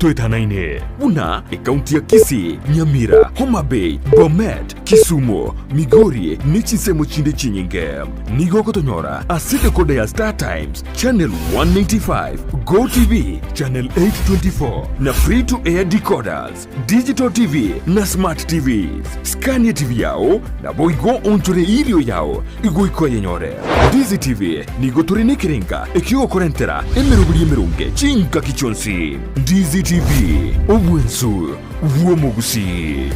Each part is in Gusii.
chitoetanaine buna ekaunti ya Kisii, Nyamira, Homa Bay, Bomet, Kisumu, Migori ne chinsemo chinde chinyinge. Nigo ogotonyora ase decoder ya Star Times, Channel 195, Go TV, Channel 824 na Free to Air decoders, Digital TV na Smart TVs. Skania TV yao naboigo onchore irio yao igoika oyenyore. Ndizi TV nigo tore nekerenga ekiogokorentera emeroberi emeronge chingaki chionsi. Ndizi TV, obwensu bw'omogusii.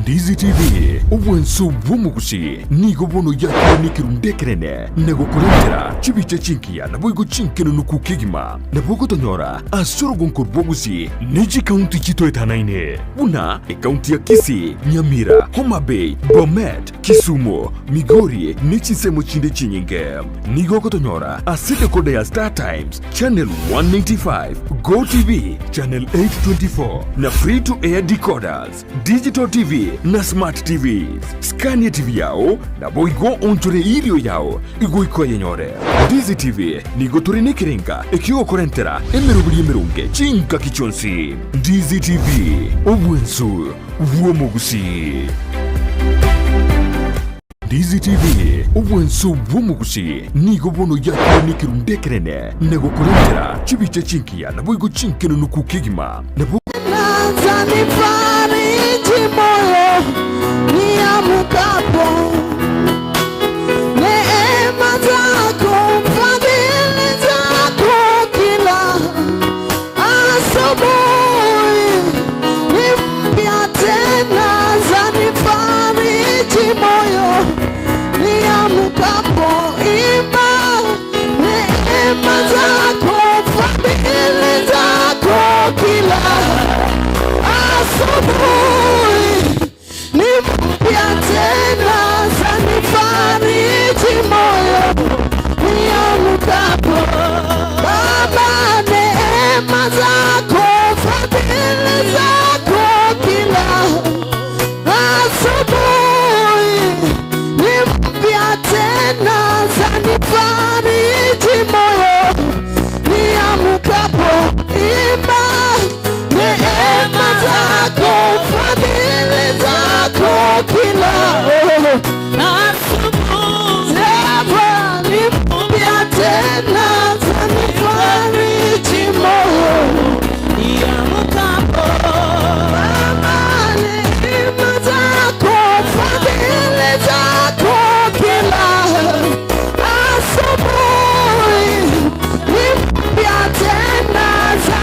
Ndizi TV, obwensu bw'omogusii nigo bono yakire nekerundu ekenene na gokorentera chibicha chingiya naboigo chinkenunuku kegima. Nabo ogotonyora ase orogonko rw'Ogusii ne chikaunti chitoetanaine buna ekaunti ya Kisii, Nyamira, Homa Bay, Bomet, Kisumu, Migori ne chinsemo chinde chinyinge. Nigo ogotonyora ase decoder ya Star Times, Channel 195, Go TV, Channel 824 na Free to Air decoders, Digital TV na Smart TVs. Skania TV yao naboigo onchore irio yao igoika oyenyore. Ndizi TV nigo tore nekerenga ekiogokorentera emeroberi emeronge chingaki chionsi. Ndizi TV, obwensu bw'omogusii. Ndizi TV, obwensu bw'omogusii nigo bono yakire nekerundo ekenene na gokorentera chibicha chingiya naboigo chinkenunuku kegima. Nabo. Zanifariji moyo niamkapo, neema zako, fadhili zako kila asubuhi ni mpya tena, zanifariji moyo niamkapo, imba neema zako, fadhili zako kila asubuhi ni mpya tena, zanifariji moyo niamkapo. Baba, neema zako, fadhili zako kila asubuhi ni mpya tena, zanifariji moyo niamkapo. Imba neema zako, fadhili zako kila Neema ni mpya tena, zanifariji moyo. Baba, neema zako, fadhili zako kila asubuhi ni mpya tena, zanifariji.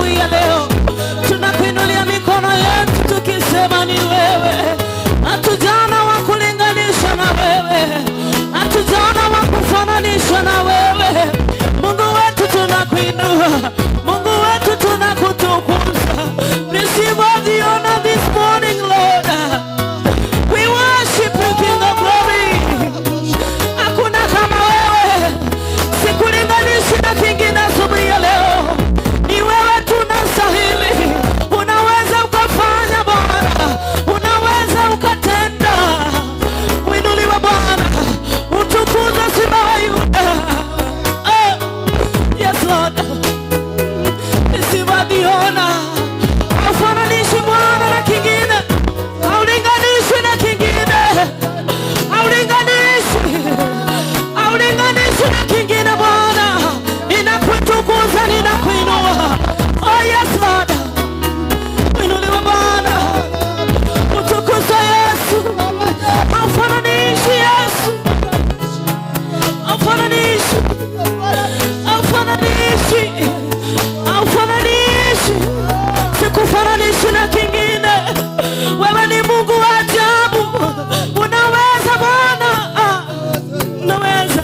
asubuhi ya leo. Tunakuinulia mikono yetu tukisema ni wewe. Hatujana wa kulinganisha na wewe, hatujana wa kufananisha na wewe. Mungu wetu tunakuinua, Mungu wetu tunakutukuza. Receive all the honor this morning, Lord. We worship you, King of Glory. Hakuna kama wewe, sikulinganishi na kingine asubuhi ya leo. Ni wewe tunastahili, unaweza ukafanya Bwana, unaweza ukatenda. Uinuliwe Bwana, utukuzwe Simba wa Yuda. Oh, yes Lord, nisiwadhiona haufananishi Bwana na kingine, haulinganishi na kingine, haulinganishi, haulinganishi na kingine Bwana. Ninakutukuza, ninakuinua. Oh yes Lord, uinuliwe Bwana, utukuzwe Yesu. Haufananishi Yesu, haufananishi, haufananishi, haufananishi, sikufananishi na kingine. Wewe ni Mungu wa ajabu, unaweza Bwana, ah, unaweza,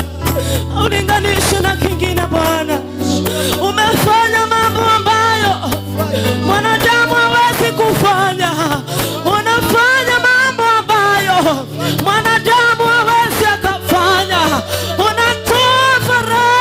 haulinganishi na kingine Bwana. Umefanya mambo ambayo mwanadamu hawezi kufanya. Unafanya mambo ambayo mwanadamu hawezi akafanya. Unatoa farasi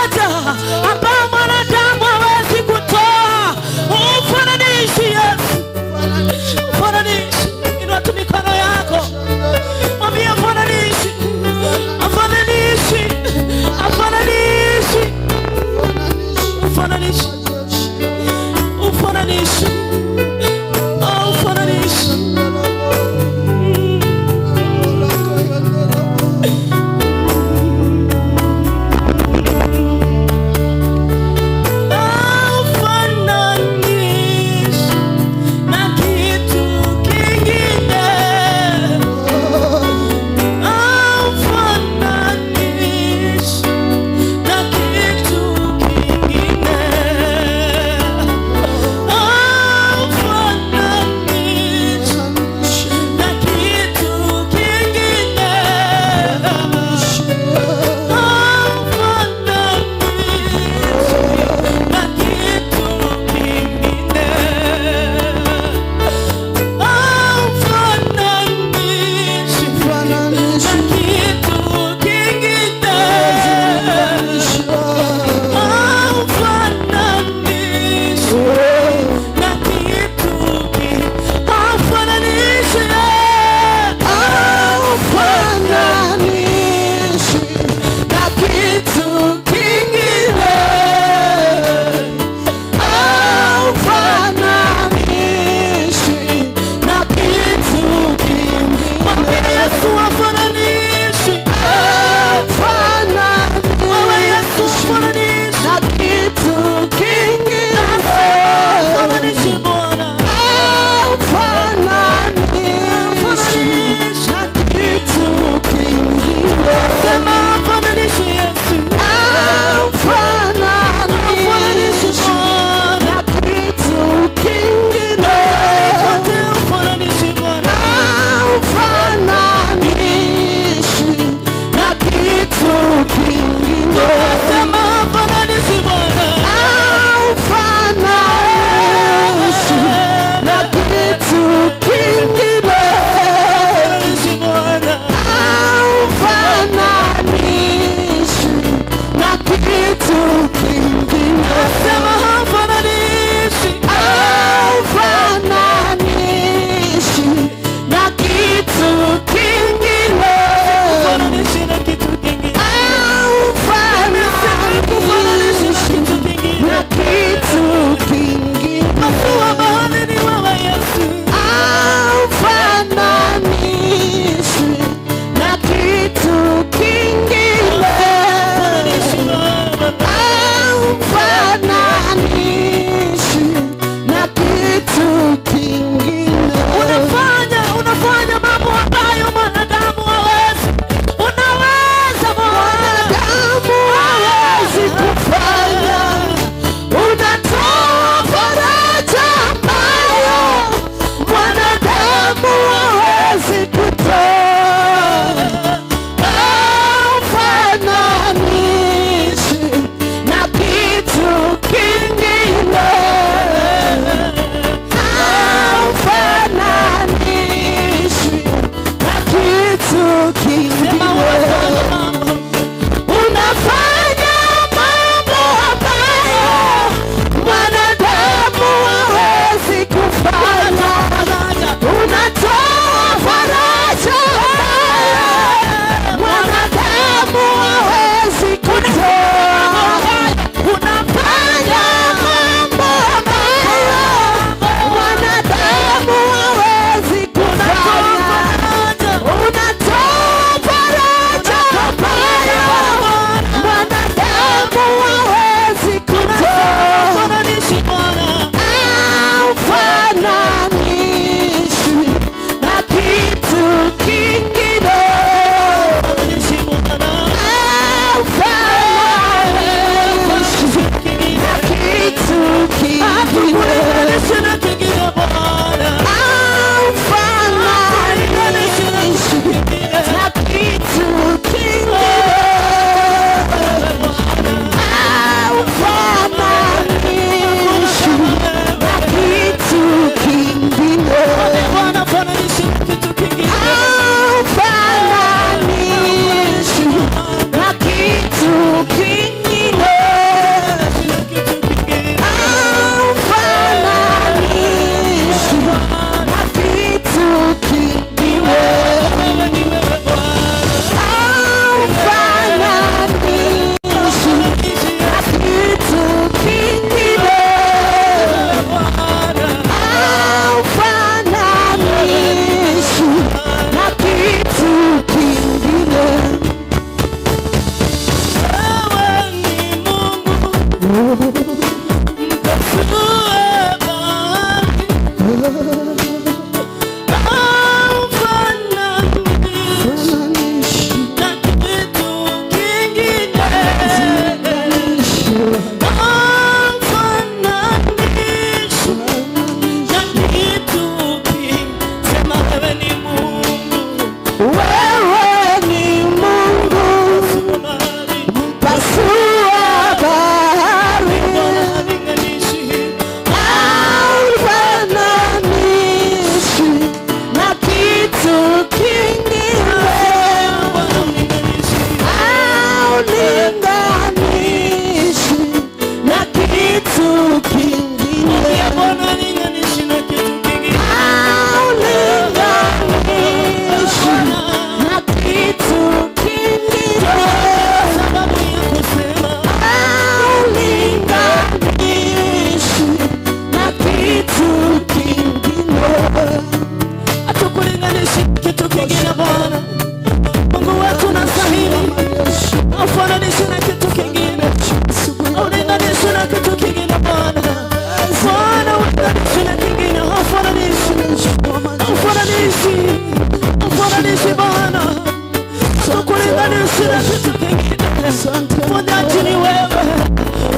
wewe,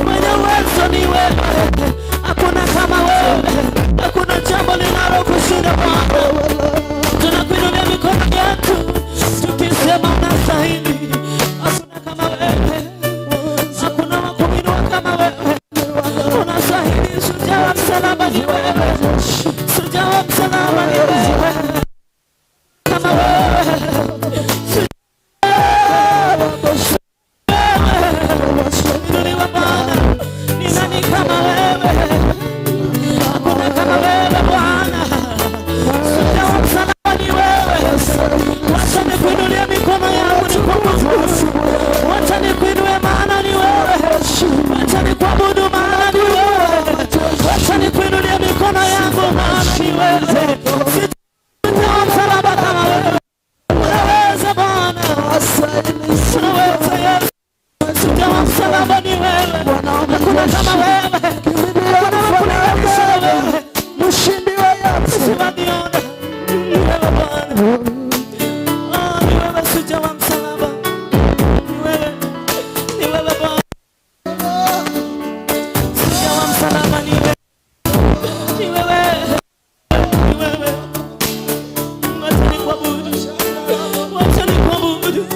mwenye uwezo ni wewe, hakuna kama wewe, hakuna jambo linalokushinda Bwana. Tunakuinulia mikono yetu tukisema unastahili, hakuna kama wewe, hakuna wa kuinua kama wewe. Unastahili, shujaa wa msalaba ni wewe, shujaa wa msalaba ni wewe, kama wewe Inuliwa Bwana, ni nani kama wewe? Hakuna kama wewe Bwana. Shujaa wa msalaba ni wewe. Wacha nikuinulie mikono yangu nikuabudu. Wacha nikuinue maana ni wewe. Wacha nikuabudu maana ni wewe. Wacha nikuinulie mikono yangu maana ni wewe. Shujaa wa msalaba kama wewe. Unaweza Bwana. Unaweza Yesu. Shujaa wa msalaba ni wewe. Hakuna kama wewe. Hakuna wa kulinganisha na wewe. Mshindi wa yote. Simamiona. Ni wewe Bwana. Ah, ni wewe shujaa wa msalaba. Ni wewe. Ni wewe Bwana. Shujaa wa msalaba ni wewe. Ni wewe. Ni wewe. Wacha nikuabudu. Wacha nikuabudu.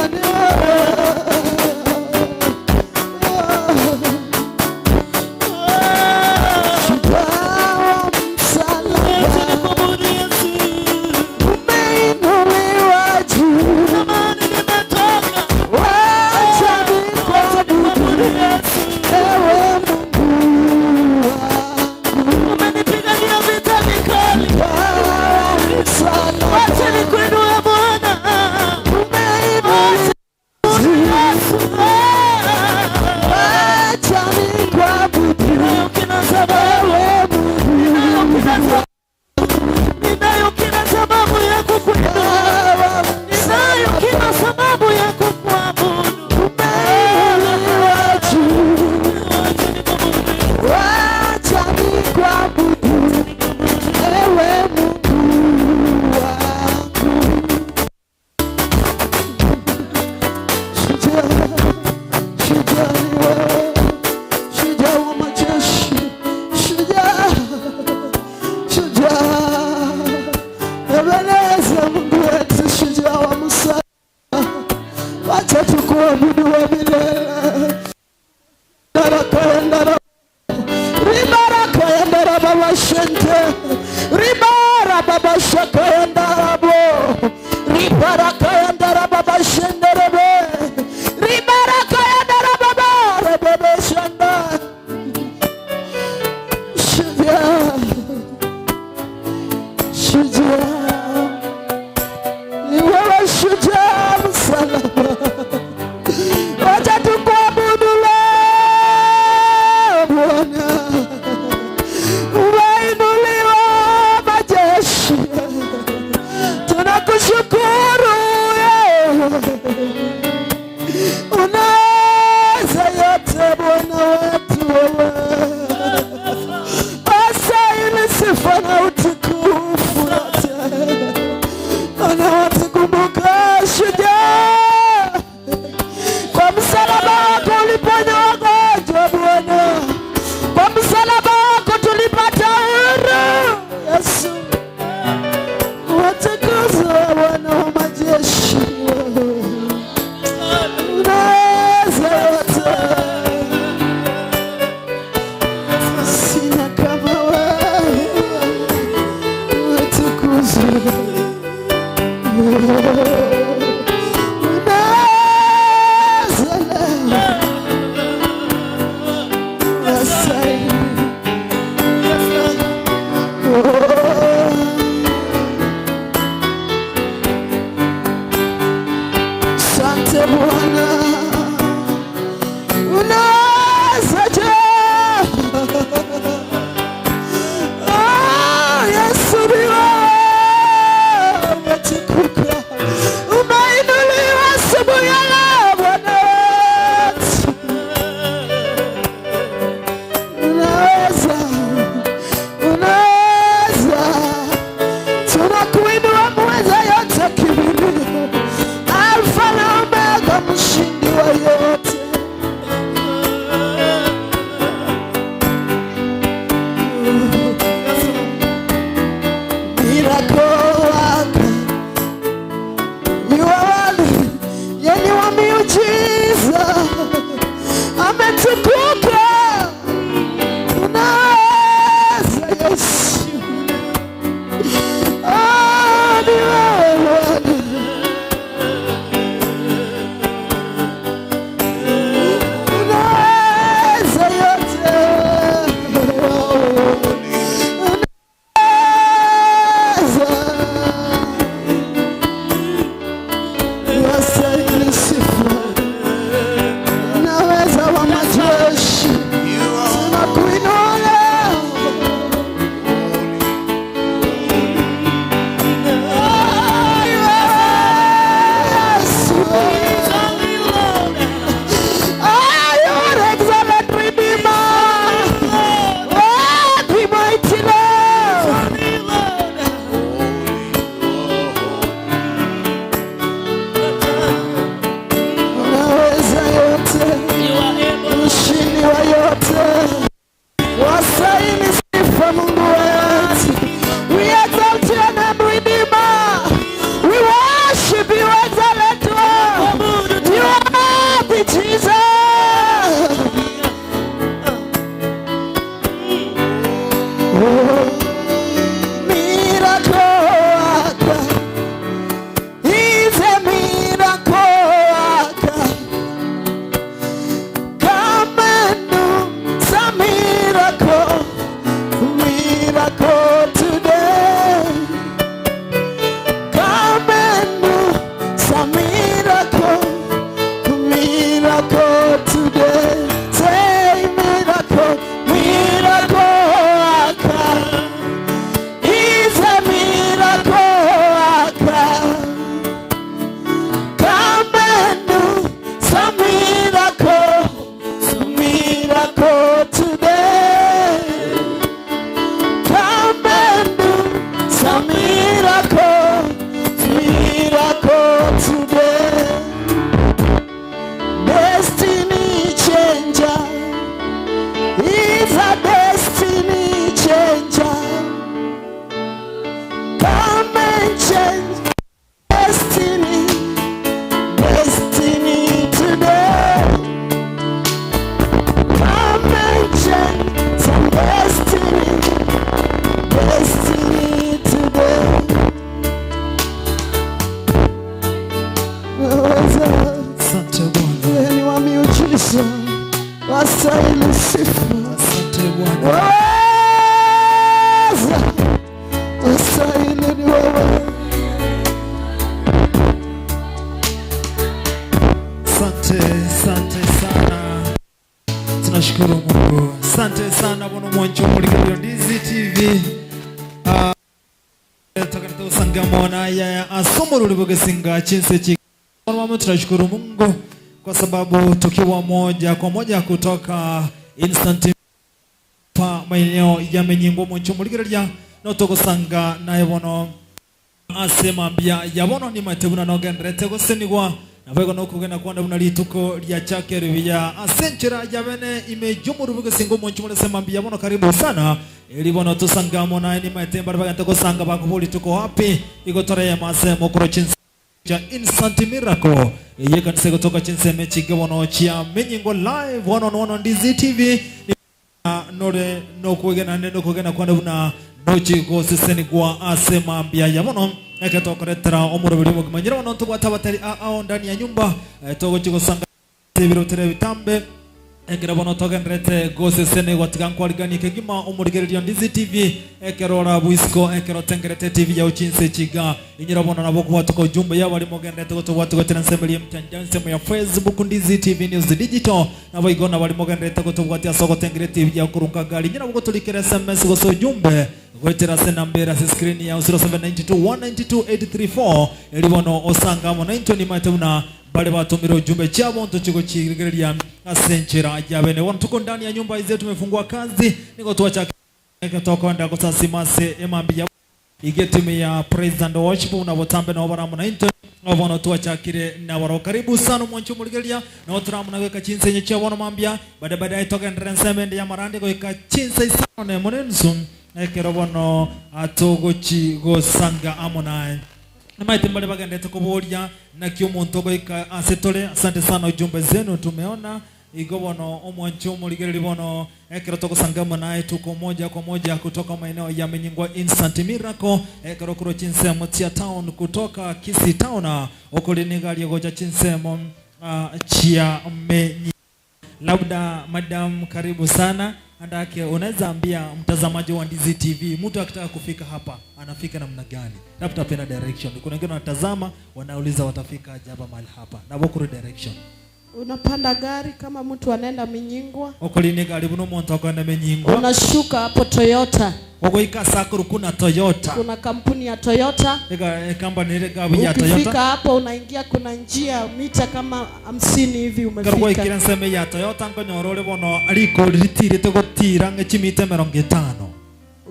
ni wewe. Shujaa wa msalaba, Wacha nikuabudu Yesu. umeinuliwa juu. Zamani nimetoka. Wacha Wacha nikuabudu, nikuabudu Yesu. ewe Mungu wangu. Umenipigania vita vikali. Shujaa wa msalaba, Wacha nikuinue Bwana. umeinuliwa juu. Yesu. Wacha nikuabudu, Ninayo kila sababu. ewe Mungu Ninayo kila sababu ya kukuinua. wangu. Ninayo kila sababu ya kukuabudu. Umeinuliwa juu. Wacha nikuabudu. Wacha nikuabudu, ewe Mungu wangu. Shujaa, shujaa ni wewe, shujaa wa majeshi, shujaa, shujaa. Ebeneza Mungu wetu, shujaa wa Musa, wacha tukuabudu wa milele. Daraka ribaraka baba shente ribara baba shakayandarabo ribaraka yandara baba shenderebe ribaraka yandara baba rebebe shanda shujaa shujaa ni wewe shujaa msalaba wacha tukuabudu leo Bwana, umeinuliwa majeshi, tunakushukuru wewe, unaweza yote Bwana wetu wewe, wastahili sifa na utukufu yote, anawatukumbuka shujaa kwa msalaba wako uliponya wagonjwa Bwana, kwa msalaba wako tulipata huru. Yesu, watukuzwe Bwana wa majeshi, unaweza yote, sina kama wewe, watukuzwe unaweza leo Wastahili. Asante Bwana, unaweza je? Ah, Yesu ni wewe, umetukuka, umeinuliwa asubuhi ya leo Bwana wetu. Unaweza, unaweza, tunakuinua mweza yote kimbilio, Alfa na Omega, mshindi. Unastahili sifa. Asante Bwana. Waweza, unastahili ni wewe. Asante, asante sana. Tunashukuru Mungu. Asante sana Bwana mwancho mulikalio Ndizi TV. Ah, takanita usangamo na ya asomo lulivogesinga chinse chi. Mama, tunashukuru Mungu kwa sababu tukiwa moja kwa moja kutoka Instant pa maeneo ya menyingo mwancho mulikalio notogosanga naye bono asema mbia yabono ni matebuna nogenderete gosenigwa nabwego nokugenda kwanda buna lituko lya chake ribia asenchera yabene imejumuru bugesingo omonchu muresema mbia bono karibu sana elibono tusangamo naye ni matemba bagente gosanga bakubuli tuko wapi igotore mase mokoro chinsa cha Instant Miracle eye kanisa kutoka chinseme chigabono chia menyingo live one on one on Ndizi TV Ni- na nore nokwegena ne nokwegena kwanda buna nochigoseseni-gwa ase mambia ya bono eketokoretera omoroberi omogima bono ntobwate abatari ao ndani ya nyumba eh, togochigosanga ebiro tere bitambe ekero bono togenderete goseseni-gwa tiga nkwariganie kegima omorigererio Ndizi TV ekero ora bwisiko ekero otengerete TV yao chinse chiga inyira bono nabo okobwatoka ujumbe yabo arimo ogenderete gotobwatogotera ensemo ya mtandao ensemo ya Facebook Ndizi TV News Digital nabo igo nabo arimo ogenderete gotobwatia ase ogotengere TV yao korunga gari inyira bogotorikera SMS gose ujumbe gwetera ase namba ase screen ya 0792 192 834 eri bono osangamo na intwe nimaete buna bale batumira ujumbe chabo ntochiko chigereria ase enchera yabene bono tuko ndani ya nyumba ize tumefungua kazi niko tuacha tokwenda gosasimase emambi ya igetumia praise and worship unabotambe nabo baramu na intwe obono twachakire nabaro karibu sana mwancho muligeria no turamu gweka chinsenye chia bono mambia bade baadaye togendere nseme ndi ya marande goika chinse isano ne monensu ekero bono atogochi gosanga amo naye namaite mbale bagendete kuboria naki omonto goika ase tore asante sana ujumbe zenu tumeona igo bono omwancho omorigereri bono ekero togosangama naye tuko moja kwa moja kutoka maeneo ya Menyingwa Instant Miracle ekero kuro chinsemo chia town kutoka Kisii town okori nigario gocha chinsemo chia Menyi. Labda madam, karibu sana andake, unaweza ambia mtazamaji wa Ndizi TV, mtu akitaka kufika hapa anafika namna gani? Labda pena direction. Kuna wengine wanatazama wanauliza watafika aje hapa mahali hapa, na bokuru direction Unapanda gari kama mtu anaenda Minyingwa, okoline gari buno omonto akoenda Menyingwa unashuka hapo Toyota. ogoika sakuru kuna Toyota Kuna kampuni ya Toyota. ega ekambani ere gabu ya Ukifika Toyota hapo unaingia, kuna njia mita kama 50 hivi karwo umefika. ikira nseme ya Toyota nkonyora ore bono riko ritirite gotira ng'echimita emerongo etano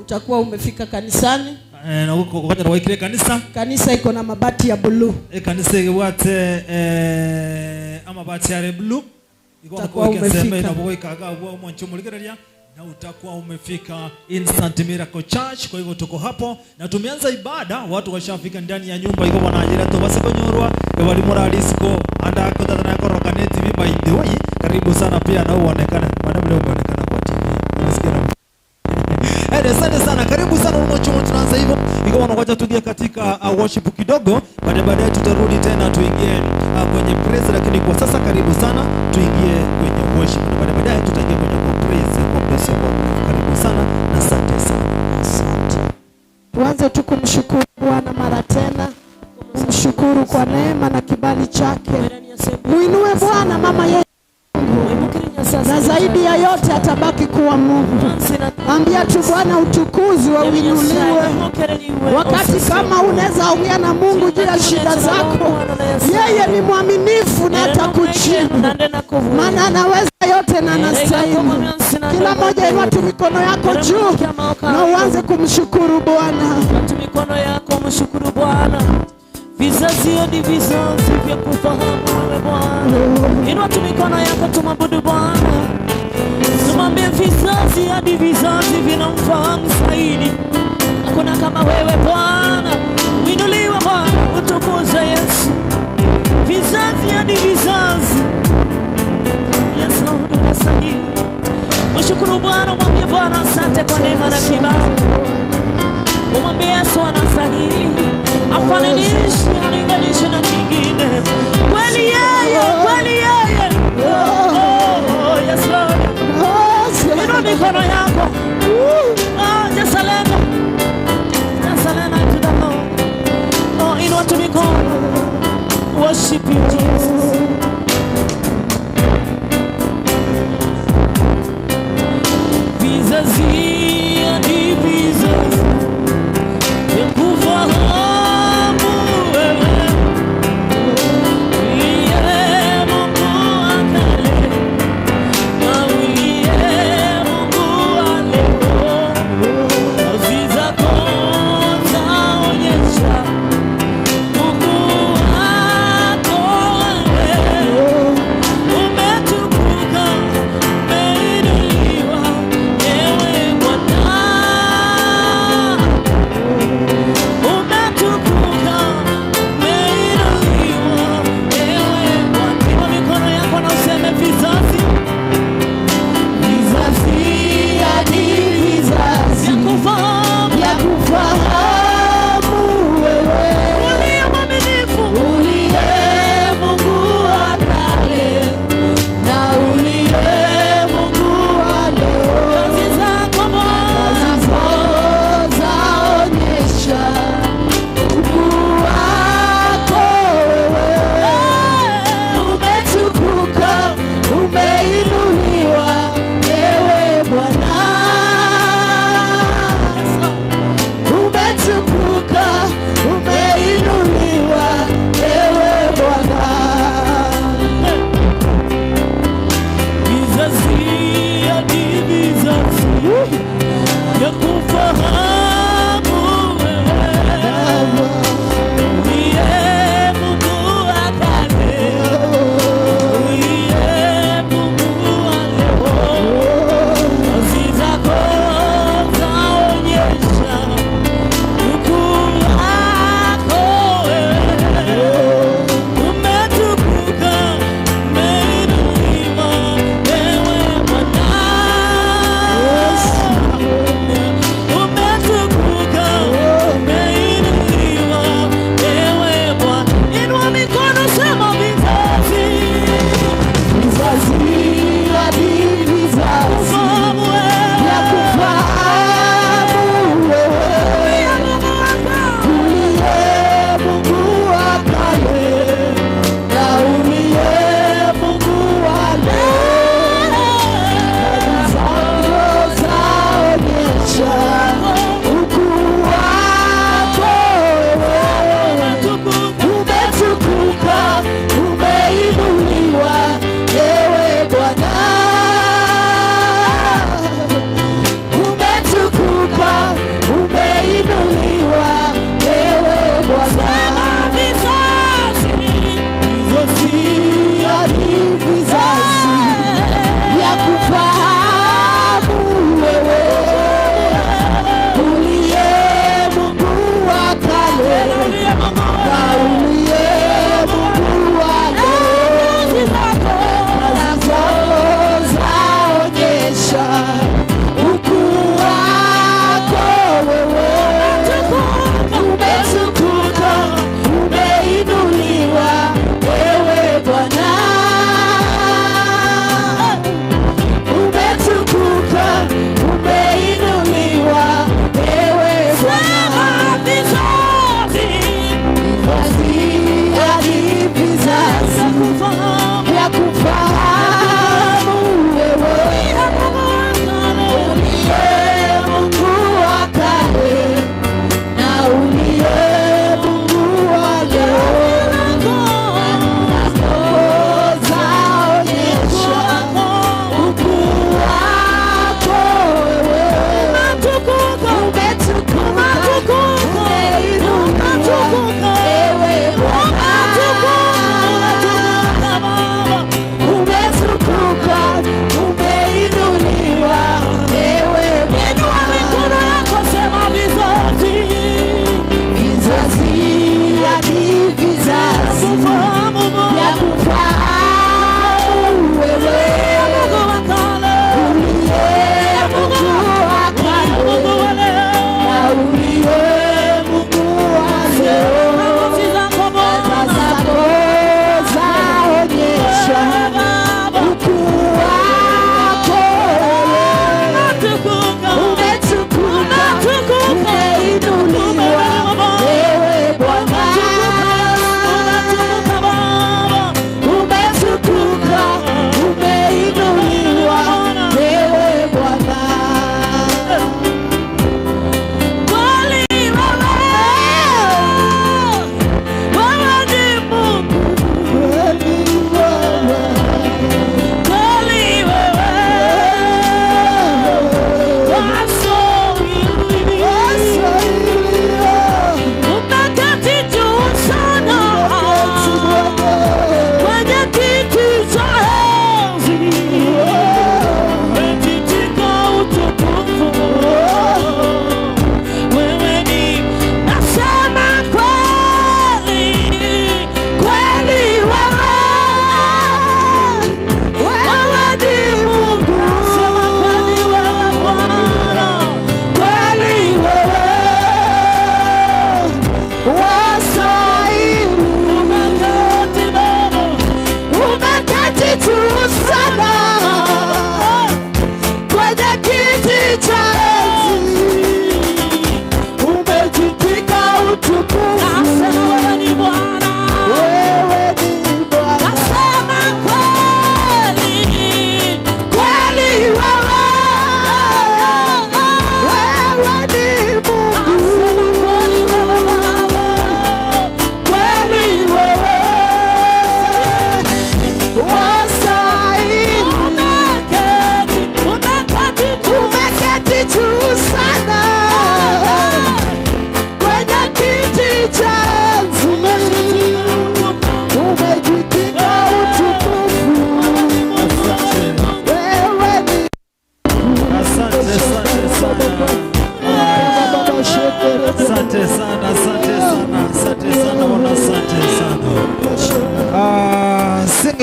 Utakuwa umefika kanisani. Eh, na gokonyora gwaikire ekanisa Kanisa iko na mabati ya buluu. ekanisa egebwate eh, amabati are blue Utakuwa umefika. nabogoikaga omwancho omorigereria na utakuwa umefika Instant Miracle Church. Kwa hivyo tuko hapo na tumeanza ibada, watu washafika ndani ya nyumba iko wanajira to base konyorwa ebali moralisiko anda kotatana TV. By the way, karibu sana pia na uonekane madam, leo umeonekana kwa TV unasikia na Eh, asante sana, karibu sana umochumo. Tunaanza hivyo ikiwa wanangoja tuingie katika worship kidogo, baadaye baadaye tutarudi tena tuingie kwenye praise, lakini kwa sasa karibu sana tuingie kwenye worship na baadaye baadaye tutaingia kwenye kwa praise kwa muda usiokuwa mrefu. Karibu sana na asante sana. Asante. Tuanze tu kumshukuru Bwana mara tena, kumshukuru kwa neema na kibali chake. Muinue Bwana mama yetu, na zaidi ya yote atabaki kuwa Mungu. Ambia tu Bwana utukuzwe, uinuliwe. Wakati kama unaweza ongea na Mungu juu ya shida zako, yeye ni mwaminifu na atakujibu, maana anaweza yote na anastahili. Kila mmoja inua tu mikono yako juu na uanze kumshukuru Bwana. Watu mikono yako mshukuru Bwana. Vizazi hadi vizazi vya kufahamu wewe Bwana. Inua tu mikono yako tumwabudu Bwana. Tumwambie vizazi hadi vizazi vinamfahamu zaidi. Hakuna kama wewe Bwana. Uinuliwe Bwana, utukuze Yesu. Vizazi hadi vizazi. Yesu unastahili. Mshukuru Bwana, mwambie Bwana asante kwa neema na kibali. Umwambie Yesu anastahili, afananishe, alinganishe na kingine. Kweli yeye, kweli yeye. Oh, oh, yes Lord. worship you, Jesus. Vizazi hadi vizazi vyakufahamu wewe, uliye Mungu wa kale na uliye Mungu wa leo, kazi zako zaonyesha ukuu wako wewe.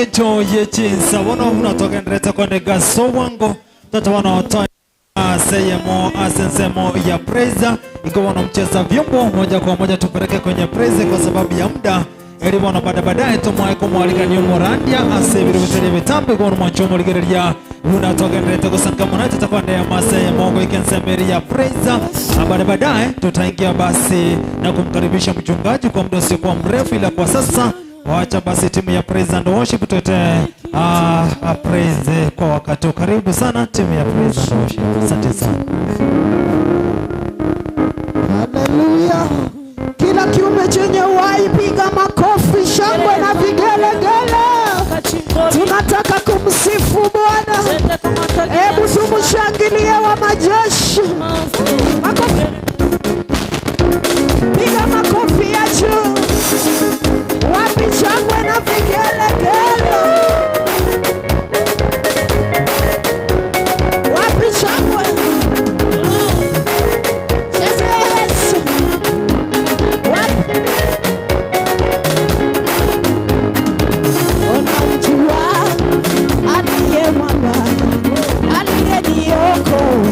Eng'encho ye chinsa bono buna togenderete konega ase obwango, tata bono toe ase eyemo ase ensemo ya praise. Igo bono mcheza vyombo moja kwa moja tupeleke kwenye praise kwa sababu ya muda, eri bono baada baadaye tomoe komwarigania omorandia ase ebiro bitari ebitambe. Igo bono mwanche omorigereria buna togenderete gosanka mono, tutakwendea ase eyemo goika ensemo eri ya praise. Baada baadaye tutaingia basi na kumkaribisha mchungaji kwa muda usiokuwa mrefu, ila kwa sasa wacha basi timu ya praise and worship tuete praise kwa wakati huu. Karibu sana timu ya praise and worship, asante sana. Haleluya! Kila kiumbe chenye uhai piga makofi, shangwe na vigelegele. Tunataka kumsifu Bwana. Hebu tumshangilie wa majeshi. Makofi. Piga makofi ya juu. Wapi shangwe na vigelegele? Wapi shangwe? Chezea Yesu. Wapi? Unamjua aliye mwamba, aliyeniokoa.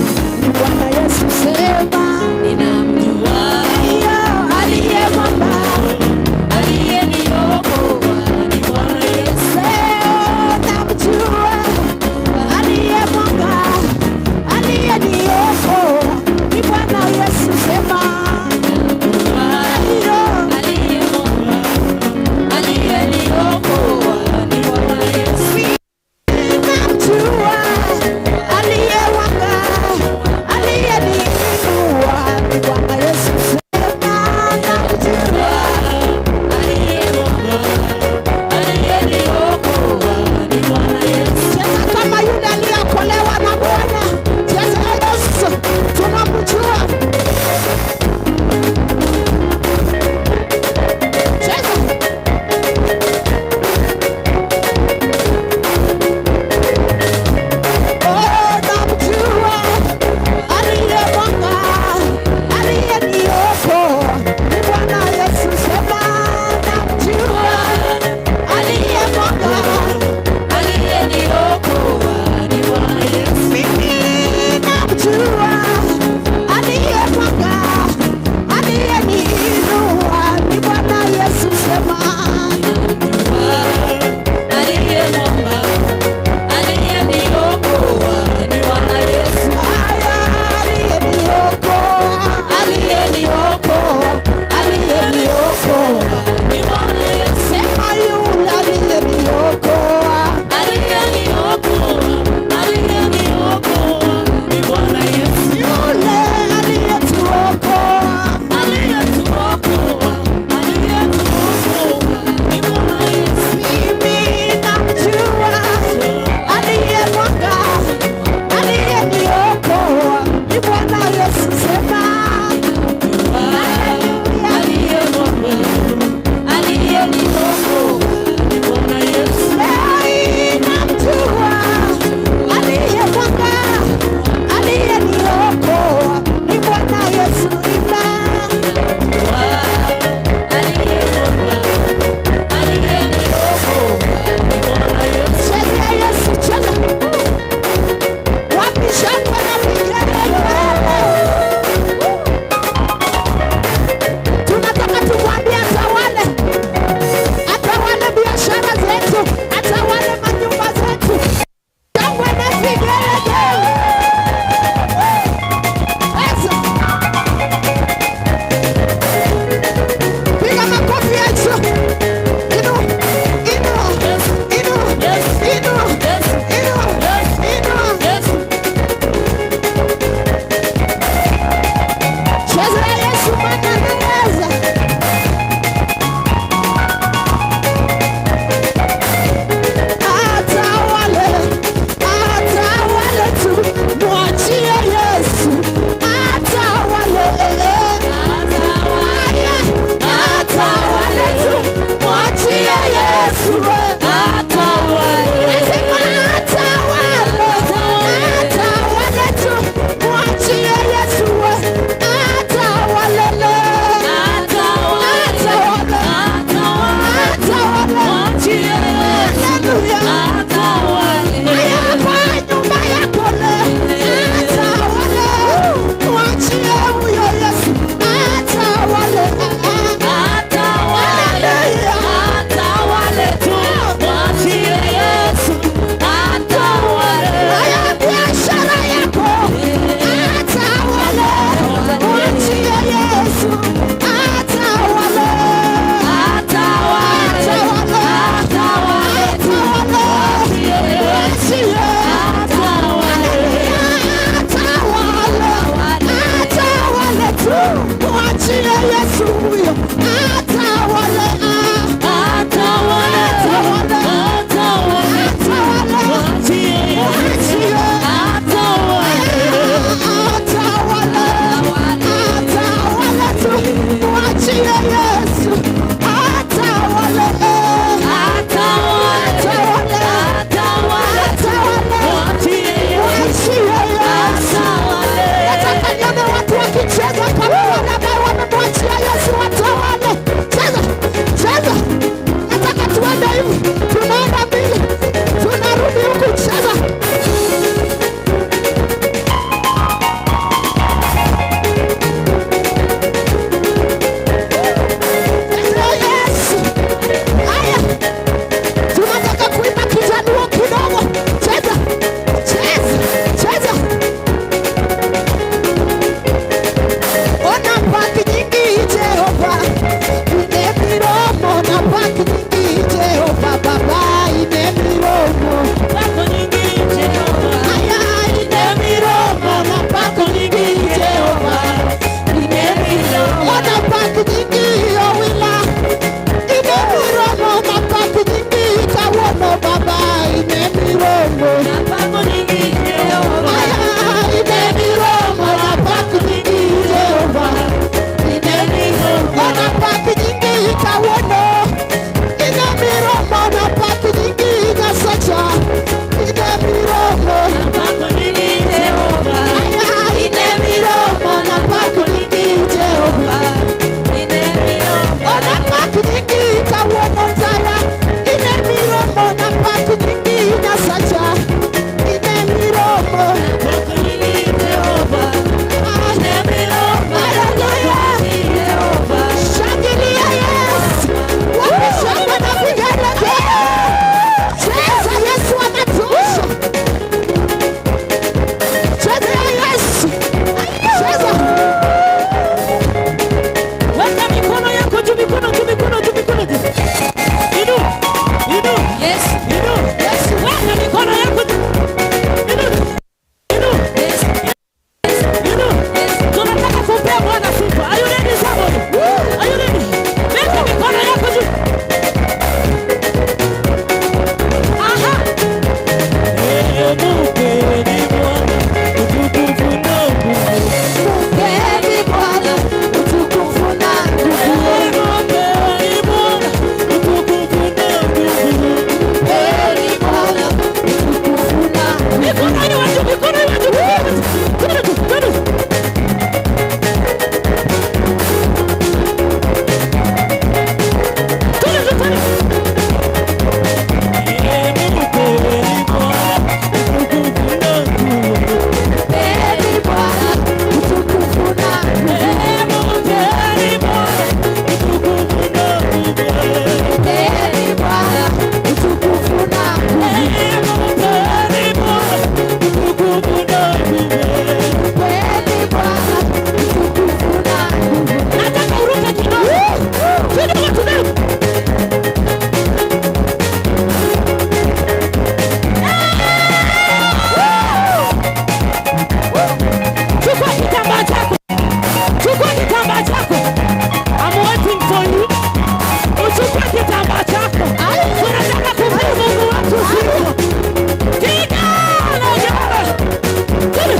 Weka mikono yako juu. Inua. Inua. Inua. Tunataka kumpea Bwana sifa. Are you ready somebody? Are you ready? Weka mikono yako juu. Aha. Mupeni Bwana utukufu na nguvu. Mpeni Bwana utukufu na nguvu. Mupeni Bwana utukufu na nguvu. Mpeni Bwana utukufu na nguvu. Mikono iwe juu, mikono iwe juu. Twende tu, twende. Twende tu, twende. Mupeni Bwana utukufu na nguvu. Mpeni Bwana utukufu na nguvu. Mupeni Bwana utukufu na nguvu. Mpeni Bwana utukufu na nguvu. Mupeni Bwana utukufu na nguvu. Mpeni Bwana utukufu na nguvu. Nataka uruke kidogo. Kidogo kidogo. Chukua kitambaa chako. Chukua kitambaa chako. I'm waiting for you. Uchukue kitambaa chako. Tunataka kumpea Mungu wetu sifa. Piga na ujana. Twende.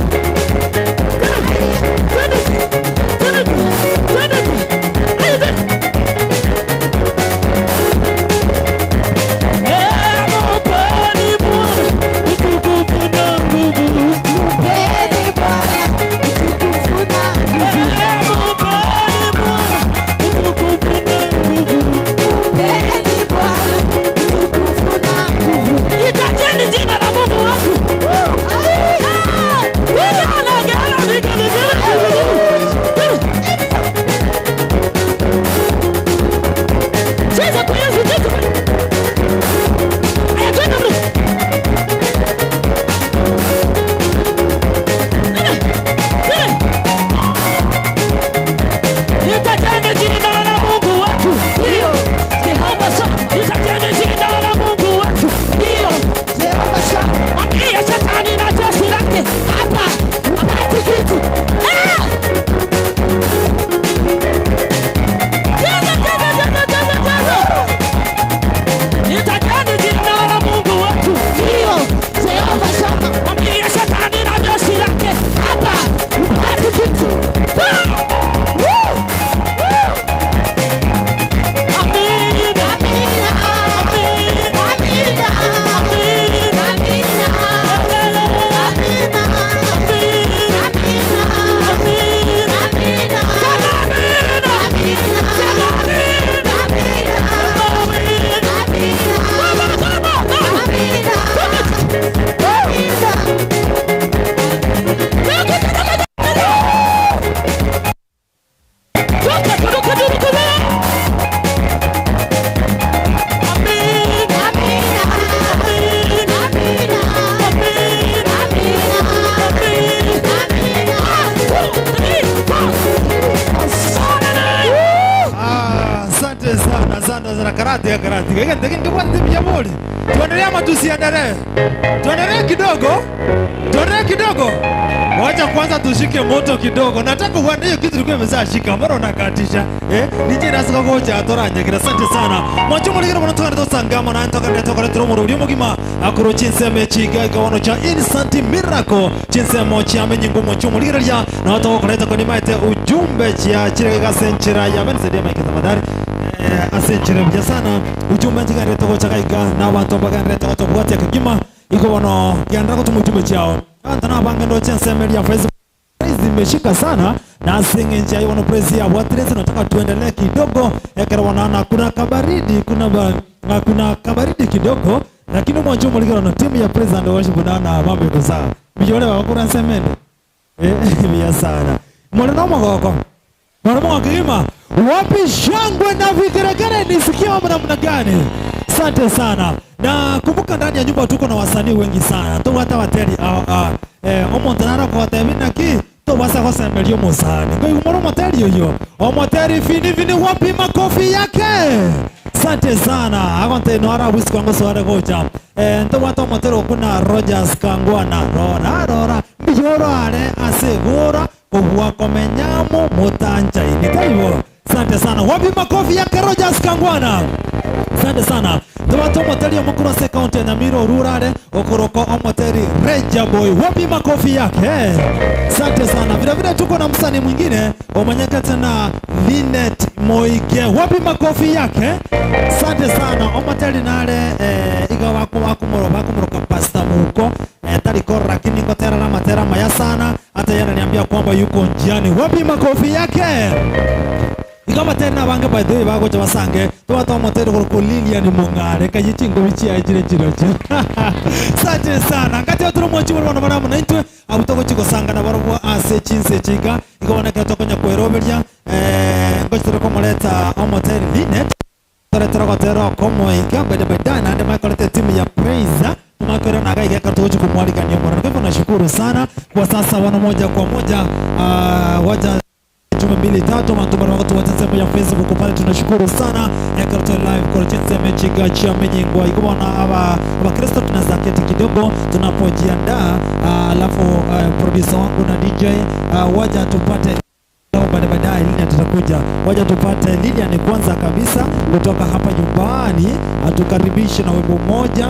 Twende. Twende. Twende. Twende. Ayo, twende. Mupeni Bwana utukufu na nguvu. Mpeni Bwana utukufu na nguvu. Mupeni Bwana utukufu na nguvu. Mpeni Bwana utukufu na nguvu. Itajeni jina la Mungu wangu. Ah! Piga na gala, piga na gala. Cheza kwa Yesu, cheza kwa Aya, twende bro. Twende, twende. Litajeni jina la Mungu wetu. Ndio, Jehova Shammah. Litajeni jina la Mungu wetu. ndio, Jehova Shammah. Mwambie shetani na jeshi lake hapa hapati kitu. Ah! Cheza, cheza, cheza, cheza, cheza. Litajeni jina la Mungu wetu. Ndio, Jehova Shammah. Mwambie shetani na jeshi lake hapa hapati kitu. Ah! Woo! Woo! Amina, Amina, amina, amina, amina. amina, amina, Amina, amina, amina. amina, Sema amina. amina, Sema amina. amina, Amina. amina. Come on, come on, come on. Amina. Amina. Amina. Amina. Amina. Ah, Asante sana, asante sana. Karate ya karate. Kaka ndege ndikuwa ndimjamuli. Tuendelee ama tusiendelee? Tuendelee kidogo. Tuendelee kidogo. Wacha kwanza tushike moto kidogo. Nataka uende hiyo kitu tulikuwa imeshashika. Mbona unakatisha? Eh? Nije nasuka gocha atoranye. Asante sana. Mwacho muligera bono tokana tosangamo na ntokana tokana turomoro uri mugima akoro chinseme chiga ikawono cha instant miracle chinsemo chiamenye ngumo chomuligera lya na watokoleta koni maite ujumbe chia chirega senchera ya benisaidia Mike tafadhali. Eh, asenchera buya sana ujumbe njigarete gochagaiga na abantu baganrete gotobwatia kigima ikobono giandra gotuma ujumbe chiao abantu nabange ndoche nsemeria Facebook Praise imeshika sana na singe njia hiyo praise ya Watrezi. Nataka tuendelee kidogo ekera wanaona kuna kabaridi kuna ba, na kuna kabaridi kidogo, lakini mwanjo muligero na timu ya praise and worship naona mambo iko sawa. Bijole wakura nsemende eh bia sana mwana mogoko mwana mogoko wapi shangwe na vigeregere nisikie mambo namna gani? Asante sana na kumbuka, ndani ya nyumba tuko na wasanii wengi sana tobwata bateri eh, omonto narakotebi naki tobasa gosemeria omosani koigumora omoteri oyo omoteri fini fini, wapi makofi yake? Asante. Asante sana. Agonte no ara bwisiko ngosoare gocha. Eh, ntobwate omotero okuna Rogers Kangwana. Rora rora mbiyoro are ase gora kobua komenyamo motanchaini. Taibo. Asante sana. Wapi makofi yake Rogers Kangwana? Asante sana. Tobwate omoteri omokuru ase county ya Nyamira orurare okoroko omoteri Reja Boy. Wapi makofi yake? Asante sana. Vile vile tuko na msanii mwingine omanyeka tena Linet Moige. Wapi makofi yake? Asante sana. Omoteri nare iga wako wakumoro bakumoroka Pastor Muko tariko lakini ngotera na matera maya sana. Hata yeye ananiambia kwamba yuko njiani. Wapi makofi yake? Igama tena bange by the way bagocha basange twata omoteri koroko Lilian Mong'are kaye chingobi chiaye chire chiroche. Asante sana. Ngati otoro mochi bono baramu na intwe abutogo chigosanga na barobwo ase chinse chiga igoboneka tokonya kweroberia ngochitore komoreta omoteri Linet toretera gotera komoiga baada baadaye na ndio timu ya Praise tumakora na gaiga katochi kumwalika ni mwana. Kwa hivyo nashukuru sana kwa sasa wana moja kwa moja waja juma mbili tatu matumara wako tuwacha sehemu ya Facebook pale, tunashukuru sana ya Karto live kwa chense mechi gacha menyingwa ikubona aba Wakristo tunaweza keti kidogo tunapojiandaa, alafu producer wangu na DJ waja tupate baada baadaye Lilian tutakuja, waja tupate Lilian kwanza kabisa kutoka hapa nyumbani atukaribishe na wimbo mmoja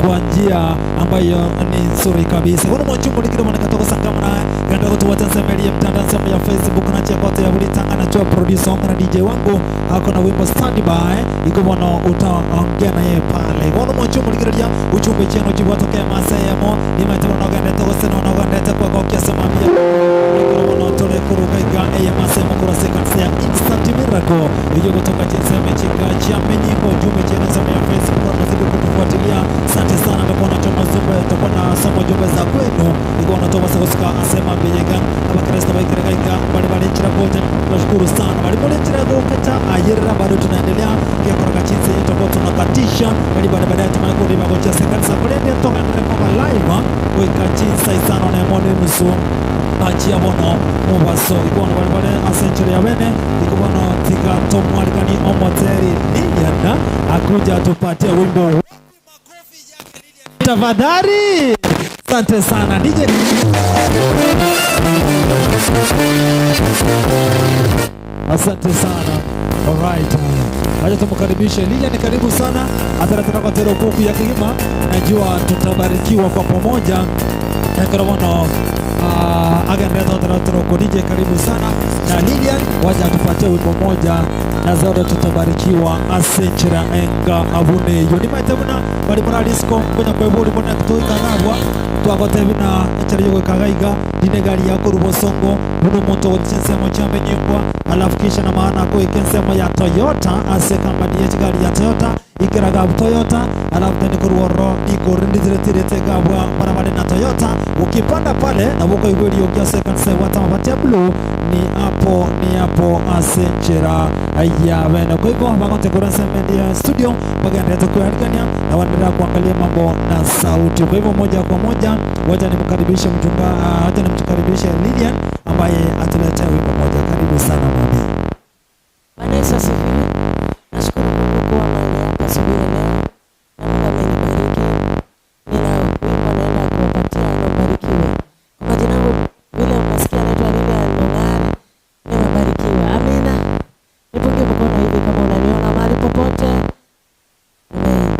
kwa njia ambayo ni nzuri kabisa. Kuna mwachumu likiro mwana katoko sangamana ganda kutu watansemelia mtandao sehemu ya Facebook na chia kote ya ulitanga na chua producer wangu na DJ wangu ako na wimbo standby iko bwana utaongea na yeye pale. Kuna mwachumu likiro ya uchumbe cheno jibu atokea masemo ni matoro na ganda toko seno na ganda kwa kwa kiasi mambia ikoro bwana tole kuruka iga ya masemo kura sekansi ya instant miracle iyo kutoka jinsi ya mechinga chia menyimbo jumbe cheno sehemu ya Facebook na zidi kutufuatilia. Asante sana, ndio na choma zumba tutakuwa na somo jumbe za kwenu iko na toma sakusuka asema beyega abakristo baikirega bali bali chira kote. Tunashukuru sana bali bali chira kokata ayera bado tunaendelea kia kutoka chinse tutakuwa tunakatisha bali baada baadaye tumako riba kocha sekansa kulende toka ndre kwa live kuika chinse sana na mone nusu achia bono mubaso ikono bali bali asenchire ya bene iko bono tika tomwalikani omoteri Lilian akuja tupatie wimbo tafadhali. Asante sana DJ. Asante sana. Alright. Acha tumkaribishe Lilian, karibu sana. Ataratara kwa tero kuku ya kilima. Najua tutabarikiwa kwa pamoja. Nakarabono agaendelea taratara kwa DJ, karibu sana. Na Lilian wacha atupatie wimbo moja na zote tutabarikiwa asenchira enga abune yo ni maitebuna bali moralisco konya kwebuli bona kutoika nabwa twagote bina echari yo kagaiga dine gari yako rubosongo buno muntu gotsensemo chambe nyingwa alafu kisha na maana ko ikensemo ya Toyota ase kambani ya gari ya Toyota ikiraga Toyota alafu tena kuruoro niko rindiziretirete gabwa barabara na Toyota ukipanda pale na buko igweli yokia second se wata mapatia blue ni hapo ni hapo asenchera ya bena. Kwa hivyo bakonte kurasa media studio bagaendelea kualikania na waendelea kuangalia mambo na sauti. Kwa hivyo moja kwa moja wacha nimkaribishe mchunga, wacha nimkaribishe Lilian ambaye atuletea wimbo moja. Karibu sana mami. Bwana Yesu asifiwe. Nashukuru Mungu kuwa mahali hapa asubuhi ya leo na Mungu amenibariki. Nina wimbo naenda kuwapatia na ubarikiwe. Kwa majina yangu vile mnasikia naitwa Lilian Mong'are. Nimebarikiwa. Amina. Nipunge mkono hivi kama unaniona mahali popote. Amen.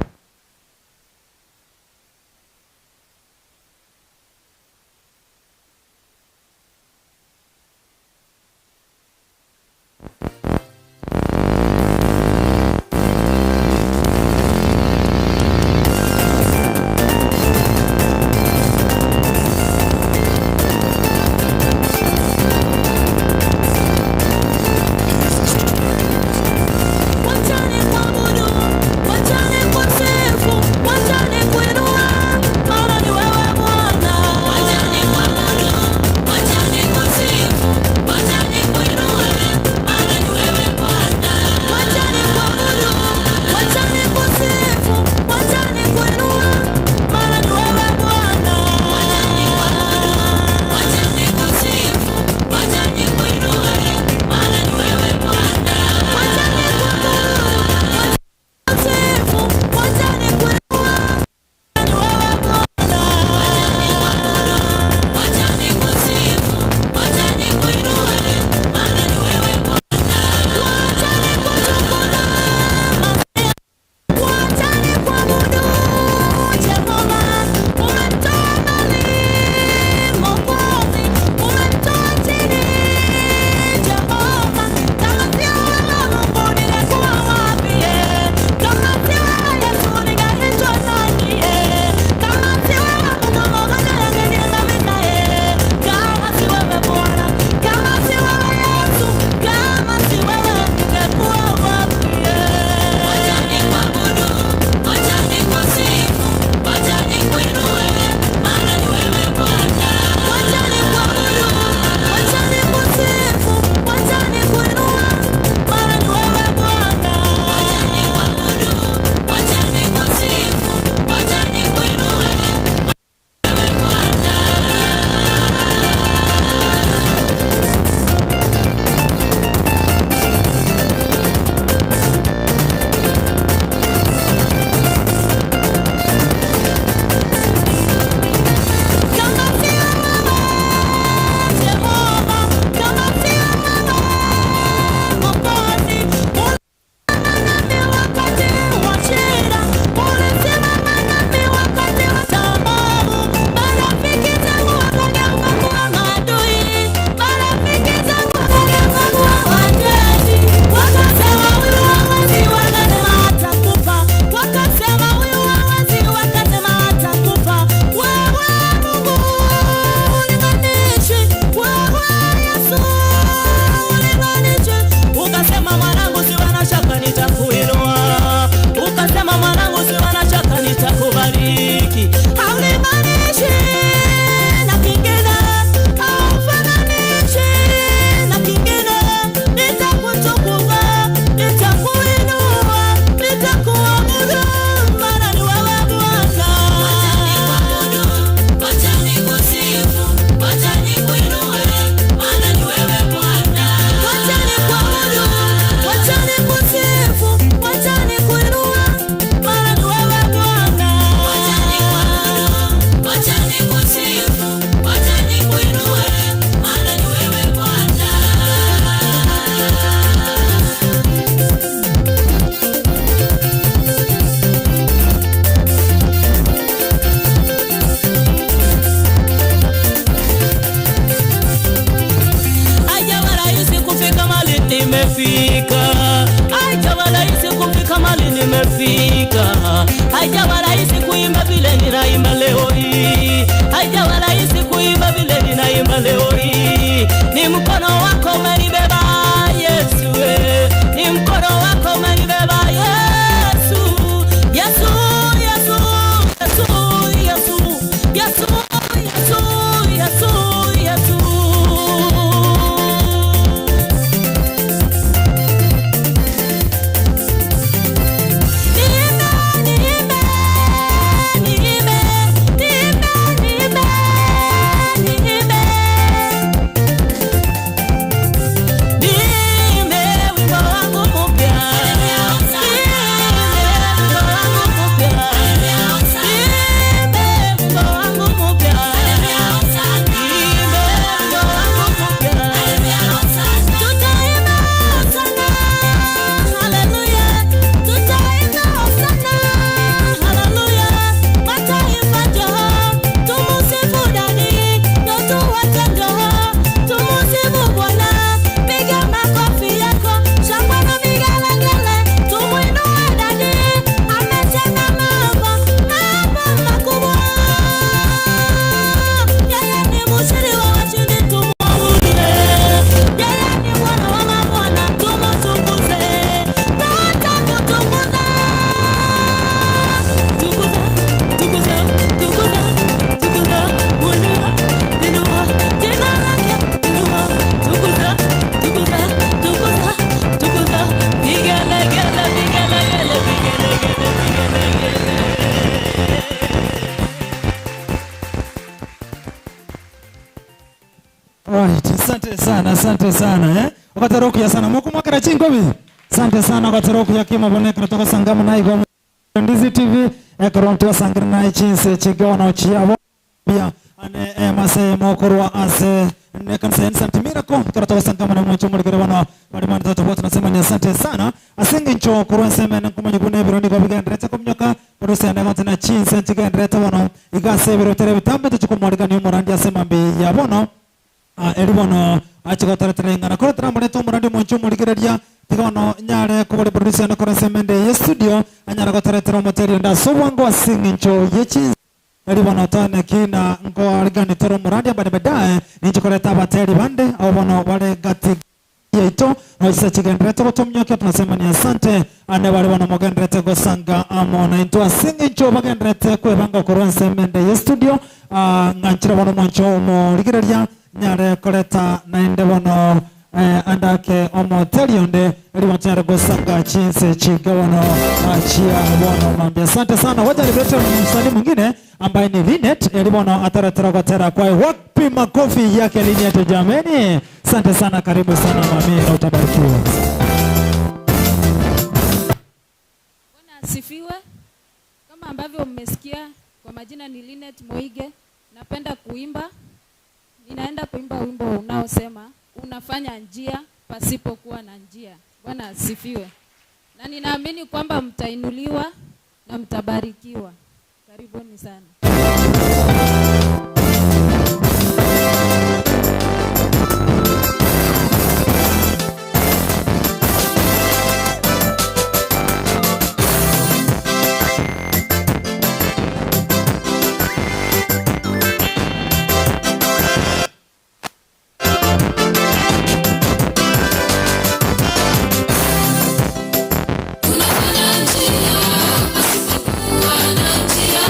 Haijawa rahisi kuimba vile ninaimba leo hii, haijawa rahisi kuimba vile ninaimba leo hii. Ni mkono wako umenibeba Yesu, eh. Ni mkono wako umenibeba Yesu, Yesu, Yesu, Yesu, Yesu, Yesu, Yesu, Yesu, Yesu. Niimbe, niimbe, niimbe, niimbe, niimbe, niimbe. Niimbe wimbo wangu mpya. Niimbe wimbo wangu mpya. Niimbe wimbo wangu mpya. Niimbe wimbo wangu mpya. Tutaimba hosana, haleluya. Tutaimba hosana, haleluya. Mataifa njoo, tumusifu Dadi, watu wote njoo, tumusifu Bwana. Piga makofi yako, shangwe na vigelegele, tumuinue Dadi, ametenda mambo, mambo makubwa. Yeye ni mshindi wa washindi, tumuabudu. Yeye ni Bwana wa mabwana, tumutukuze. Tutakutukuza. Tukuza, tukuza, tukuza, tukuza, inua, inua, jina lake, inua, tukuza, tukuza, tukuza, tukuza, vigelegele, vigelegele, vigelegele, vigelegele. Right, asante sana, asante sana eh. Wakatarokia sana. Moko mwakara chingobi. Asante sana wakatarokia kima boneka toka sangama na igwa Ndizi TV ekarontu asangira na chinse chigono chiabo bia ane emase mokorwa ase ne kanisa ya Saint Miracle karatoka sangama na mwancho muligere bana bali mwana tatu wote nasema ni asante sana asinge ncho korwa nseme na kumanya gune bironi kwa bigenderete kumnyoka producer na na chinse chigenderete bono igase birotere bitambe tuchikumwalika ni umurandi asema mbi ya bono. Eribono achigotereterengana koro tramurete omurandi omonche omorigereria tigono nyare kobore producer nokora semende ye studio anyara goteretera omoteri nda sobwango ase eng'encho yechinse eribono tone kina nkoariganitera omorandi abade baadaye ninchikoreta abateri bande abo bono bare gati yaito nochisa chigenderete gotomnyokia tunasema ni asante ane bari bono mogenderete gosanga amo na intwe ase eng'encho bagenderete kwebanga korwa nsemende ye studio ng'anchire bono omonche omorigereria nyare koreta naende bono andake omoteri onde eribono nyare gosanga chinse chiga bono chia bono mambia. Asante sana, wacha nilete msanii mwingine ambaye ni Linet eribono ataretera gotera kwa wapi makofi yake Linet jameni. Asante sana, karibu sana mami na utabarikiwa. Bwana asifiwe. Kama ambavyo mmesikia, kwa majina ni Linet Moige. Napenda kuimba. Ninaenda kuimba wimbo unaosema unafanya njia pasipokuwa na njia. Bwana asifiwe. Na ninaamini kwamba mtainuliwa na mtabarikiwa. Karibuni sana. Unafanya njia pasipokuwa na njia.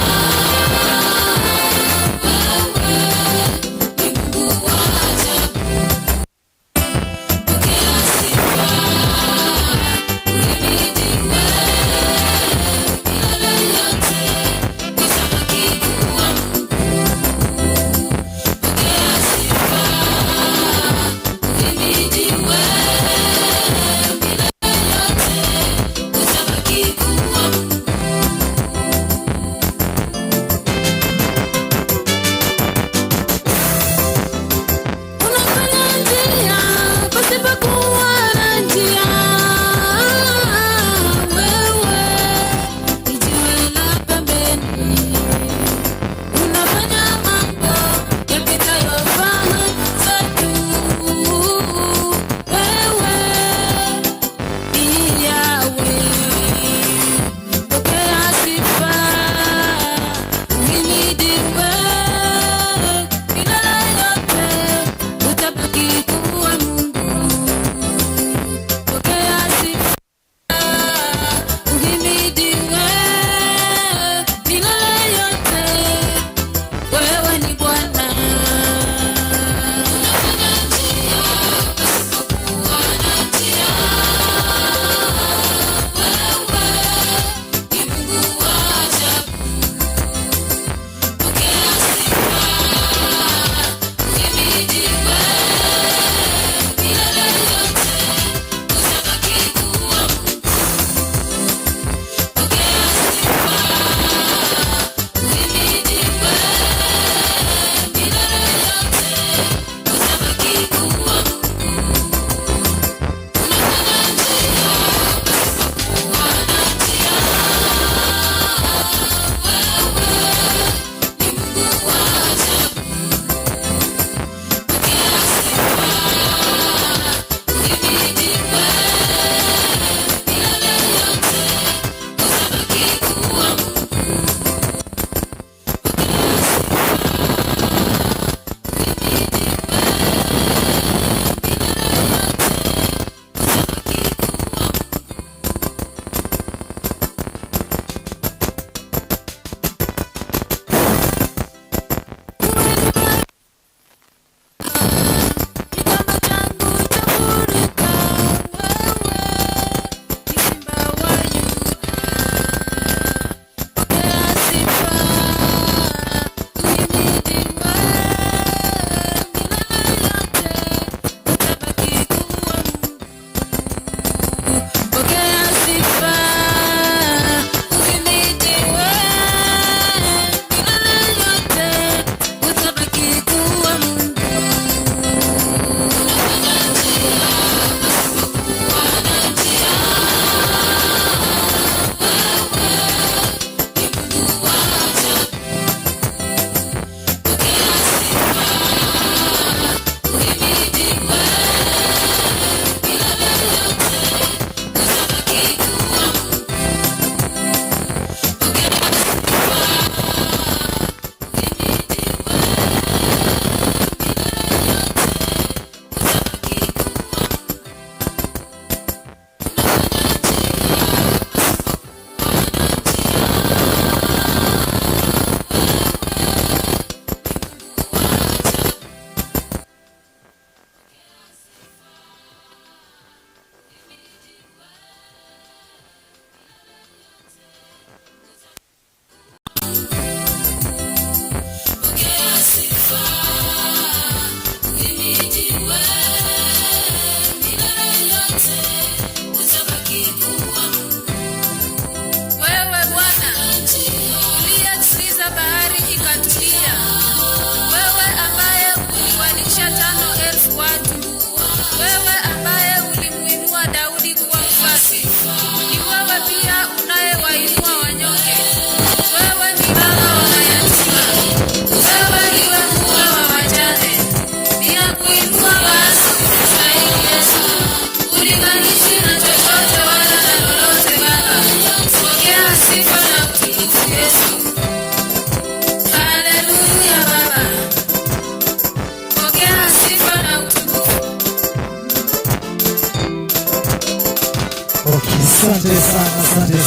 Asante sana, asante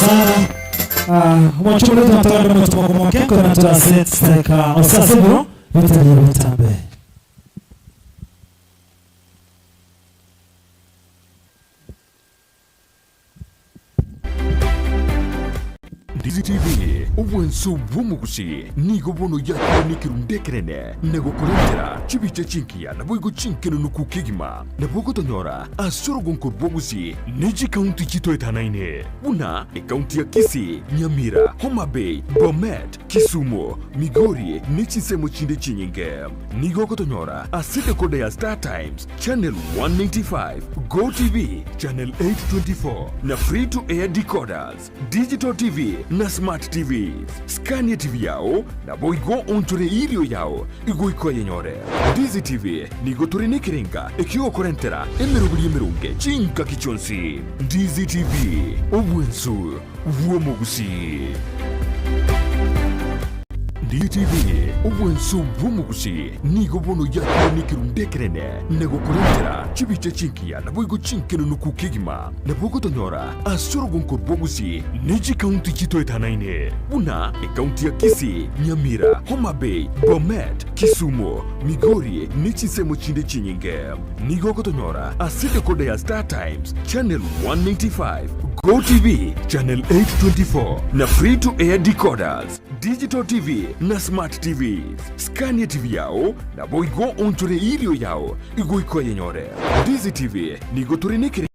sana. Omochie omonene twatogende omotumo komoke nkogenda tore ase chidaeka osase igoro bitari bitambe. Ndizi TV, obwanso bw'omogusi, nigo bono yakire nekerundu ekenene na gokorentera chibicha chingiya naboigo chinkenenuku kegima. Nabo ogotonyora ase orogonko rw'obogusi ne chikaunti chitoetanaine buna ekaunti ya Kisii, Nyamira, Homa Bay, Bomet, Kisumu, Migori ne chinsemo chinde chinyinge. Nigo ogotonyora ase decoder ya Star Times, Channel 195, Go TV, Channel 824 na Free to Air decoders, Digital TV na Smart TVs. Scania TV yao naboigo onchore erio yao igoika oyenyore. Ndizi TV nigo tore nekerenga ekiogokorentera emeroberi emeronge chingaki chionsi. Ndizi TV, obwensu bw'omogusii. Ndizi TV, obwensu bw'omogusii, nigo bono yakire nekerundu ekenene na gokorentera chibicha chingiya naboigo chinkenenuku kegima. Nabo ogotonyora ase orogonko rw'Ogusii ne chikaunti chitoetanaine buna ekaunti ya Kisii, Nyamira, Homa Bay, Bomet, Kisumu, Migori ne chinsemo chinde chinyinge. Nigo ogotonyora ase decoder ya Star Times, Channel 195, Go TV, Channel 824 na Free to Air decoders, Digital TV na Smart TVs. Scania TV yao naboigo onchore erio yao igoika oyenyore. Ndizi TV nigo tore nekere.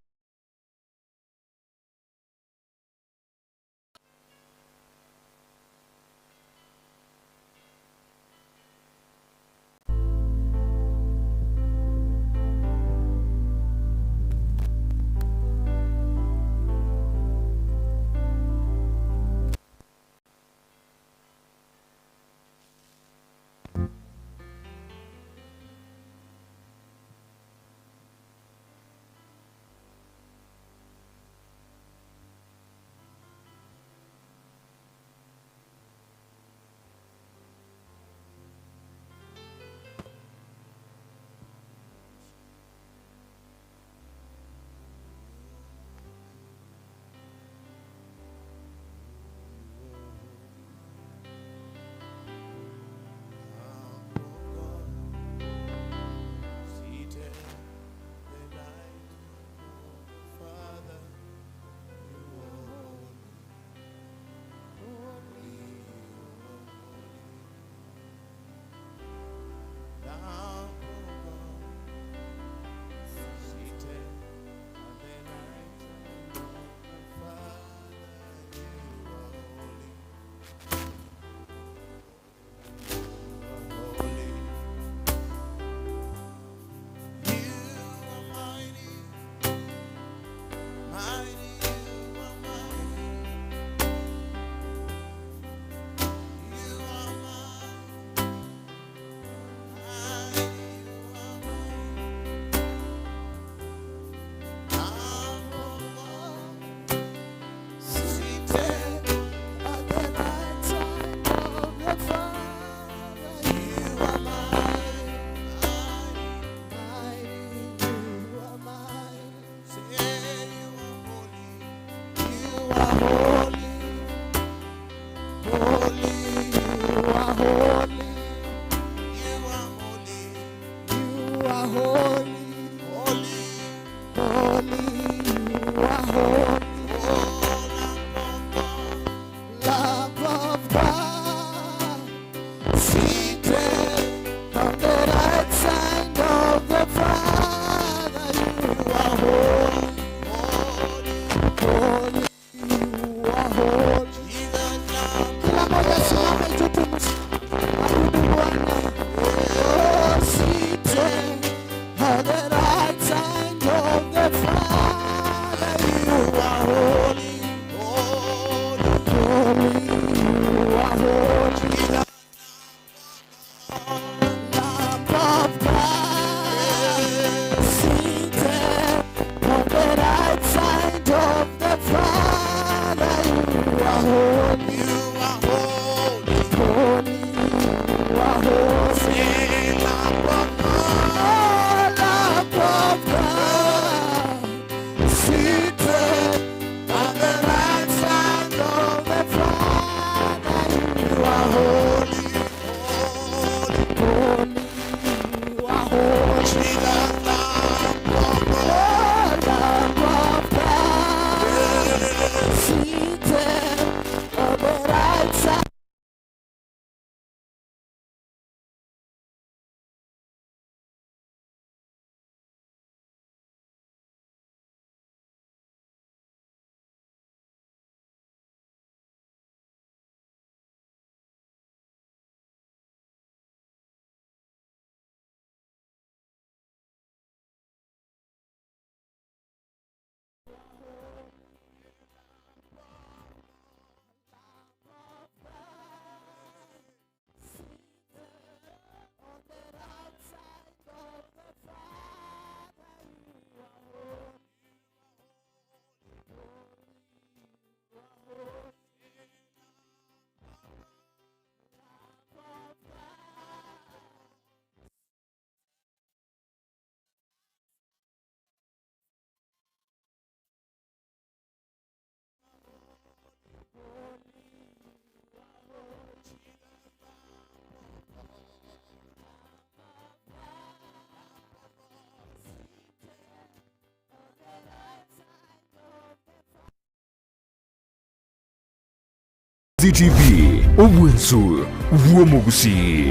TV, obwensu bw'omogusii.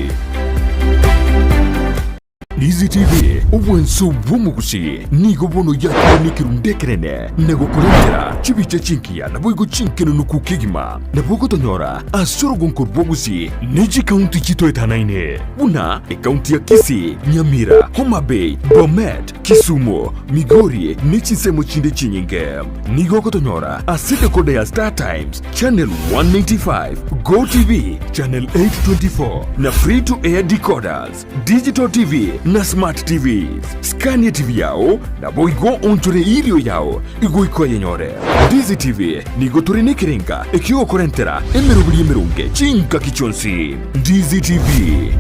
Easy TV, obwensu bw'omogusii, nigo bono yakinire ekerundu ekenene na gokorentera chibicha chingiya naboigo chinkenenuku kegima. Nabo ogotonyora ase orogonko rw'ogusii ne chikaunti chitoetanaine buna ekaunti ya Kisii, Nyamira, Homa Bay, Bomet, Kisumu, Migori ne chinsemo chinde chinyinge. Nigo ogotonyora ase decoder ya Star Times, Channel 195, Go TV, Channel 824 na Free to Air decoders, Digital TV na Smart TVs. Scania TV yao naboigo onchore irio yao igoika oyenyore. Ndizi TV nigo tore nekerenga ekiogokorentera emeroberi emeronge chingaki chionsi. Ndizi TV,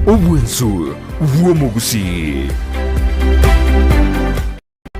obwensu bw'omogusii.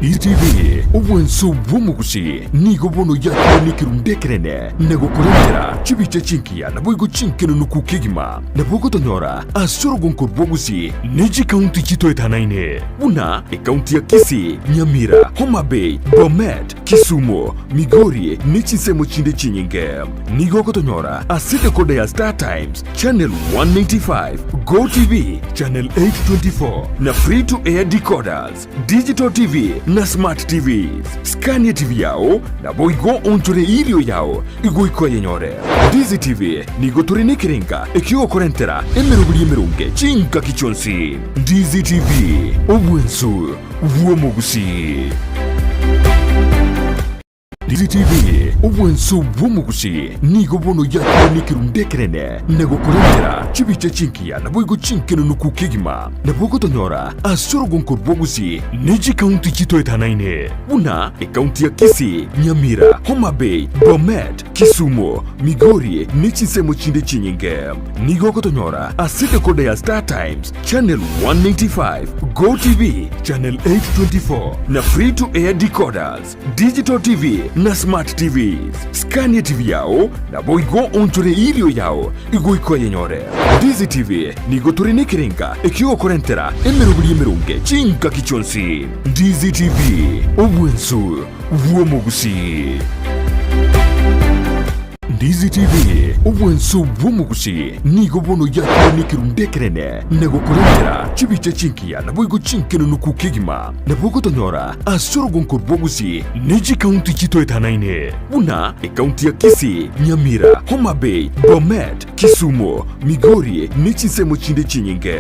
ETV, obwenso bw'omogusii, nigo bono yakinire ekerundu ekenene na gokorentera chibicha chingiya naboigo chinkenenuku kegima. Nabo ogotonyora ase orogonko rw'ogusii ne chikaunti chitoetanaine buna ekaunti ya Kisii, Nyamira, Homa Bay, Bomet, Kisumu, Migori ne chinsemo chinde chinyinge. Nigo ogotonyora ase decoder ya Star Times, Channel 195, Go TV, Channel 824 na Free to Air decoders. Digital TV na Smart TVs. Scania TV yao naboigo onchore irio yao igoika oyenyore. Ndizi TV nigo tore nekerenga ekiogokorentera emeroberi emeronge chingaki chionsi. Ndizi TV, obwensu bw'omogusii. Ndizi TV, obwenso bw'omogusii, nigo bono yakinire ekerundu ekenene na gokorentera chibicha chingiya naboigo chinkenenuku kegima. Nabo ogotonyora ase orogonko rw'ogusii ne chikaunti chitoetanaine buna ekaunti ya Kisii, Nyamira, Homa Bay, Bomet, Kisumu, Migori ne chinsemo chinde chinyinge. Nigo ogotonyora ase decoder ya Star Times, Channel 195, Go TV, Channel 824 na Free to Air decoders. Digital TV na Smart TVs. Scania TV yao naboigo onchore irio yao igoika oyenyore. Ndizi TV nigo tore nekerenga ekiogokorentera emeroberi emeronge chingaki chionsi. Ndizi TV, obwensu bw'omogusii. Ndizi TV, obwenso bw'omogusii, nigo bono yakinire ekerundu ekenene na gokorentera chibicha chingiya naboigo chinkenenuku kegima. Nabo ogotonyora ase orogonko rw'ogusii ne chikaunti chitoetanaine buna ekaunti ya Kisii, Nyamira, Homa Bay, Bomet, Kisumu, Migori ne chinsemo chinde chinyinge.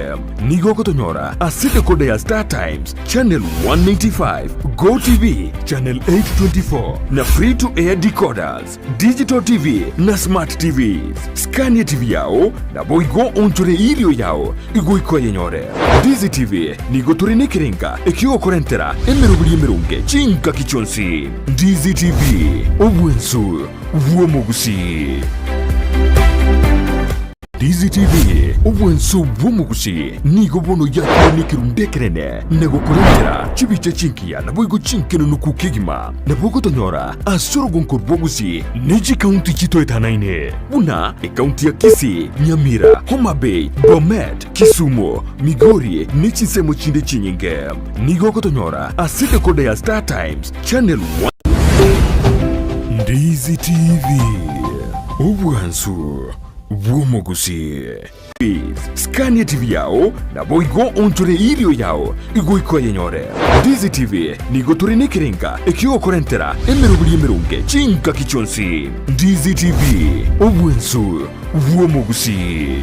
Nigo ogotonyora ase decoder ya Star Times, Channel 195, Go TV, Channel 824 na Free to Air decoders. Digital TV na Smart TVs. Scania TV yao naboigo onchore irio yao igoika oyenyore. Ndizi TV nigo tore nekerenga ekiogokorentera emeroberi emeronge chingaki chionsi. Ndizi TV, obwensu bw'omogusii. Ndizi TV, obwenso bw'omogusii, nigo bono yakinire ekerundu ekenene na gokorentera chibicha chingiya naboigo chinkenenuku kegima. Nabo ogotonyora ase orogonko rw'ogusii ne chikaunti chitoetanaine buna ekaunti ya Kisii, Nyamira, Homa Bay, Bomet, Kisumu, Migori ne chinsemo chinde chinyinge. Nigo ogotonyora ase decoder ya Star Times, Channel 1. Ndizi TV, obwansu bw'omogusii. Scania TV yao naboigo onchore irio yao igoika oyenyore. Ndizi TV nigo tore nekerenga ekiogokorentera emeroberi emeronge chingaki chionsi. Ndizi TV, obwensu bw'omogusii.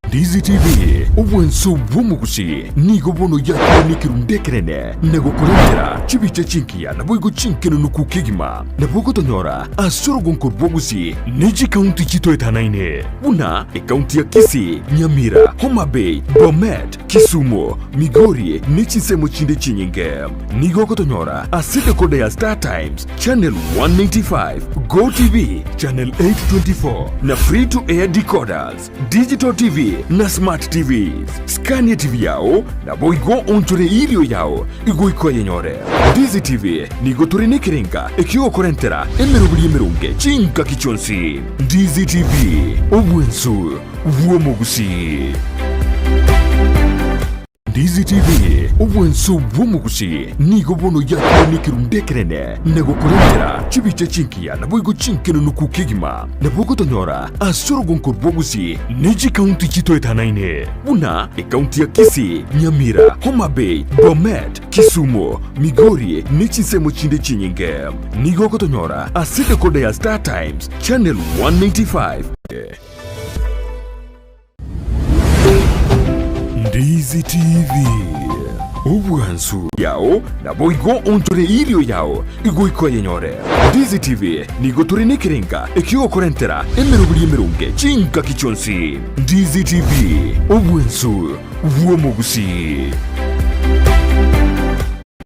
Ndizi TV, obwenso bw'omogusii, nigo bono yakinire ekerundu ekenene na gokorentera chibicha chingiya naboigo chinkenenuku kegima. Nabo ogotonyora ase orogonko rw'ogusii ne chikaunti chitoetanaine buna ekaunti ya Kisii, Nyamira, Homa Bay, Bomet, Kisumu, Migori ne chinsemo chinde chinyinge. Nigo ogotonyora ase decoder ya Star Times, Channel 195, Go TV, Channel 824 na Free to Air decoders. Digital TV na Smart TVs. Scania TV yao naboigo onchore irio yao igoika oyenyore. Ndizi TV nigo tore nekerenga ekiogokorentera emeroberi emeronge chingaki chionsi. Ndizi TV, obwensu bw'omogusii. Ndizi TV, obwanso bw'omogusi, nigo bono yakorwa nekerundu ekenene na gokorentera chibicha chingiya naboigo chinkenenuku kegima. Nabo ogotonyora ase orogonko rw'obogusi ne chikaunti chitoetanaine buna ekaunti ya Kisii, Nyamira, Homa Bay, Bomet, Kisumu, Migori ne chinsemo chinde chinyinge. Nigo ogotonyora ase decoder ya Star Times channel 195. Ndizi TV, obwansu yao naboigo onchore irio yao igoika oyenyore. Ndizi TV nigo tore nekerenga ekiogokorentera emeroberi emeronge chingaki chionsi. Ndizi TV, obwansu bw'omogusii.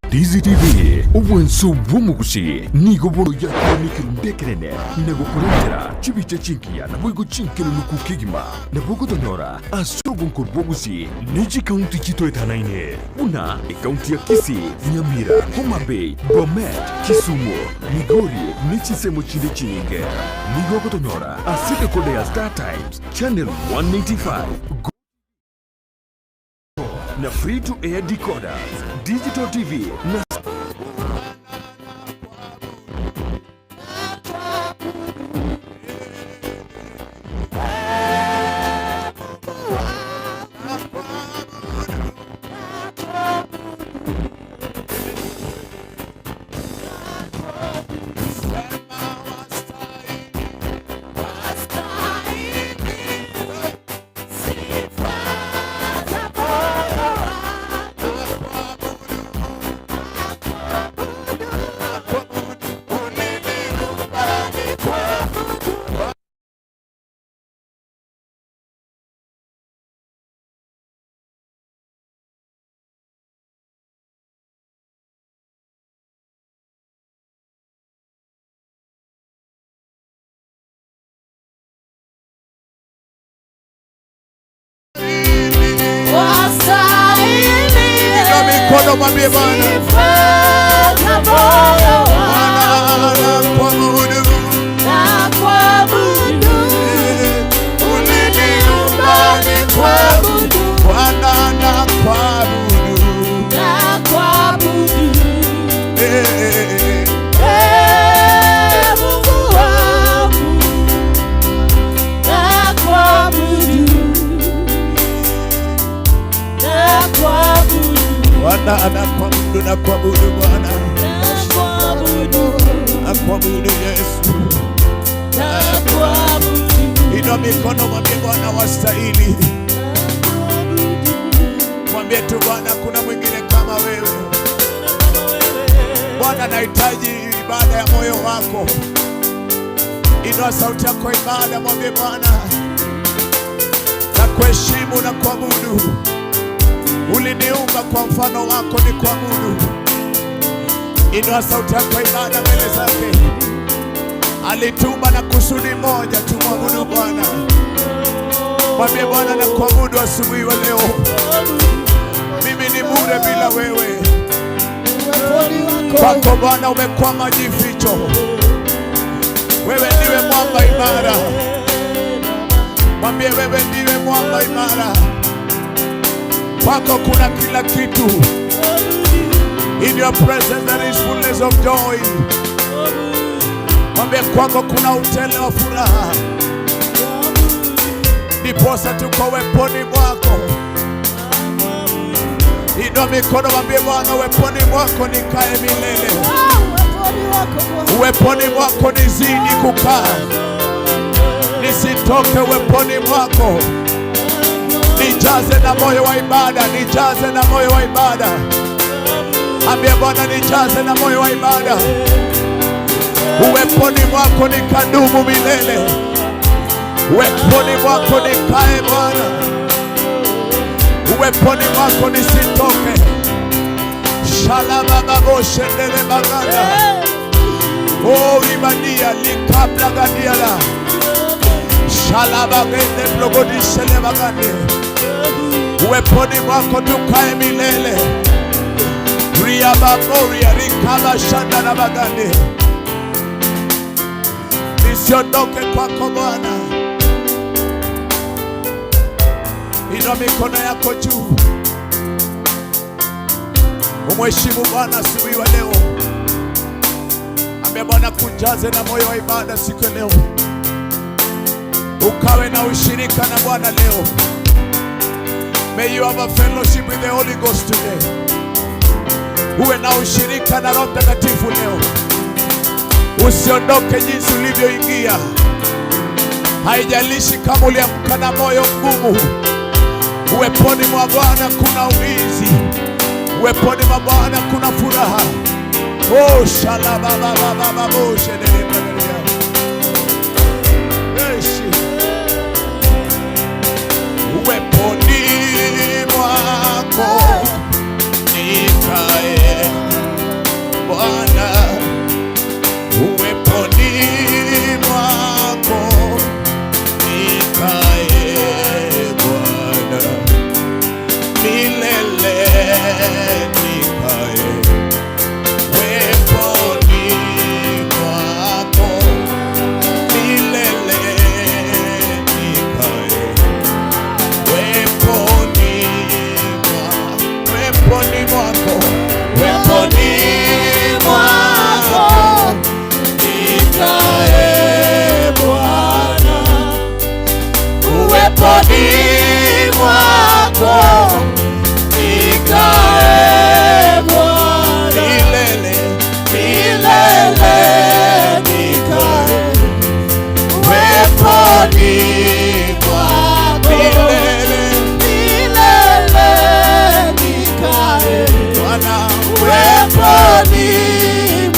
Ndizi TV, obwansu bw'omogusii, nigo bono yakorwa nekerundu ekenene na gokorentera chibicha chingiya naboigo chinkenenuku kegima. Nabo ogotonyora ase orogonko rw'Ogusii ne chikaunti chitoetanaine buna ekaunti ya Kisii, Nyamira, Homa Bay, Bomet, Kisumu, Migori ne chinsemo chinde chinyinge. Nigo ogotonyora ase decoder ya Star Times channel 185, Go na free to air decoders, digital TV na Inua mikono mwambie Bwana, Bwana nakuabudu, uliniumba nikuabudu, Bwana nakuabudu, eh, Bwana anakuabudu, nakuabudu Bwana, nakuabudu Yesu. Inua mikono mwambie Bwana wastahili, mwambie tu Bwana, kuna mwingine kama wewe. Bwana, nahitaji ibada ya moyo wako. Inua sauti yako ibada, mwambie Bwana, nakuheshimu na kuabudu. Uliniumba kwa mfano wako, ni kuabudu. Inua sauti yako ibada mbele zake. Alituumba na kusudi moja, tumwabudu Bwana. Mwambie Bwana, nakuabudu asubuhi wa leo. Mimi ni bure bila wewe. Kwako Bwana umekuwa majificho, wewe ndiwe mwamba imara. Mwambie wewe ndiwe mwamba imara, kwako kuna kila kitu. In your presence there is fullness of joy. Mwambie kwako kuna utele wa furaha, ndiposa tuko weponi mwako. Inua mikono, mwambie Bwana, uweponi mwako nikae milele, uweponi mwako nizidi kukaa, nisitoke uweponi mwako. Nijaze na moyo wa ibada, nijaze na moyo wa ibada. Ambia Bwana, nijaze na moyo wa ibada, uweponi mwako nikadumu milele, uweponi mwako nikae Bwana, uweponi mwako nisitoke. Shalabababoshendele baganda oh imania likablagadiala shalabagende blogodishele bagande, uweponi mwako tukae milele. Riababoria rikabashanda na bagande, nisiondoke kwako Bwana. Inua mikono yako juu. Umheshimu Bwana asubuhi wa leo. Ambia Bwana kujaze na moyo wa ibada siku ya leo, ukawe na ushirika na Bwana leo. May you have a fellowship with the Holy Ghost today. Uwe na ushirika na Roho Mtakatifu leo, usiondoke jinsi ulivyoingia. Haijalishi kama uliamka na moyo mgumu, uweponi mwa Bwana kuna ulinzi, uweponi mwa Bwana kuna furaha. Oh, shalabababababo, shedelebradia. Eshi. Uweponi mwako nikae Bwana, uweponi mwako nikae Bwana, milele nikae uweponi mwako milele nikae uweponi uweponi mwako uweponi mwako nikae Bwana uweponi mwako nikae Bwana milele milele nikae uweponi mwako milele Milele nikae Bwana uweponi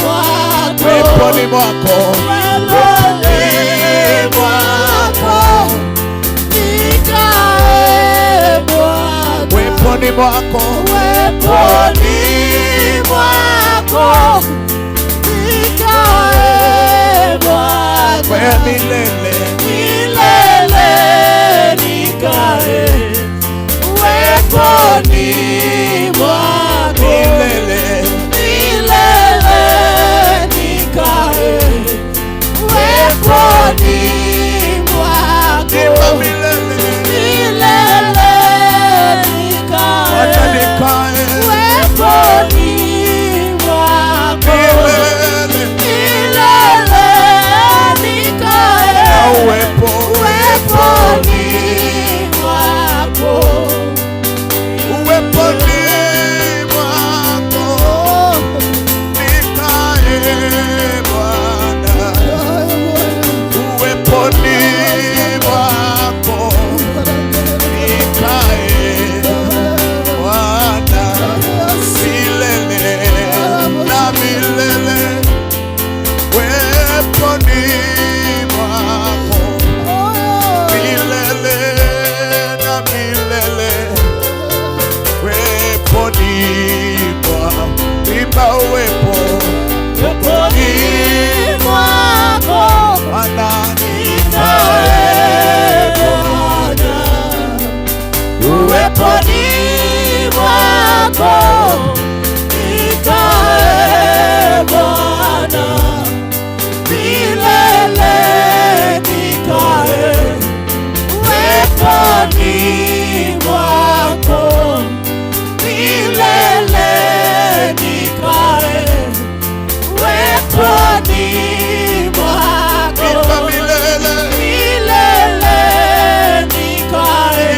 mwako uweponi mwako uweponi mwako nikae Bwana uweponi mwako uweponi mwako nikae Bwana kwa milele milele nikae uweponi mwako milele milele nikae uweponi mwako Imba milele milele hata nikae nikae uweponi mwako milele milele nikae na uwepo uweponi mwako uweponi mwako nikae Bwana uweponi mwako nikae Bwana milele na milele uweponi mwako milele na milele uweponi mwako imba uwepo uweponi mwako Bwana nikae Bwana uweponi mwako nikae Bwana milele nikae uweponi mwako milele nikae uweponi mwako imba milele milele nikae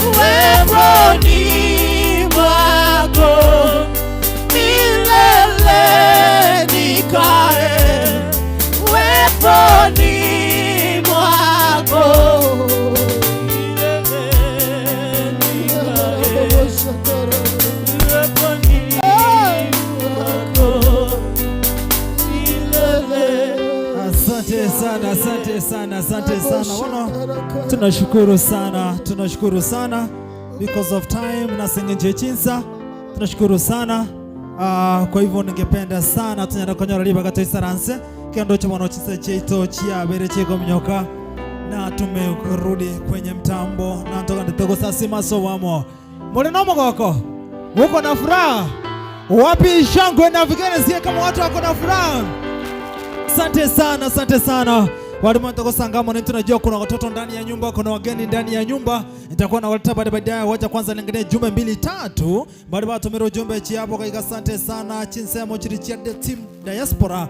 uweponi mwako milele nikae uweponi mwako milele nikae uweponi mwako milele. Asante sana, asante sana, asante sana. Wono tunashukuru sana, tunashukuru sana because of time na sengenje chinsa. Tunashukuru sana. Kwa hivyo ningependa sana tunyara konyora ribaga toisaranse kendo chobono chisa cheito chiabere chikomnyoka na tumerudi kwenye mtambo na ntoka nditego sasima so wamo muli no mogoko muko na furaha wapi shangwe na vigelegele kama watu wako na furaha. Asante sana, asante sana. Walimu tokosanga amo naintwe najua kuna watoto ndani ya nyumba, kuna wageni ndani ya nyumba. Nitakuwa nawaleta baada baadaye. Wacha kwanza niangalie jumbe mbili tatu. Bali batumira ujumbe chiabo kaiga asante sana chinsemo chiri chia the team diaspora.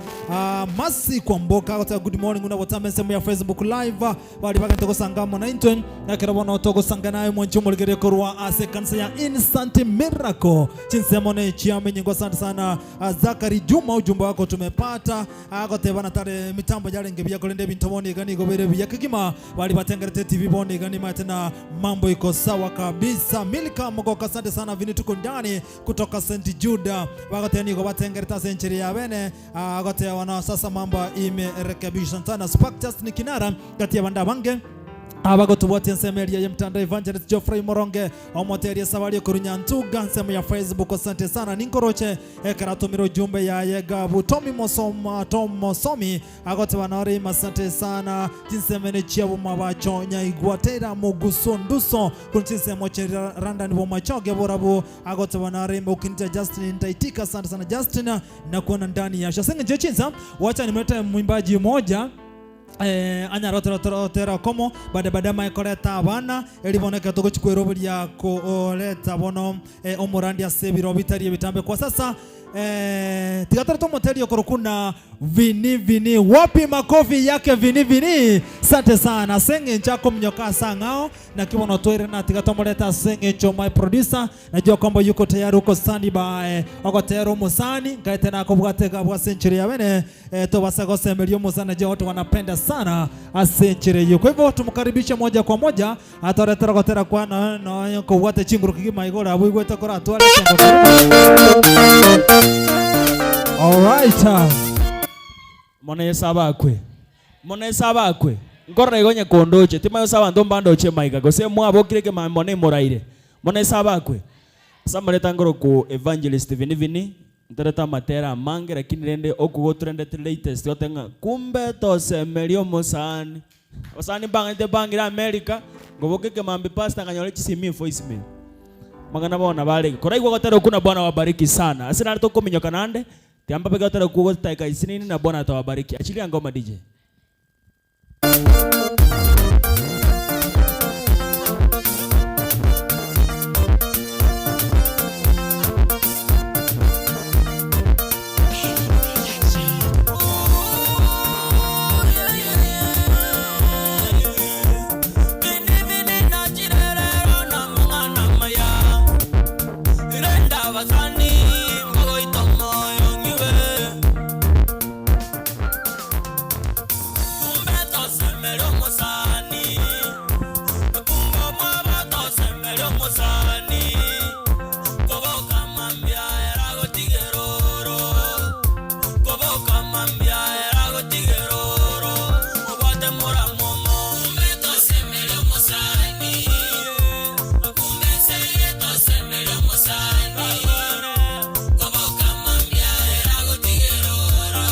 Masi Kwamboka goteba good morning una gotamba ensemo ya Facebook live. Bali bagente gosanga amo naintwe. Ekero bono togosanga naye mwanche omorigereria korwa ase ekanisa ya Instant Miracle. Chinsemo ne chiamenyigwa asante sana Zachary Juma ujumbe wako tumepata. Agoteba natare emitambo yarenge buya korende ebinto bono iga nigo bire buya kegima. Baria batengerete etibi bono iga nimaete na mambo iko sawa kabisa. Milka Mogoka asante sana Vini tuko ndani kutoka St Juda. Bagoteba nigo batengerete ase enchera ya bene. Agoteba na sasa mambo imerekebishwa sana. Spark ni kinara kati ya bande abange. Abagotobwatia ensemo eria y'emtandao Evangelist Geoffrey Moronge omoteria esabari ekorwa Nyantuga ensemo ya Facebook asante sana ninkoroche ekero atomire ujumbe yaye Gabu Tommy Mosoma Tom Mosomi agoteba nore ime asante sana chinsemo ene chia bomabacho Nyaigwa Taylor Muguso Nduso korwa chinsemo chia London Bomachoge Borabu agoteba nore ime Okinita Justin Ntaitika asante sana Justin nakuona ndani ya show. Ase eng'encho ye chinsa wacha nimlete mwimbaji moja Eh, anyare oterotera okomo bade bade amaye koreta abana, eri bono ekero togochia kweroberia koreta bono eh, omorandi ase ebiro bitari ebitambe. Kwa sasa eh, tiga torete omoteri okorokwa na Vini Vini. Wapi makofi yake Vini Vini? Sante sana ase eng'encho akominyoka ase ang'ao naki bono toire na tiga tomorete ase eng'encho my producer najua kwamba yuko tayari uko standby ogotera omosani nkaete nakobwate iga abwo ase enchera ya bene Eh, tobasa gosemeria omosani najua watu wanapenda sana ase enchera eyio. Kwa hivyo tumkaribishe moja kwa moja atoretere ogotera kwa no nonya kobwate chinguru kegima igoro abwo oigwete koratware chengo Alright. Mono Yeso abakwe, mono Yeso abakwe, nkorora igo onye kondoche, timanya gose abanto mbandoche maiga, gose mwabokire ekemambia mono emoraire. Mono Yeso abakwe. Ase amareta nkorokwa Evangelist Vini Vini, Ntorete amatera amange lakini rende okwo gotorendete latest goteba ng'a kumbe tosemerie omosani. Abasani mbang'anyete bangire America, nkoboka ekemambia pastor nkanyora chisimi evoice mail. Amang'ana bono nabo arenge. Koraigwe gotera okwo na Bwana awabariki sana. Ase nare tokominyoka naende, tiga mbabeke gotera okwo goteka isinini na Bwana atawabariki. Achilia ngoma DJ. Kumbe tosemere omosani, kumbe omwabo tosemere omosani, koboka mambia eragotigera oro, koboka mambia eragotigera oro, obwate moramomo. Kumbe tosemere omosani, kumbe enseye tosemere omosani, koboka mambia eragotigera oro.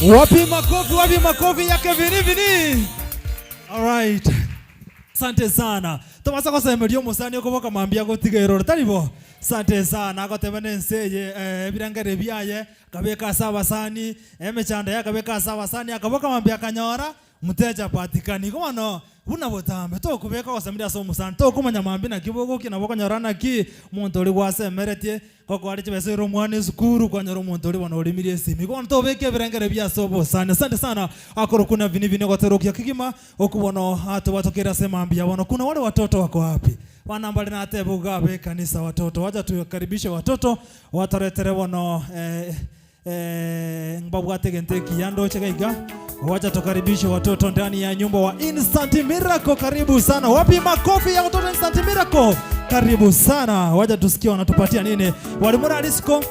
Wapi makofi, wapi makofi yake Vini Vini. Alright. Asante sana. Tobasa gosemeria omosani okoboka mambia gotiga eroro tari bo? Asante sana agoteba na ense eye eh, ebirengere biaye akabeka ase abasani, emechando yaye akabeka ase abasani akaboka mambia akanyora mteja hapatikani. Igo bono buna botambe tokobeka ogosemeria ase omosani tokomanya mambia naki bogokia nabo okonyora naki omonto oria gwasemeretie Gokoare chibesa ere omwana esukuru, kwanyora omonto oria bono oremirie esimi. Bono tobeke ebirengere bia ase obosani. Asante sana akorokwa na Vini Vini ogotera okia kegima okwo bono atobatokeire ase mambia bono. Kuna wale watoto wako wapi? Bana mbare natebe iga abe ekanisa watoto. Wacha tuwakaribishe watoto watoretere bono eh, eh, mbabwate egento ekiya ndoche gaiga. Wacha tukaribishe watoto ndani ya nyumba wa Instant Miracle. Karibu sana. Wapi makofi ya watoto Instant Miracle? Karibu sana. Wacha tusikie wanatupatia nini. Walimu Arisco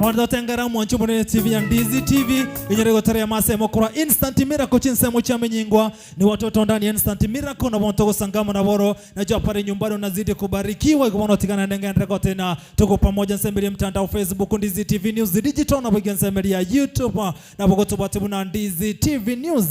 Wandotengera mwancho munene TV ya Ndizi TV inyere goterea masemo korwa Instant Miracle chinsemo chiamenyingwa ni watoto ndani ya Instant Miracle na bonto gosangama na boro najua pale nyumbani unazidi kubarikiwa ikobono tigana ndengendre tena tuko pamoja nsemberia mtandao Facebook Ndizi TV News Digital na boiga nsemberia YouTube na bogotobwate buna Ndizi TV News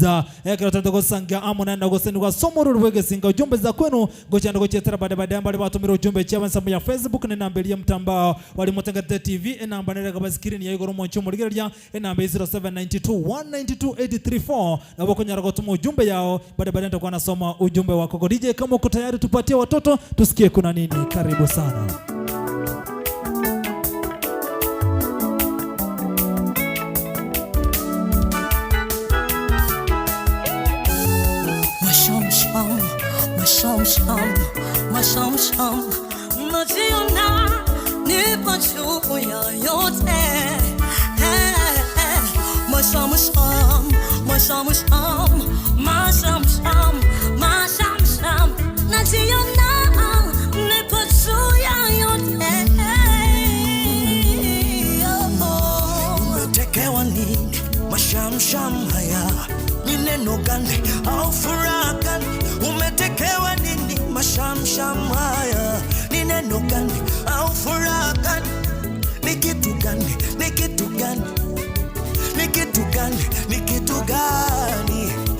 ekero tente gosanga amo naende gosenigwa somororo bwegesinga ujumbe za kwenu gochanda gochetera baada baadaye mbale batumire ujumbe chiaba ensemo ya Facebook ne namba eria mtambao wali motengete TV enamba nere gaba screen ya igoro monche omorigereria enamba ya 0792 192 834 nabo okonyara gotuma ujumbe yao baada baadaye nitakuwa nasoma ujumbe wako. Kwa DJ kama uko tayari tupatie watoto tusikie kuna nini. Karibu sana. Mashamsham, mashamsham, mashamsham, najiona nipo juu ya yote. Eh, eh. Mashamsham, mashamsham, mashamsham, mashamsham, najiona nipo juu ya yote. Oh. Umetekewa nini? Mashamsham haya ni neno gani au furaha gani? Umetekewa nini? Mashamsham haya ni neno gani au furaha gani? Ni kitu gani? Ni kitu gani? Ni kitu gani? Ni kitu gani?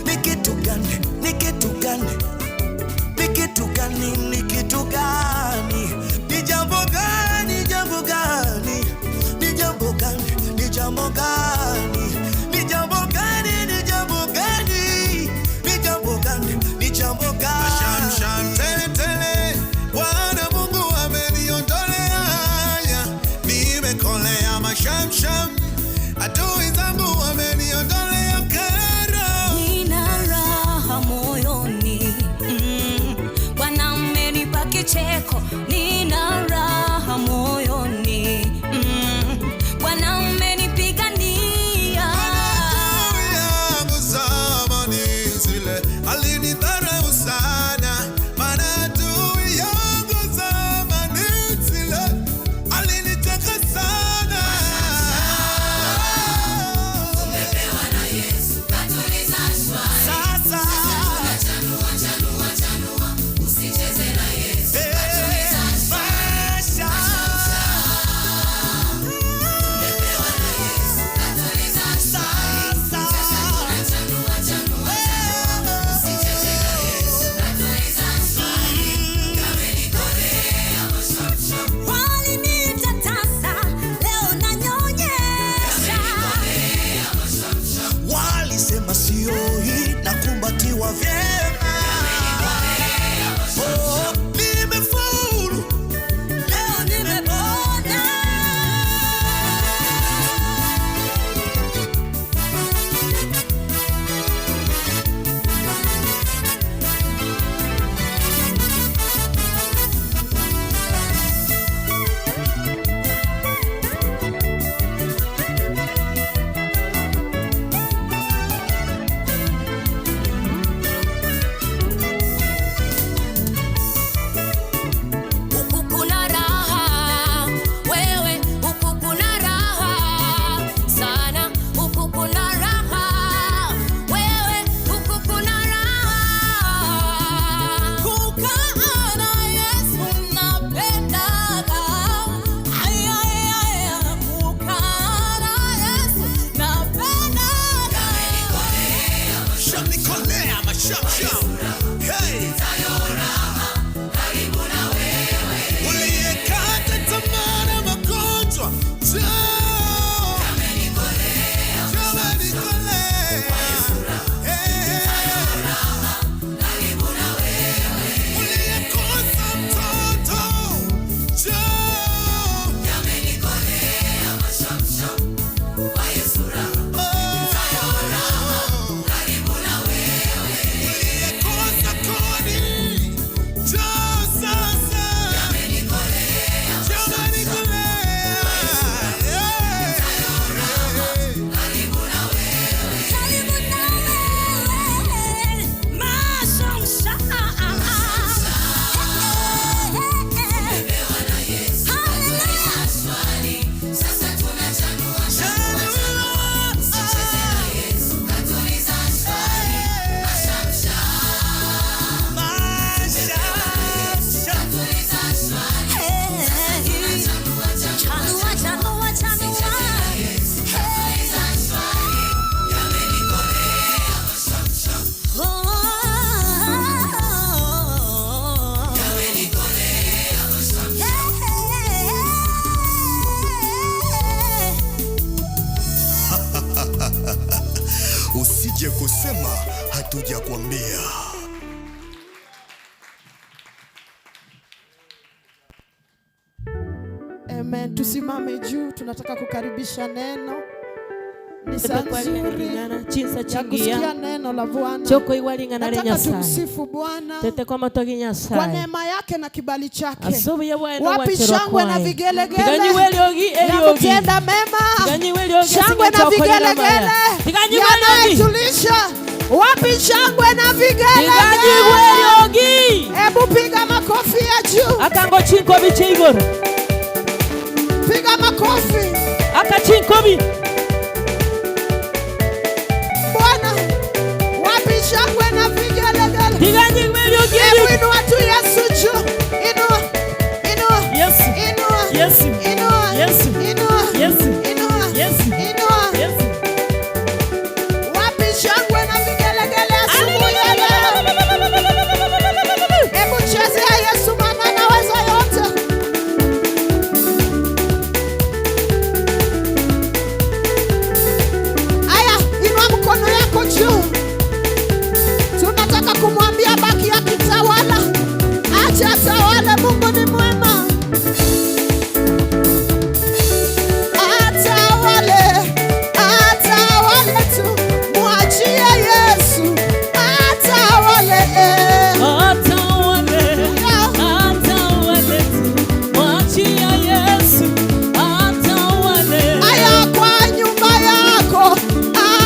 Amen. Tusimame juu, tunataka kukaribisha neno. Ni saa nzuri Chinsa ya chingiya kusikia neno la Bwana. chokoigwa ring'ana ria Nataka Nyasaye tumsifu Bwana tete kwa matogi kwa Nyasaye neema yake na kibali chake. asubuya bwaye Wapi nogwancherwa shangwe na kwaye vigelegele tiganyiwe eriogi ya eriogi kutenda mema, tiganyiwe eriogi shangwe na vigelegele tiganyiwe eriogi yanayetulisha. Wapi shangwe na tiganyiwe vigelegele? eriogi Hebu piga makofi ya juu, akango chinkobi chia igoro piga makofi. aka chinkobi Bwana, wapi shangwe na vigelegele? tiganyiwe eriogi Hebu eriogi inua tu Yesu juu, inua, inua, Yesu inua, Yesu inua, Yesu inua, Yesu inua, Yesu inua. Yesu Wapi shangwe na vigelegele asubuhi ya leo? Hebu chezea Yesu maana anaweza yote. Aya, inua mkono yako juu. Tunataka kumwambia baki akitawala, acha atawale. Mungu ni mwema, atawale, atawale tu, mwachie Yesu atawale. Atawale, atawale tu, mwachia Yesu, atawale. Aya, kwa nyumba yako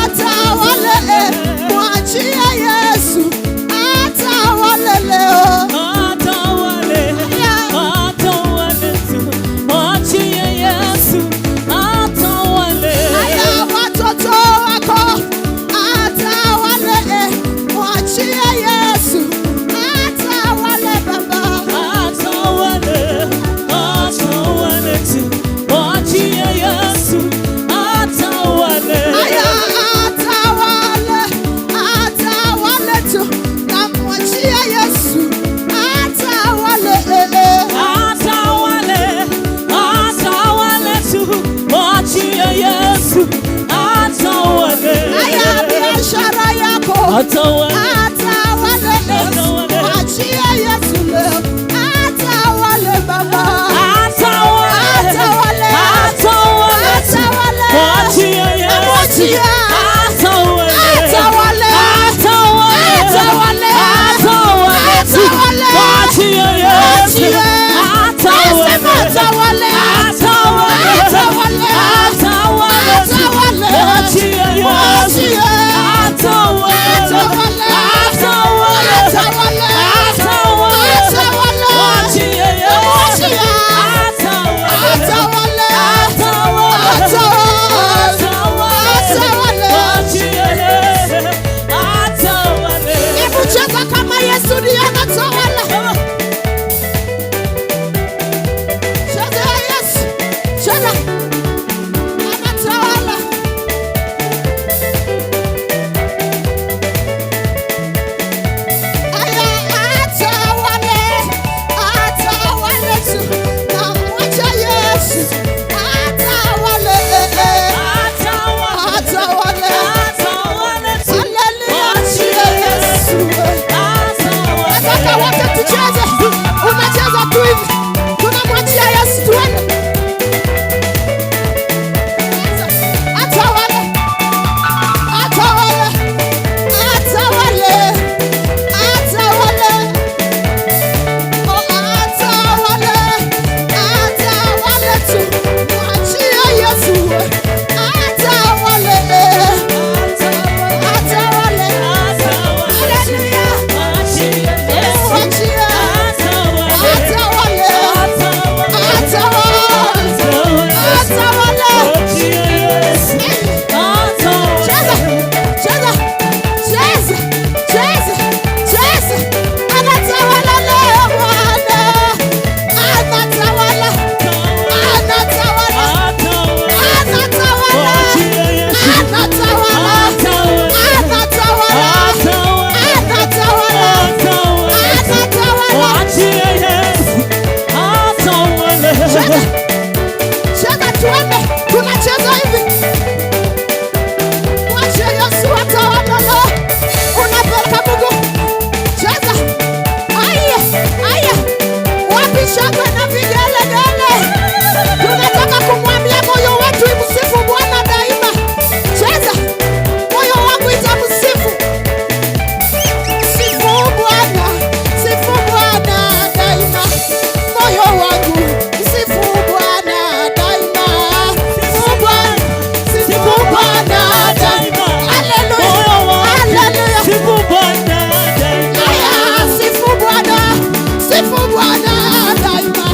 atawale, mwachie Yesu atawale leo. Atawale, atawale tu, mwachia Yesu, atawale. Aya, watoto wako atawale, mwachie Yesu atawale baba. Atawale, atawale tu, mwachia Yesu, atawale. Aya, atawale, atawale tu, namwachia Yesu atawale. Atawale, atawale tu, mwachie Yesu, atawale. Aya, biashara yako Atawale. atawale, Atawale. mwachie Yesu leo, atawale baba. Atawale, Atawale. atawale tu, Atawale. mwachie Yesu, Namwachia. atawale, Atawale. atawale, Atawale. atawale tu, Atawale. mwachie Yesu, Mwachie. atawale, Nasema atawale. atawale, Atawale. atawale tu, Atawale. mwachie Yesu. Mwachie. Atawale, Atawale. atawale, Atawale. atawale, Atawale. mwachie Yesu. Mwachie. Atawale, Atawale. atawale, Atawale. atawale, Atawale. mwachie Yesu. Atawale. Hebu cheza kama Yesu ndiye anatawala. Cheza ya Yesu. Cheza. Anatawala. Aya, atawale. Atawale tu. Namwacha Yesu. Atawale. Atawale, Atawale. atawale tu, Haleluya. mwachie Yesu. Atawale. Nataka wote tucheze. Unacheza tu hivi. Tunamwachia Yesu tuende. Atawale. Atawale. Atawale. Atawale. Oh, atawale. Atawale tu. Mwachie Yesu. Atawale. Atawale. Atawale, Haleluya. mwachie Yesu. Mwachie. Atawale. Atawale. Sifu Bwana daima,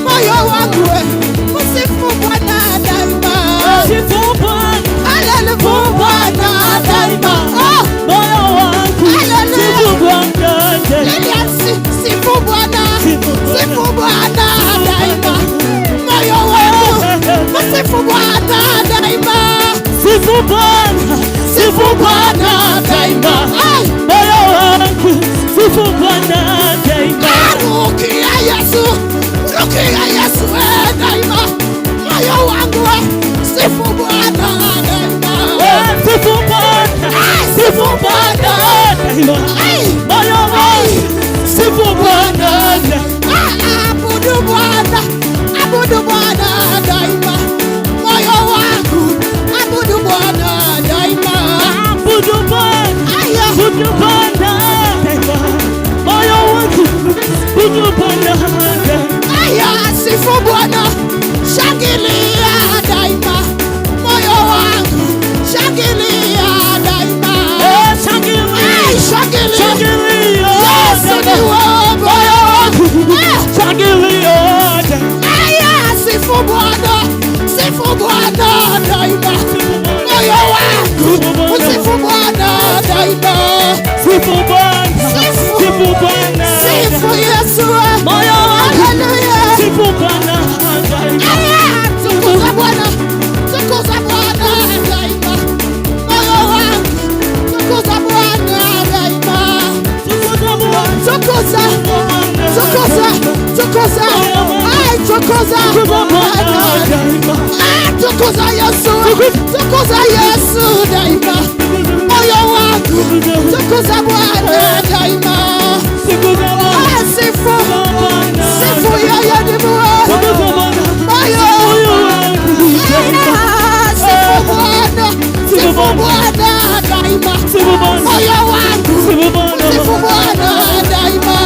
moyo wangu we, msifu Bwana daima. Sifu Bwana. Haleluya Bwana daima. Ah! Moyo wangu. Haleluya. Sifu Bwana daima. Lilian, sifu Bwana, sifu Bwana daima, moyo wangu msifu Bwana daima, Sifu Bwana. sifu Bwana daima. Ai! Moyo wangu. Sifu Bwana daima. Rukia Yesu, rukia Yesu eh, daima, moyo wangu eh, sifu Bwana daima. Eh, Sifu Bwana. Ai, Sifu Bwana daima. Ai! Moyo wangu. Sifu Bwana daima. Ah, Abudu Bwana, abudu Bwana daima, moyo wangu abudu Bwana daima. Abudu Bwana. Aya. Abudu Bwana daima. Moyo wangu. Abudu Bwana daima. Aya, sifu Bwana, shangilia daima, moyo wangu shangilia daima. Eh, shangilia. Ai, shangilia. Shangilia Yesu ni daima. wa Moyo wangu. Ah. Shangilia daima. Aya, sifu Bwana, sifu Bwana daima, moyo wangu usifu Bwana daima. Sifu Bwana. Sifu. Sifu Bwana. Sifu Yesu, Moyo wangu. haleluya. Sifu Bwana daima. Aya, tukuza Bwana, tukuza Bwana daima, moyo wangu tukuza Bwana daima, Tukuza Bwana. tukuza, tukuza, tukuza, ai, tukuza Tukuza Bwana Bwana. daima. Ah, tukuza Yesu, tukuza Yesu daima, moyo wangu tukuza Bwana daima. Tukuza Bwana. Ah, sifu, Bwana. sifu yeye ni Bwana, Tukuza Bwana. moyo Moyo wangu daima. Ah, sifu Bwana, sifu Bwana daima, Sifu Bwana. moyo wangu Sifu Bwana. sifu Bwana daima.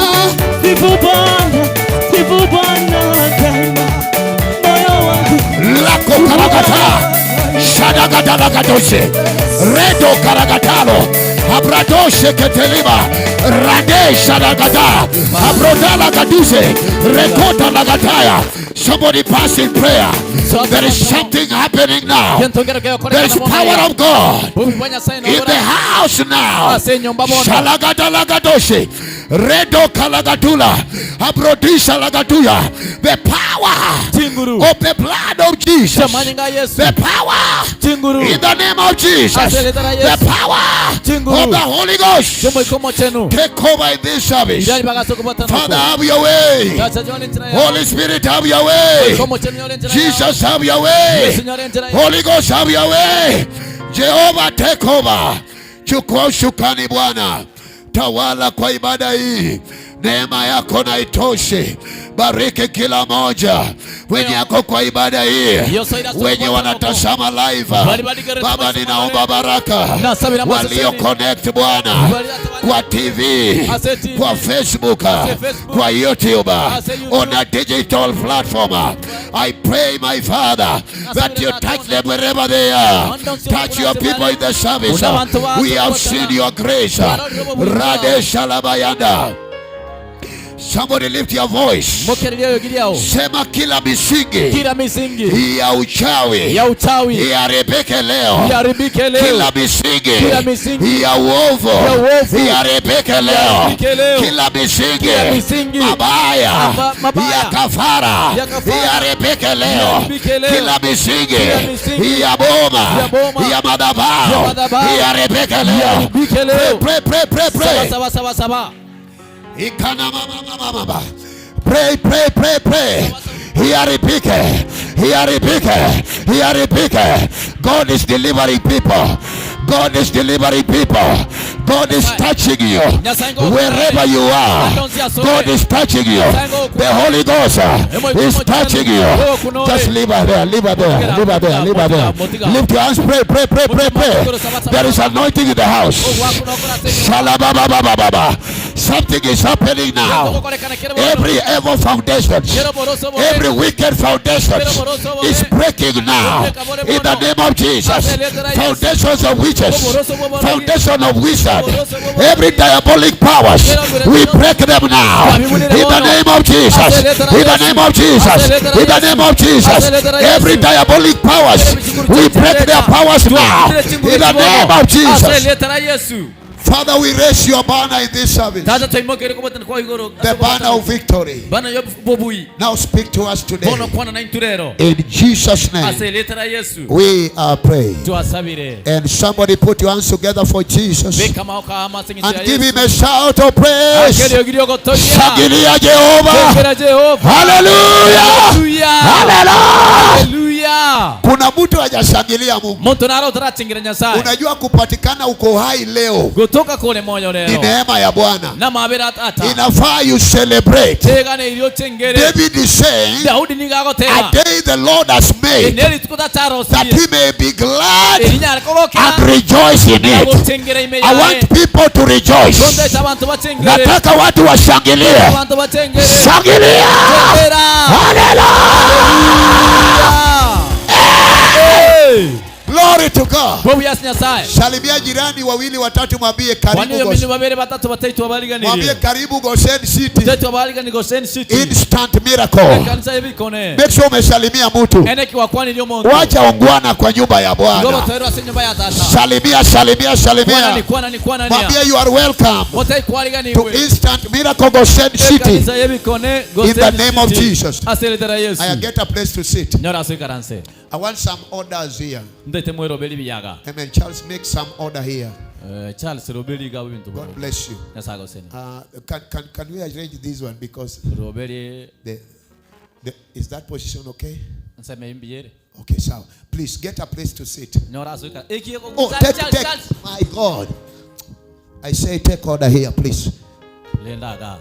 Sifu Bwana. Sifu Bwana daima. Moyo wangu. Lako karakata shadagadalagadoshe redo karagatalo abradoshe ketelima rade shadagada abrodalagaduse rekota lagataya. Somebody pass in prayer. There is something happening now. There is power of God in the house now. Shalagadalagadoshe redo kalagadula abrodisha lagaduya. The power Chinguru. of the blood of Jesus. Chamanyinga Yesu. The power Chinguru. in the name of Jesus. Aseleta The Yesu. power Chinguru. of the Holy Ghost. Chombo ikomo chenu. Take over in this service. Irani bagaso Father, have your way. Holy Spirit, have your way. Jesus, have your way. Holy Ghost, have your way. Jehovah, take over. Chukua usukani Bwana, tawala kwa ibada hii. Neema yako na itoshe. Bariki kila moja wenye yako kwa ibada hii, wenye wanatazama live. Baba, ninaomba baraka walio connect Bwana kwa TV, kwa Facebook, kwa YouTube, on a digital platform. I pray, my Father, that you touch them wherever they are. Touch your people in the service. We have seen your grace. Rade Shalabayanda. Somebody lift your voice. Sema kila misingi Kila misingi ya uchawi ya uchawi iharibike leo. iharibike leo. Kila misingi Kila misingi ya uovu ya uovu iharibike leo. iharibike leo. Kila misingi Kila misingi mabaya mabaya ya kafara ya kafara iharibike leo. iharibike leo. Kila misingi Kila misingi ya boma ya boma ya madhabahu ya madhabahu iharibike leo. iharibike leo. Pray, pray, pray, pray. Saba, saba, saba, saba. Ikana mama mama mama. Pray, pray, pray, pray. Iharibike, iharibike, iharibike. God is delivering people. God is delivering people. God is touching you wherever you are. God is touching you. The Holy Ghost is touching you. Just leave her there, leave her there, leave her there, leave her there. Lift your hands, pray, pray, pray, pray, pray. There is anointing in the house. Shalabababababa. Something is happening now. Every evil foundation, every wicked foundation is breaking now. In the name of Jesus. Foundations of witches, foundation of wizards, God. Every diabolic powers, we break them now. In the name of Jesus. In the name of Jesus. In the name of Jesus. Every diabolic powers, we break their powers now. In the name of Ase Jesus. erieta ria Yesu. Father, we raise your banner in this service. Tata twaimokeire kobwatana kwa igoro. The banner of victory. Banner ya bobui. Now speak to us today. Bono kwana na intwe rero. In Jesus' name. Ase erieta ria Yesu. We are praying. Twasabire. And somebody put your hands together for Jesus. Beka amaboko amo ase eng'encho And ya give Yesu. him a shout of praise. Akere ogirie ogotogia. Shangilia Jehova. Chengera Jehova. Hallelujah. Hallelujah. Hallelujah. Hallelujah. Kuna mtu hajashangilia Mungu. Muntu naro utarachengera Nyasaye. Unajua kupatikana uko hai leo Gutoka kule moyo ni lero. neema ya Bwana. Na mabera tata. Inafaa you celebrate. Tegane irio chengere. David is saying, Daudi niga a agoteba. day the Lord has made Eneri tuko that tatarosie. we may be glad Erinyare korokera. and rejoice in it. Agotengera ime I yaye. want people to rejoice. Tonde abantu bachengere. Nataka watu washangilie. Abantu bachengere. Shangilia! Chengera. Hallelujah! Hey! Glory to God. Bobu yasi Nyasaye. Salimia jirani wawili watatu, mwambie karibu Waniyo Goshen. minyu babere batatu bataitu Mwambie abaliganire. karibu Goshen City. Taitu abaligani Goshen City. Instant miracle. Kanisa ebikone. Make sure umesalimia mtu. Ene kiwakwani lyo muntu. Wacha ungwana kwa nyumba ya Ngobo Bwana. toero ase nyumba ya tata. Salimia, salimia, Kwana ni salimia. kwana ni kwana ni. Mwambie you are welcome Motai to kwaliganiwe. Instant Miracle Goshen City. Kanisa ebikone In the name of Jesus. Ase litera Yesu. I get a place to sit. Nyora ase karanse. I want some orders here. Ndete mwe robeli biyaga. Amen. Charles, make some order here. Eh, Charles robeli gabo bintu. God bless you. Nyasaye goseni. Can we arrange this one because Robeli the is that position okay? nseme imbiyere. Okay, so please get a place to sit. Nyora ase karanse. Eki Oh, take, take. My God. I say take order here, please. Lenda ga.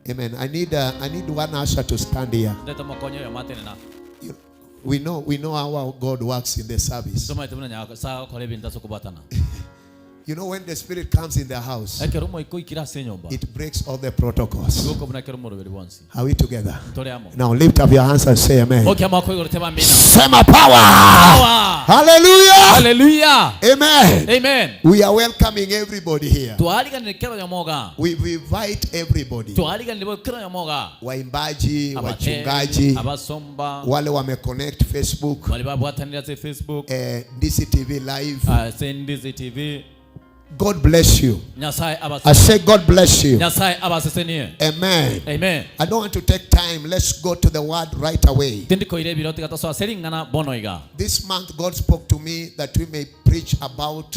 Amen. I need one usher to stand here. Ndete mokonyo ya matene na. We know how our God works in the service. Soma itumuna nyaka sa kore bintu sokubatana. You know, when the Spirit comes in the house, Ekero moiko ikira ase nyomba. it breaks all the protocols. Goko buna kero moroberi bonsi. Are we together? Tore amo. Now lift up your hands and say amen. Okay, amako igoro teba mina. Sema power. Power. Hallelujah. Hallelujah. Amen. Amen. We are welcoming everybody here. Twaliganire kero nyamoga. We invite everybody. Twaliganire kero nyamoga. Waimbaji, Abateri, wachungaji, abasomba, wale wameconnect Facebook, wale babwatanira ase Facebook, DCTV live. Ase Ndizi TV. God bless you. Nyasaye abas- I say God bless you. Nyasaye abasesenie. Amen. Amen. I don't want to take time. Let's go to the word right away. Tindikoire ebiro tigatosoa sering'ana bono iga. This month God spoke to me that we may preach about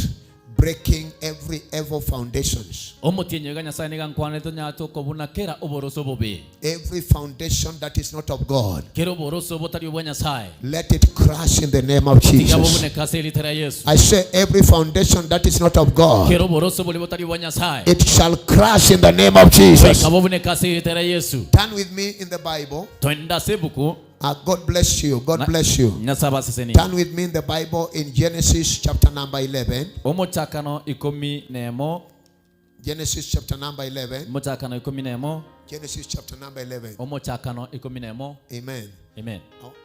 breaking every evil foundations. Omotienyi iga Nyasaye niga nkwanete onya tokobuna kera oboroso bobe. Every foundation that is not of God, Kera oboroso botari obwa Nyasaye. let it crash in the name of Tiga Jesus. bobuneka ase eritera Yesu. I say every foundation that is not of God, Kera oboroso bori botari obwa Nyasaye. it shall crash in the name of Jesus. Goika bobuneka ase eritera Yesu. Turn with me in the Bible. Twenda ase ebuku. God bless you. God bless you. Nyasaye abasesenie. Turn with me in the Bible in Genesis chapter number 11. Omochakano ikomi nemo. Genesis chapter number 11. Omochakano ikomi nemo. Genesis chapter number 11. Omochakano ikomi nemo. Amen. Amen.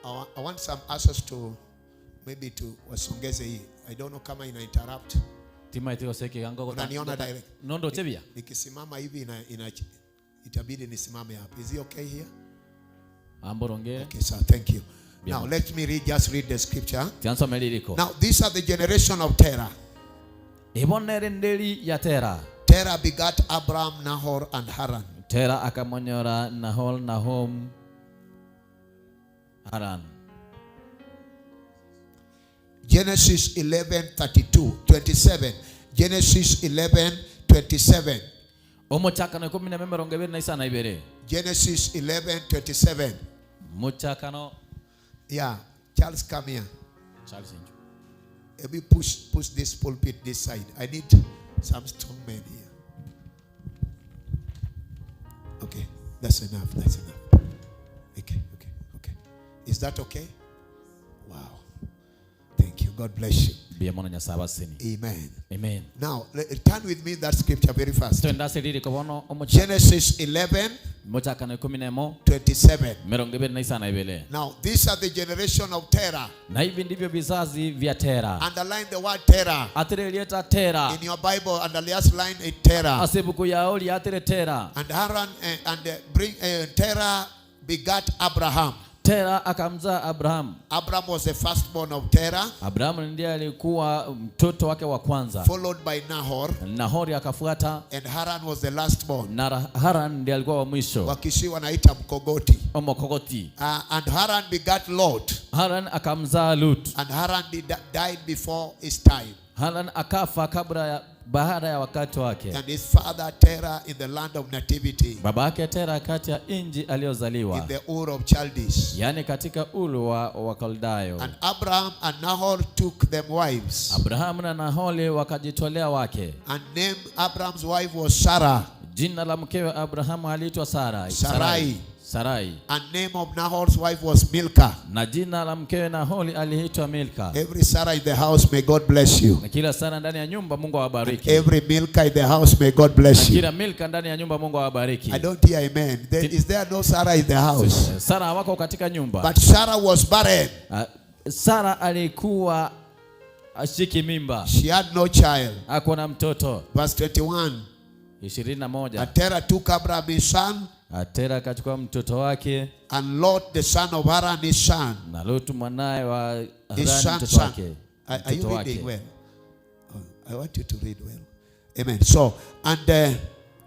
I want some answers to maybe to wasongeze hii. I don't know kama ina interrupt. Tima itiko seki gango kota. Unaniona direct. Nondo chebia. Nikisimama hivi itabidi nisimame hapa. Is it okay here? Amboronge. Okay, sir, thank you. Bien. Now let me just read the scripture. Tianso meliriko. Now these are the generation of Terah. Ibonere nderi ya Terah. Terah begat Abraham, Nahor, and Haran. Terah akamonyora Nahor, Nahom, Haran. Genesis 11:32, 27. Genesis 11:27. Omochakano ikumi na mirongo ibere na isana ibere. Genesis 11:27. Mochakano. Yeah, Charles, come here. Charles Inju. Maybe push this pulpit this side. I need some strong men here. Okay, that's enough. That's enough. Okay, okay, okay. Is that okay? Wow. Thank you. God bless you. Bia mono Nyasaye abaseni. Amen. Amen. Now, turn with me that scripture very fast. Twenda ase ririko bono omocha- Genesis 11, Mochakano 11 27. 21. Now, these are the generation of Terah. Na hivi ndivyo vizazi vya Tera. Underline the word Terah. Atire rieta Tera. In your Bible, underline it Terah. Ase ebuku yao riatire Tera. And Haran and bring Terah begat Abraham. Tera akamzaa Abrahamu. Abraham was the firstborn of Terah. Abrahamu ndiye alikuwa mtoto wake wa kwanza. Followed by Nahor. Nahori akafuata. And Haran was the last born. Na Haran ndiye alikuwa wa mwisho. Wakisii wanaita mkogoti. Mkogoti. And Haran begat Lot. Haran akamzaa Lut. And Haran died before his time. Haran akafa kabla ya baada ya wakati wake. And his father Terah in the land of nativity. Baba yake Tera kati ya nchi aliyozaliwa. In the Ur of Chaldees. Yani katika Ur wa Wakaldayo. And Abraham and Nahor took them wives. Abrahamu na Nahori wakajitolea wake. And name Abraham's wife was Sarah. Jina la mkewe Abrahamu aliitwa Sarai. Sarai. Sarai. And name of Nahor's wife was Milcah. Na jina la mkewe Nahori aliitwa Milka. Every Sarah in the house, may God bless you. Na kila Sara ndani ya nyumba Mungu awabariki. Every Milcah in the house, may God bless Na you. kila Milka ndani ya nyumba Mungu awabariki. I don't hear amen. There, is there no Sarah in the house? Sara wako katika nyumba. But Sarah was barren. Sara alikuwa ashiki mimba. She had no child. Hakuwa na mtoto. Verse 21. 21. And Terah took Abraham his son. Tera akachukua mtoto wake. And Lot the son of Haran his son. Na Lot mwanae wa His Haran son, mtoto son. wake. Are you Mtoto reading wake. well? Oh, I want you to read well. Amen. So, and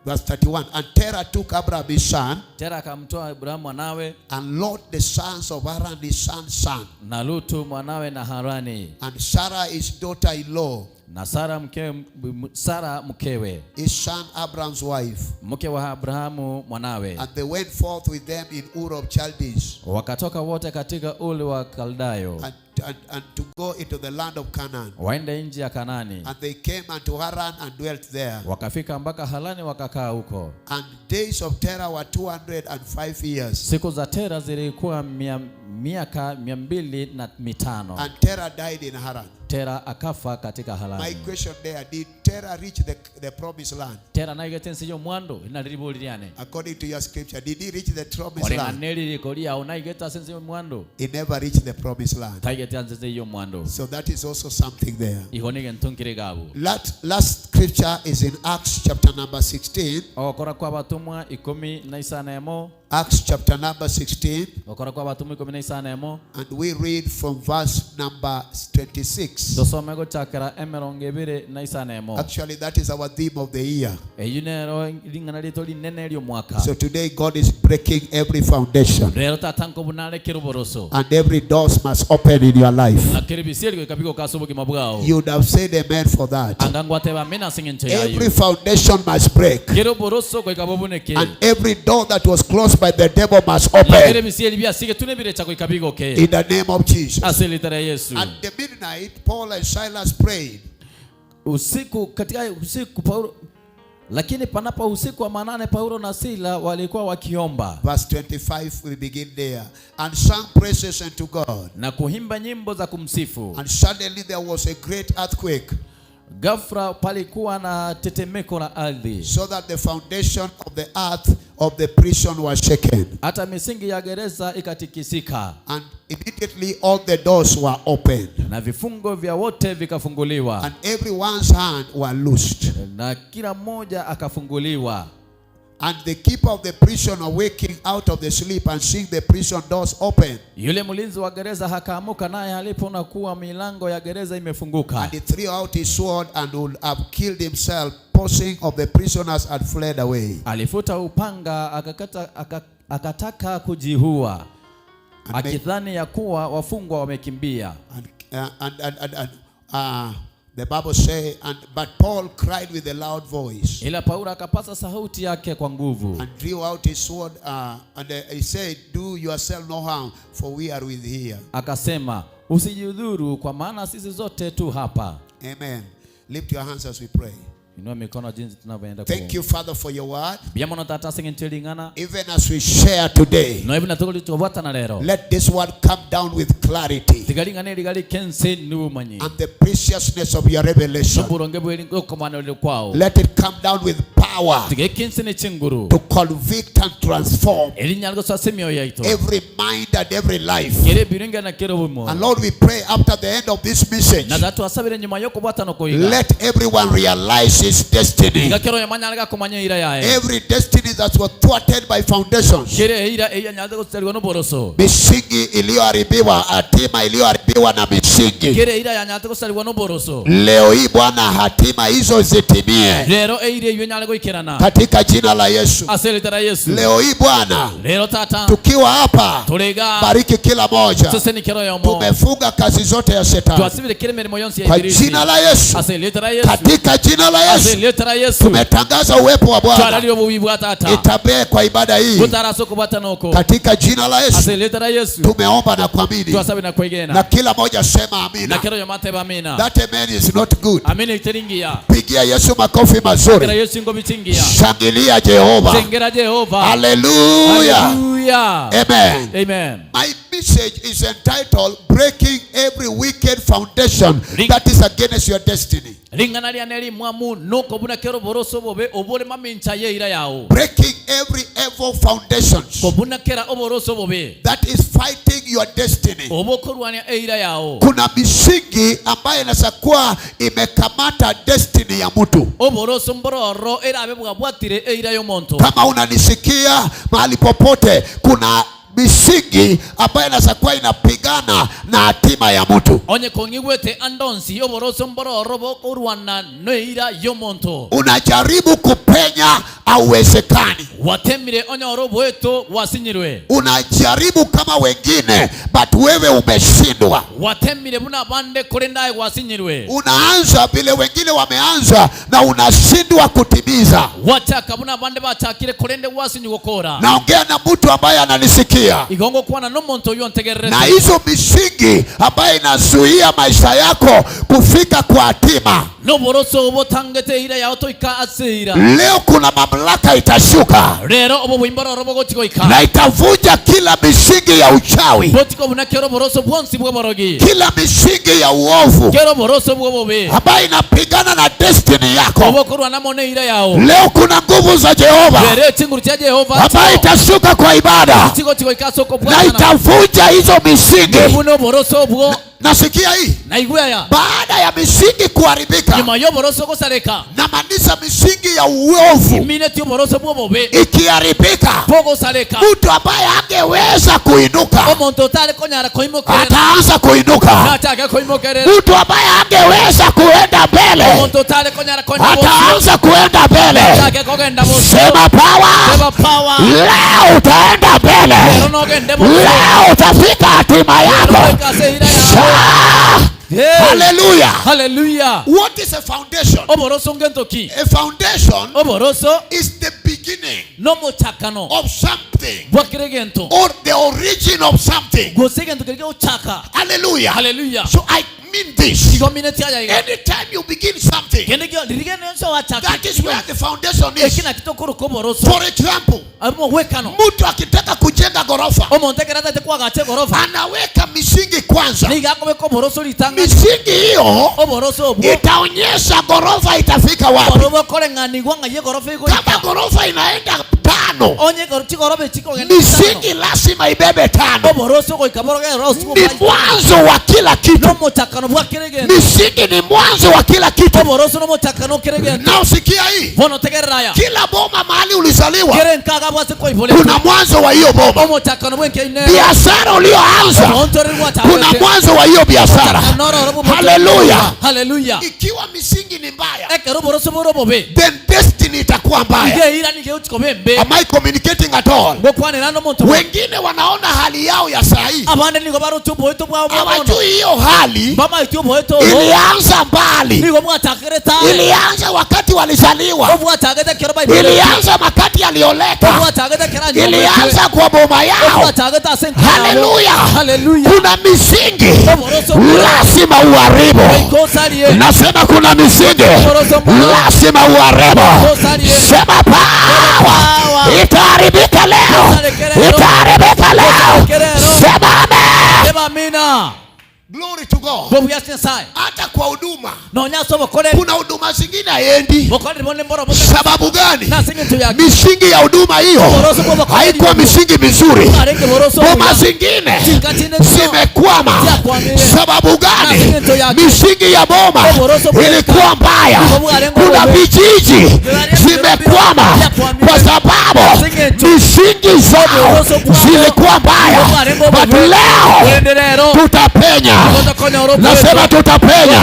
verse 31. And Terah took Abraham his son. Tera akamtoa Abrahamu mwanawe. And Lot the sons of Haran his son's son. Na Lutu mwanawe na Harani. And Sarah his daughter-in-law. Na Sara mkewe, Sara mkewe. His son Abraham's wife. Mke wa Abrahamu mwanawe. And they went forth with them in Ur of Chaldees. Wakatoka wote katika Ur wa Kaldayo. And to go into the land of Canaan. Waende nchi ya Kanani. And they came unto Haran and dwelt there. Wakafika mpaka Harani wakakaa huko. And days of Terah were 205 years. Siku za Tera zilikuwa miaka 205. And Terah died in Haran. Tera akafa katika Harani. My question there, did Terah reach the promised land? Tera naige tensi yo mwando inaliribuliane. According to your scripture, did he reach the promised land? He never reached the promised land. So that is also something there. Last scripture is in Acts chapter number 16. Acts chapter number 16. And we read from verse number 26. Actually, that is our theme of the year. So today God is breaking every foundation. And every door must open in your life. You would have said amen for that. Every foundation must break. And every door that was closed by the devil must open. In the name of Jesus. At the midnight, Paul and Silas prayed. Usiku, katika usiku Paulo, lakini panapo usiku wa manane Paulo na Sila walikuwa wakiomba. Verse 25 we begin there. And sang praises unto God. Na kuimba nyimbo za kumsifu. And suddenly there was a great earthquake. Ghafla palikuwa na tetemeko la ardhi. So that the foundation of the earth of the prison was shaken. Hata misingi ya gereza ikatikisika. And immediately all the doors were opened. Na vifungo vya wote vikafunguliwa. And everyone's hand were loosed. Na kila mmoja akafunguliwa. And the keeper of the prison awaking out of the sleep and seeing the prison doors open. Yule mlinzi wa gereza akaamuka naye alipoona kuwa milango ya gereza imefunguka. And he threw out his sword and would have killed himself, posing of the prisoners had fled away. Alifuta upanga akataka kujiua. Akidhani ya kuwa wafungwa wamekimbia. And the Bible say, but Paul cried with a loud voice. Ila Paulo akapasa sauti yake kwa nguvu. And drew out his sword, and he said, do yourself no harm, for we are with here. Akasema, usijidhuru kwa maana sisi zote tu hapa. Amen. Lift your hands as we pray. Inua mikono jinsi tunavyoenda. Thank you, Father, for your word. Even as we share today, let this word come down with clarity and the preciousness of your revelation. Let it come down with power. power Tiga ekense ne chinguru to convict and transform eri nyare gosoa ase emioyo yaito every mind and every life. kera ebirenga na kera obomo. And Lord, we pray after the end of this message, Na tata twasabire nyuma y'okobwatana okoiga let everyone realize his destiny. Iga kera oyomo anyare gakomanya eira yaye. Every destiny that was thwarted by foundations, Kera eira eyio anyarete gosariwa noboroso. misingi iliyoharibiwa, hatima iliyoharibiwa na misingi. Kera eira yanyarete gosariwa noboroso. Leo hii Bwana, hatima hizo zitimie Rero eira eyio enyare goikerana katika jina la Yesu. ase erita ria Yesu. Leo hii Bwana, Rero tata tukiwa hapa, tore iga bariki kila moja. seseni kera oyomo Tumefunga kazi zote ya shetani twasibire kera emeremo yonsi ya kwa Ibilisi. jina la Yesu, Ase erita ria Yesu. katika jina la Ase Yesu erita ria Yesu. tumetangaza uwepo wa Bwana Twararire obobuya bwa tata itabee kwa ibada hii botara ase okobwatana oko katika jina la Yesu ase erita ria Yesu. tumeomba na kuamini, Twasabe na kwegena na kila moja sema na amina. kera oyomo atebe amina. That amen is not good. Amina eteri ngiya. Pigia Yesu makofi Kera mazuri, Yesu ngobi chingiya. shangilia Jehova, Tengera Jehova. haleluya, Hallelujah. amen. Amen. My message is entitled Breaking Every Wicked Foundation That is Against Your Destiny. Ring'ana riane rimwamu nokobuna kera oboroso obobe obore mamincha y'eira yao. Breaking every evil foundations Kobuna kera oboroso obobe that is fighting your destiny. obokorwania eira yao. Kuna misingi ambayo inaweza kuwa imekamata destiny ya mtu. Oboroso mbororo erabe bwabwatire eira y'omonto. Kama unanisikia mahali popote, kuna misingi ambayo inaweza kuwa inapigana na hatima ya mtu. Onye kong'igwete andonsi oboroso mbororo bokorwana neira y'omonto. Unajaribu kupenya, hauwezekani. Watemire onyore oboeto wasinyirwe. Unajaribu kama wengine, but wewe umeshindwa. Watemire buna bande korende aye gwasinyirwe. Unaanza vile wengine wameanza na unashindwa kutimiza. Wachaka buna bande bachakire korende gwasinywa gokora. Naongea na mtu ambaye ananisikia, Igo ngokwana nomonto oywo na ntegererete. hizo misingi ambayo inazuia maisha yako kufika kwa hatima, Noboroso obotangete eira yao toika ase eira. leo kuna mamlaka itashuka Rero obo bwimbororo bogochigoika. na itavunja kila misingi ya uchawi, Botiko buna kero oboroso bwonsi bw'oborogi. kila misingi ya uovu Kero oboroso bw'obobe. ambayo inapigana na destiny yako. Obokorwana mono eira yao. Leo kuna nguvu za Jehova Rero echinguru chia Jehova ambayo itashuka kwa ibada chigochigoika ase na okobwatana. itavunja hizo misingi. Buna oboroso obwo Nasikia hii, naigwe aya. baada ya misingi kuharibika, Nyuma y'oboroso gosareka. namaanisha misingi ya uovu Imineti oboroso bw'obobe ikiharibika, bogosareka. mtu ambaye angeweza kuinuka Omonto otare konyara koimokerera. ataanza kuinuka. Nachake koimokerera. Mtu ambaye angeweza kuenda mbele Omonto otare konyara koenda bosio. ataanza kuenda mbele. Nachake kogenda bosio. Sema power, Sema power. leo utaenda mbele, Lero nogende bosio. leo utafika hatima yako. Goika ase eira yao. Sha- Hey. Hallelujah. Hallelujah. What is a foundation? Oboroso ngentoki. A foundation Oboroso is the beginning nomochakano of something bwakire gento. or the origin of something. Gose gento kere gochaka. Hallelujah. Hallelujah. So I mean this. Igo mineti aya iga. Anytime you begin something, Kende kyo ririgene nso wachaka. that is where the foundation is. Ekina kitokoro koboroso. For example, Omogwekano. mtu akitaka kujenga ghorofa Omonto ekero atagete kwagacha egorofa. anaweka misingi kwanza. Nigo akobeka oboroso ritang'ani. Misingi hiyo Oboroso obwo. itaonyesha ghorofa itafika wapi. Oro bokoreng'anigwa ng'a egorofa Kama egoika. ghorofa inaenda tano, Onye chigorofa echikogenda isano. misingi lazima ibebe tano. Oboroso goika borogere Ni mwanzo wa kila kitu. nomochakano bwa kere gento. Misingi ni mwanzo wa kila kitu. Oboroso nomochakano kere gento. Na usikia hii, Bono tegerera aya. kila boma mahali ulizaliwa Kere nkaga bwase koibole. kuna mwanzo wa hiyo boma. Omochakano bwenkeine. Biashara ulioanza Omonto kuna rigwachagete. mwanzo wa hiyo biashara. Haleluya. Haleluya. Ikiwa misingi ni mbaya, Ekero oboroso bore obobe. then destiny itakuwa mbaya. Iga eira nigo egochikoba embe. Am I communicating at all? Ngokwanera nomonto. Wengine wanaona hali yao ya saa hii, Abande nigo baroche oboeto bwabo bwa bono. hawajui hiyo hali Bamaete oboeto obo. ilianza mbali, Nigo bwachakire tare. ilianza wakati walizaliwa, Obwachagete kero baibole. ilianza wakati alioleka, Obwachagete kero anyometwe. ilianza kwa boma yao. Obwachagete ase enka yabo. Haleluya! Haleluya. Kuna misingi Oboroso bore. lazima uharibu. Goikaosarie. Nasema kuna misingi lazima uharibu. Sema power itaharibika leo, itaharibika leo. Sema amen. Sema amina. Glory to God. Obuya ase Nyasae. Hata kwa huduma. Nonya ase obokoreri. Kuna huduma zingine haendi. Bokoreri bonde mboro bote. Sababu gani? Nase eng'encho yaki? Misingi ya huduma hiyo Oboroso bw'obokoreri haikuwa obwo. misingi mizuri. Bwarenge boroso Boma obuya. zingine Chinka chinde chio. zimekwama. Chiakwamire. Sababu gani? Nase eng'encho yaki? Misingi ya boma Oboroso bw'enka. ilikuwa mbaya. Nigo bwarenge Kuna obobe. vijiji zimekwama kwa sababu misingi zao zilikuwa mbaya. But leo tutapenya, nasema tutapenya.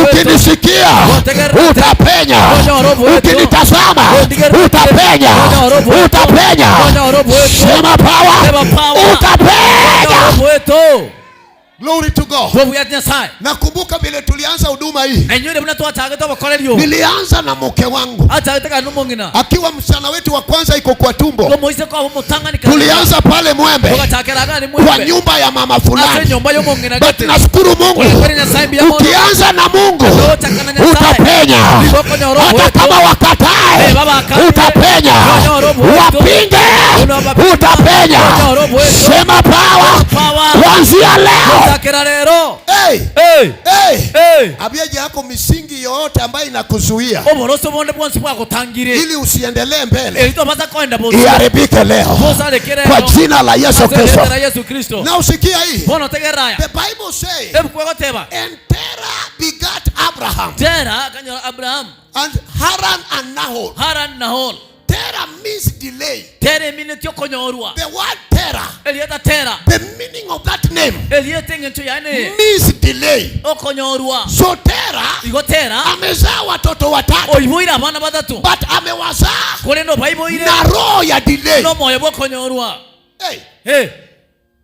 Ukinisikia utapenya, ukinitazama utapenya, utapenya. Sema power, utapenya. Glory to God. Obuya ase Nyasae. Nakumbuka vile tulianza huduma hii, Nainyore buna twachagete obokoreri obo. nilianza na mke wangu Achagete kare nomong'ina. akiwa msichana wetu wa kwanza iko kwa tumbo. Omoise kwabo omotang'ani kare. Tulianza pale Mwembe Togachakera iga ari kwa Mwembe. nyumba ya mama Ase fulani, enyomba y'omong'ina but gete. nashukuru Mungu, Orekore Nyasaye mbuya mono. ukianza na Mungu Tochakana Nyasaye. utapenya, Nigo okonyora hata oboeto. kama wakatae Eh, baba akane. utapenya, Okonyora oboeto. wapinge Uno bapinga. utapenya. Okonyora oboeto. Sema power Power. kuanzia leo. Gochakera rero. Hey, Hey. hey. Hey. Abieje yako misingi yoyote ambayo inakuzuia Oboroso bonde bwonsi bwagotangire. ili usiendelee mbele Eri tobasa koenda bosa. iharibike leo Bosa lekere kwa rero. jina la Yesu Ase Kristo. erieta ria Yesu Kristo. Na usikia hii, Bono tegerera aya. the Bible say Ebuku egoteba. and Terah begat Abraham Tera akanyora Abraham. and Haran and Nahor. Haran Nahor. Terah means delay. Tera emineti okonyorwa. The word Terah, Erieta Tera. the meaning of that name Erieta eng'encho yaye means delay. okonyorwa. So Terah Igo Tera amezaa watoto watatu oiboire abana batatu. but amewazaa Korende obaiboire na roho ya delay. nomoyo bwokonyorwa. Hey, Hey,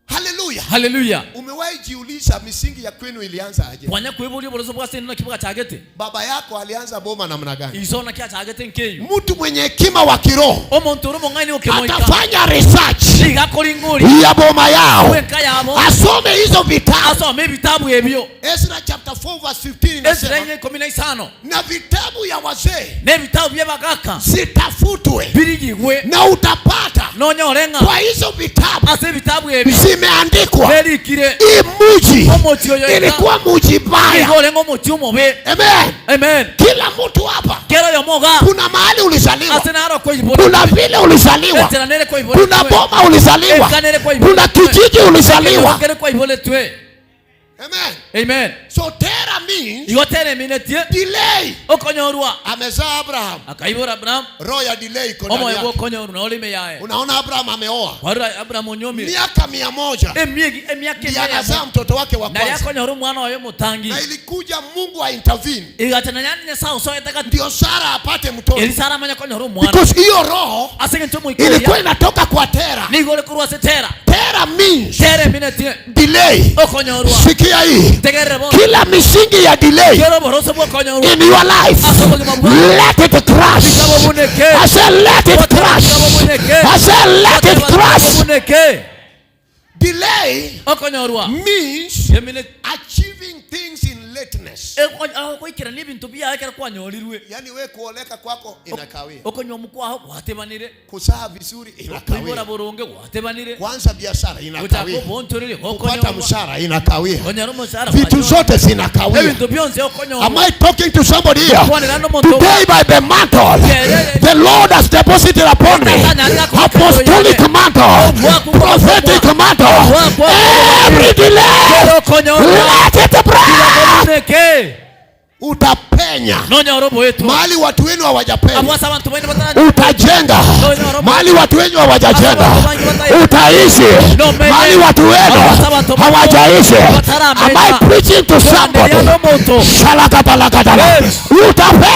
haleluya. haleluya. Umewahi jiuliza misingi ya kwenu ilianza aje? Kwanya kweboria oboroso bwa ase naki bwachagete. Baba yako alianza boma namna gani? Iso naki achagete nkeyo. Mtu mwenye hekima wa kiroho Omonto ore omong'aini okemoika. atafanya research Niga akoring'oria. ya boma yao, Bwenka yabo. asome hizo vitabu. Asome ebitabu ebyo. Ezra chapter 4 verse 15 Ezra inasema enye ikumi na isano. na vitabu ya wazee N'ebitabu by'abagaka zitafutwe birigigwe na utapata nonyore ng'a kwa hizo vitabu ase ebitabu ebi zimeandikwa berikire hii muji omochi oyo ilikuwa muji mbaya. nigo orenge omochi omobe. Amen. Amen. Kila mtu hapa Kera oyomo iga kuna mahali ulizaliwa, ase naro koibora. kuna vile ulizaliwa, Enchera nere koibora. kuna boma ulizaliwa, Enka nere koibora. kuna kijiji ulizaliwa. Kere koiboretwe. Amen. Amen. So Terah means Igo Tera eminetie delay. okonyorwa. Amezaa Abraham, Akaibora Abraham roho ya delay iko ndani omoyo yake. bwokonyorwa na orime yaye. Unaona Abraham ameoa Warora Abraham onyomire. miaka 100 Emiegi emiaka ndiye anazaa mtoto wake wa nari kwanza, akonyora omwana oye omotangi. na ilikuja Mungu a intervene Igacha na nyani Nyasaye osoete gati. ndio Sara apate mtoto, Eri Sara amanye konyora omwana. because hiyo roho Ase eng'encho ilikuwa omoikoria inatoka kwa Tera. nigo ore korwa ase Tera. Tera means Tera eminetie delay. okonyorwa. Sikia hii, Tegerere bono. kila misingi ya delay Kera oboroso bwokonyorwa. in your life, Ase obogima bwao. let it crash. Bikabo buneke. I said let it crash. I said let it crash. Buneke. Delay Okonyorwa. means Emine achieving things in lateness. ogoikerania ebinto biaye ekero kwanyorirwe. Yani we kuoleka kwako inakawia, Okonywa omokwago gwatebanire. kuzaa vizuri Okoibora inakawia, boronge gwatebanire. kuanza biashara Gochaka inakawia, obontoreri kupata okonyorwa. mshahara inakawia, Konyora omoshahara vitu kwanyorwa. zote zinakawia. Ebinto bionsi okonyorwa. Am I talking to somebody here? Kwanera nomonto. Today by the mantle the Lord has deposited upon me, apostolic mantle, prophetic mantle, every delay, let it break. Buneke. Utapenya Nonyora oboetwa. mahali watu wenu hawajapenya, Abwase abantu baine batara. utajenga mahali watu wenu hawajajenga, utaishi mahali watu wenu hawajaishi. Am I preaching to somebody? Shalakabalakadala. Utapenya.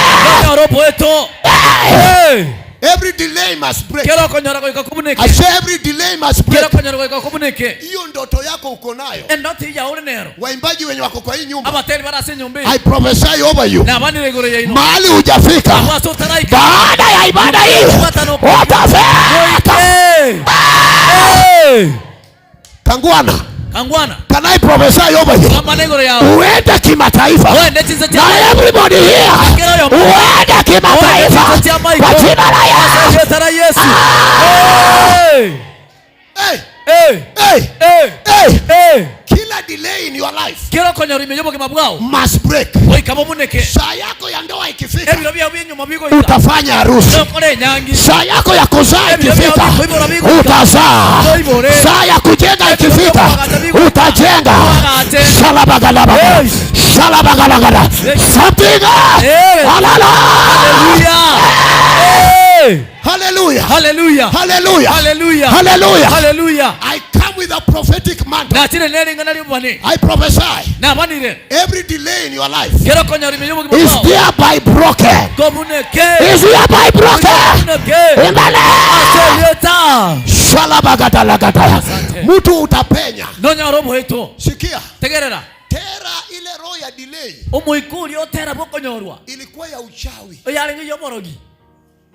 Nonyora oboetwa. Hey. Every delay must break. Kera okonyora goika kobuneke. I say every delay must break. Kera okonyora goika kobuneke. Hiyo ndoto yako uko nayo. Endoti ya ore nero. Waimbaji wenye wako kwa hii nyumba, Abateri barase enyomba I prophesy over you, Nabanire igoro yaino. mahali hujafika Abwase otaraika. baada ya ibada hii utafika. Hey. Hey. Kangwana, Kangwana. can I prophesy over you? Kambana igoro yao. Uende kimataifa Uende chinse na everybody here, uende kimataifa kwa jina la Yesu. Yesu. Yesu. Hey. Hey, Hey. hey, Hey. hey. Hey. Kila delay in your life Kera okonyora ime y'obogima bwao must break. goika bobuneke. Saa yako ya ndoa ikifika, Ebiro biao bi'enyuma bigoika utafanya harusi. nokore enyangi. Saa yako ya kuzaa Ebiro biao ikifika, bikoibora bigoika utazaa. noibore. Saa ya kujenga Ebiro ikifika, biokwagacha bigoika utajenga. oagache. Shalabagalabagala. Hey. Shalabagalagala. Something. Hey. Alala. Hallelujah. Hey. Hallelujah. Hallelujah. Hallelujah. Hallelujah. Hallelujah. Hallelujah. I come with a prophetic mantle. Nachire nering'ana ri'obobani. I prophesy Nabanire. every delay in your life Kera okonyora ime y'obogima is bwao thereby broken. kobuneke. Is hereby broken. Kobuneke. In the name. Ase erieta. Shalabagadalagada. Asante. Mtu utapenya. Nonyora oboeto. Sikia. Tegerera. Tera ile roho ya delay Omoika oria otera bwokonyorwa ilikuwa ya uchawi. oyarenge y'oborogi.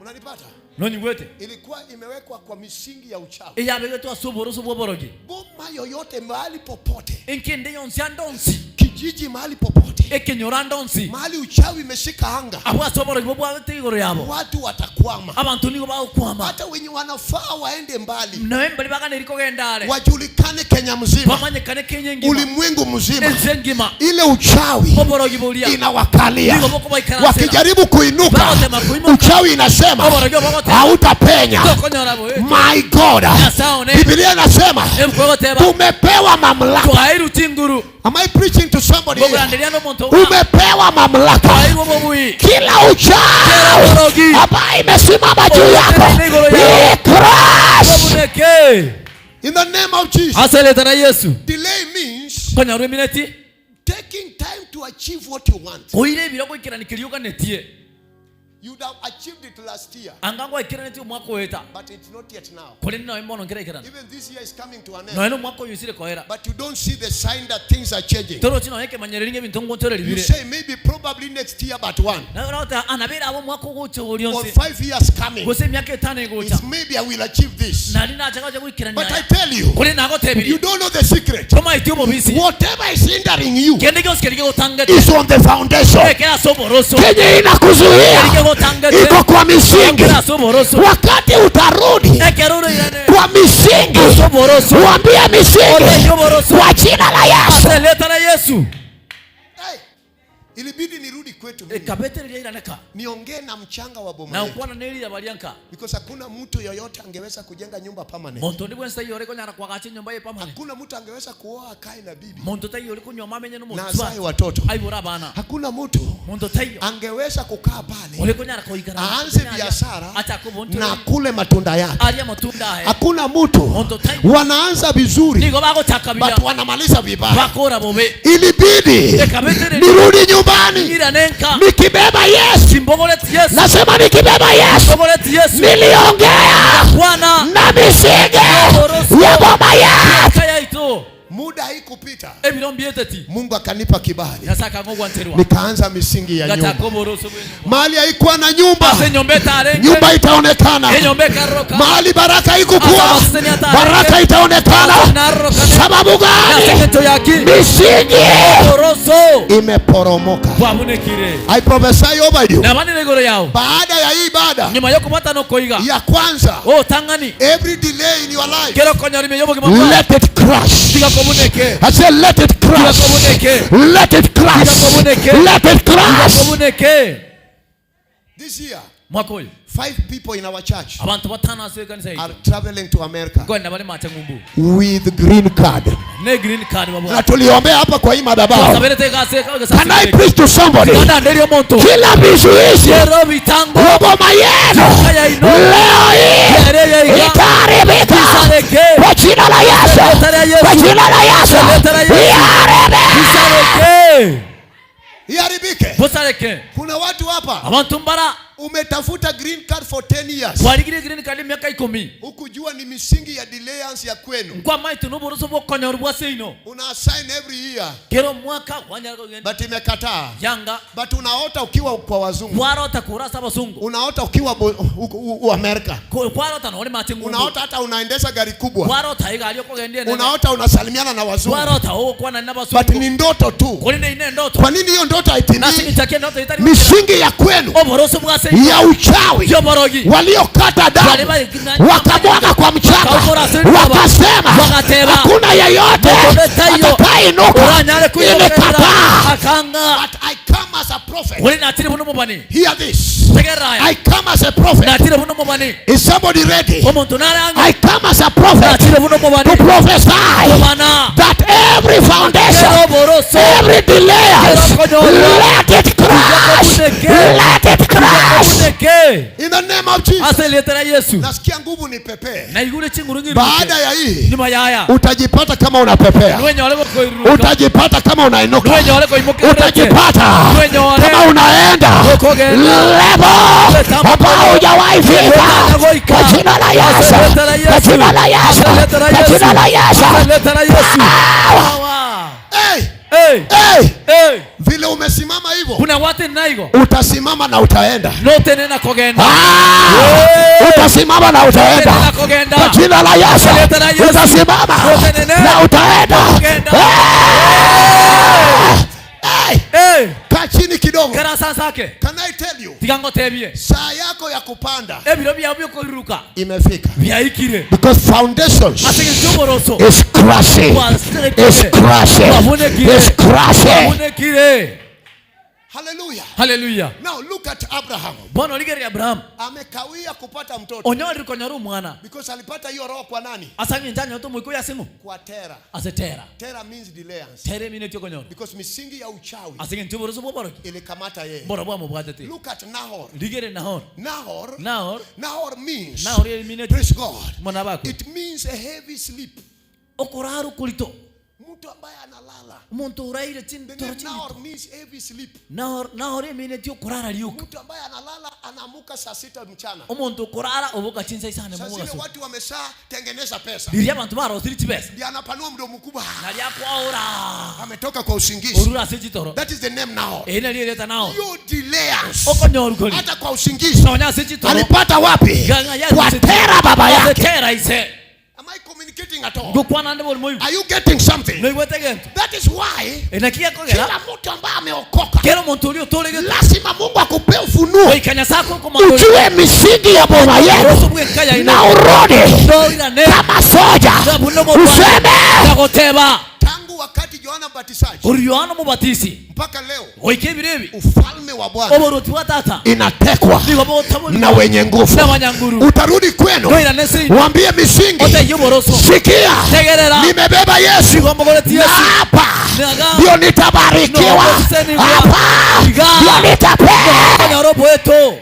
Unanipata? Nonyigwete. Ilikuwa imewekwa kwa misingi ya uchawi. Eyabegetwe ase oboroso bw'oborogi. Boma yoyote mahali popote, Enkende yonsi ande onsi. kijiji mahali popote, Ekenyoro ande onsi. mahali uchawi imeshika anga, Abwo ase oborogi bobwabete igoro yabo. watu watakwama. Abanto nigo bagokwama. Hata wenye wanafaa waende mbali, Naye mbari baganeri kogenda are. wajulikane Kenya mzima, Bamanyekane Kenya engima. ulimwengu mzima. Ense engima. Ile uchawi Oborogi boria. inawakalia, Nigo bokobaikaransera. wakijaribu kuinuka, Bagotema kuimoka. uchawi inasema Oborogi obogotema. hautapenya. Tokonyora boeto. My God, Nyasaye one. Biblia inasema Ebukwegoteba. tumepewa mamlaka. Twairwe chinguru. Am I preaching to somebody here? Ngokoranderia nomonto oga. Umepewa mamlaka. Twairwe obobui. Kila uchawi Oborogi. ambaye imesimama juu yako i crash Obuneke. in the name of Jesus. Ase erieta ria Yesu. Delay means Konyora emineti. taking time to achieve what you want. Koira ebiro goikerania keria oganetie. You'd have achieved it last year, Anga gwaikeranetie omwaka oeta. but it's not yet now. Korende noe mono nkereikerana. Even this year is coming to an end. Noe na omwaka oyo osire koera. But you don't see the sign that things are changing. Torochi noe ekemanyereri ng'a ebinto ngonchoreri You bire. say maybe probably next year but one. Naye oragoteba, "Ah, nabere abo omwaka ogocha oria Or onsi. 5 years coming. Gose emiaka etano egocha. It's maybe I will achieve this. Nari nacha gocha goikerania But I aya. tell you, Korende nagotebirie. you don't know the secret. Tomaeti obobisi. Whatever is hindering you Kende gionsi keria gegotangete. is on the foundation. Ekera ase oboroso. Kenye inakuzuia Keria gegotangete. iko kwa misingi. Ekera ase oboroso. Wakati utarudi Ekero oroirane. kwa misingi, Ase oboroso. uambie misingi Otebie oboroso. kwa jina la Yesu. Ase erieta ria Yesu. Hey, ilibidi nirudi kwetu mimi. Ekabetereria iraneka. Niongee na mchanga wa boma Na yetu. okwana na erira baria nka. Because hakuna mtu yoyote angeweza kujenga nyumba permanent. Monto ndi bwensi taiyo ore konyara kwagacha enyomba ye permanent. Hakuna mtu angeweza kuoa akae na bibi Monto taiyo ore konywa mamenye na n'omonto azae watoto. aibora abana. Hakuna mtu Monto taiyo angeweza kukaa pale ore konyara koikara aanze biashara achake obonto na kule matunda yake. arie amatunda aye. Hakuna mtu Monto taiyo wanaanza vizuri nigo bagochaka but buya wanamaliza vibaya. bakora bobe. Ilibidi Ekabetereria nirudi nyumbani irane nka. nikibeba Yesu. Simbogoreti Yesu. Nasema nikibeba Yesu, Simbogoreti Yesu. niliongea Bwana na misingi ya boma yetu. eka yaito. Muda haikupita, Ebiro mbieteti. Mungu akanipa kibali, Nyasaye akang'ogwancherwa. nikaanza misingi ya nyumba. Ngachaka oboroso bw'enyomba. Mahali haikuwa na nyumba, Ase enyomba etarenge. nyumba itaonekana. Enyomba ekaroka. Mahali baraka haikukuwa, baraka itaonekana. Sababu gani? Ase yaki. Misingi Oboroso imeporomoka. bwabunekire. I prophesy over you. Nabanire igoro yao. Baada ya hii ibada Nyuma y'okobwatana okoiga. ya kwanza, Otang'ani. every delay in your life, Kero okonyora ime y'obogima bwao. let it crash. Tiga kobuneke. I said, let it crash. Let it crash. Let it crash. Kobuneke. This year, Mwaka oyo. 5 people in our church Abantu batano ase ekanisa yaito. are traveling to America Nkoenda bare mache ng'umbu. with green card. Ne green card Na babwa. tuliombea hapa kwa hii madhabahu. Twasaberete egase Can I preach to somebody? Ndanderie omonto. Kila vizuizi Kero bitango. boma yenu leo hii Kere yaiga. itaharibika Isareke. kwa jina la Yesu, kwa jina la Yesu iharibike, Isareke. iharibike. Busareke. Kuna watu hapa Abantu mbara umetafuta green card for 10 years, warigire green card emiaka ikumi. hukujua ni misingi ya delayance ya kwenu. Nkwamaitu n'oboroso bw'okonyorwa bwa seino. Una assign every year Kero mwaka wanyara kogenda. but imekataa. Yanga But unaota ukiwa kwa wazungu, warota kurasa abasungu. unaota ukiwa bo- huko u- Amerika, Kwarota nore mache ng'umbu. unaota hata unaendesha gari kubwa, Warota igari okogendia nene. unaota unasalimiana na wazungu, Warota ogokwana na but abasungu. ni ndoto tu. Korende ine endoto. Kwa nini hiyo ndoto haitimii? Nase gichake endoto etari Misingi ya kwenu oboroso bwa seino. ya uchawi Y'oborogi. waliokata damu Wale bali- wakamwaga kwa mchanga, Wakaukora ase ribaba. wakasema Wakateba. hakuna yeyote Mokobe tayo. atakayeinuka. Oranyare kuyogerera. Imekataa. Akanga. But I come as a prophet. Uri natire buno mubani. Hear this. Tegerera I aya. come as a prophet. Natire buno mubani. Is somebody ready? Omuntu naranga. I come as a prophet Natire buno mubani. to prophesy Kubana. that every foundation, Kero boroso. every delayers, let it crash, let it crash. Kabuneke. In the name of Jesus. Ase letera Yesu. Nasikia nguvu nipepee. Na igure chinguru ngiru. Baada ya hii Nyuma yaya. Utajipata kama unapepea, Nwenyore gokoiruka. utajipata kama unainuka, Nwenyore koimokerete. utajipata Nwenyore. kama unaenda Ukogenda. level ambao hujawahi fika. Kwa jina la Yesu, kwa jina la Yesu, kwa jina la Yesu. Power. Hey, Hey. Hey, Hey. vile umesimama hivyo Kuna wate naigo. utasimama na utaenda. Note nena kogenda. Ah, utasimama na utaenda Nena kogenda. kwa jina la Yesu, utasimama na utaenda. Hey, Hey. kaa chini kidogo. Karasa sake. Can I tell you? Tigango tebie. Saa yako ya kupanda Ebiro byao byokoiruka. imefika. Byaikire. Because foundations Asenge choboroso. is crushing, is crushing, is crushing. Wabunekire. Hallelujah. Hallelujah. Now look at Abraham. Bwana oligeri Abraham. Amekawia kupata mtoto Onyori konyora omwana. because alipata hiyo roho kwa nani? Asange njanyo to mwiko yasimu. Kwa Tera. Ase tera. Tera means delayance. Tere mine tyo konyora. Because misingi ya uchawi Asenge ntuboroso boboroki. ilikamata yeye. Bora bwa mubwatete. Look at Nahor. Ligere Nahor. Nahor. Nahor. Nahor means Nahor elimine praise God. mwana bako. It means a heavy sleep. Okoraru kulito. Mtu ambaye analala. Omuntu uraire The chintoro name chindito. Nahor means heavy sleep. Nahor Nahor emine tyo kurara liuka. Mtu ambaye analala anaamuka saa sita mchana. Omuntu kurara obuka chinsa isane Saa zile mugaso. watu wameshatengeneza pesa. Liria abantu barosiri chibesa. Ndiye anapanua mdomo mkubwa. Naria kwaura. Ametoka kwa usingizi. Orura ase chitoro. That is the name Nahor. Ena lireta Nahor. Hiyo delayance. Okonyoru kori. Hata kwa usingizi. Nonya ase chitoro. Alipata wapi? Ganga ya Kwa Tera baba yake. Tera ise. Am I communicating at all? Gukwana ndi boli moyo. Are you getting something? Noigwete gento. That is why Enakia kogera. kila mtu ambaye ameokoka Kero muntu uri utoregete. Lazima Mungu akupe ufunuo, Oikanya sako komando. ujue misingi ya boma yenu na urudi kama soja, useme Ndagoteba. tangu wakati Yohana Mbatizaji Uri Yohana Mubatisi. mpaka leo Goika ebirebi. ufalme wa Bwana Oboroti bwa tata. inatekwa Nigo botabori. na wenye nguvu. Na wanyanguru. Utarudi kwenu, Noira nese. waambie misingi, Ote yoboroso. sikia, Tegerera. nimebeba Yesu Nigo mbogoreti na Yesu. hapa Naga. ndio nitabarikiwa, hapa Iga. ndio nitapea. Konyora oboeto.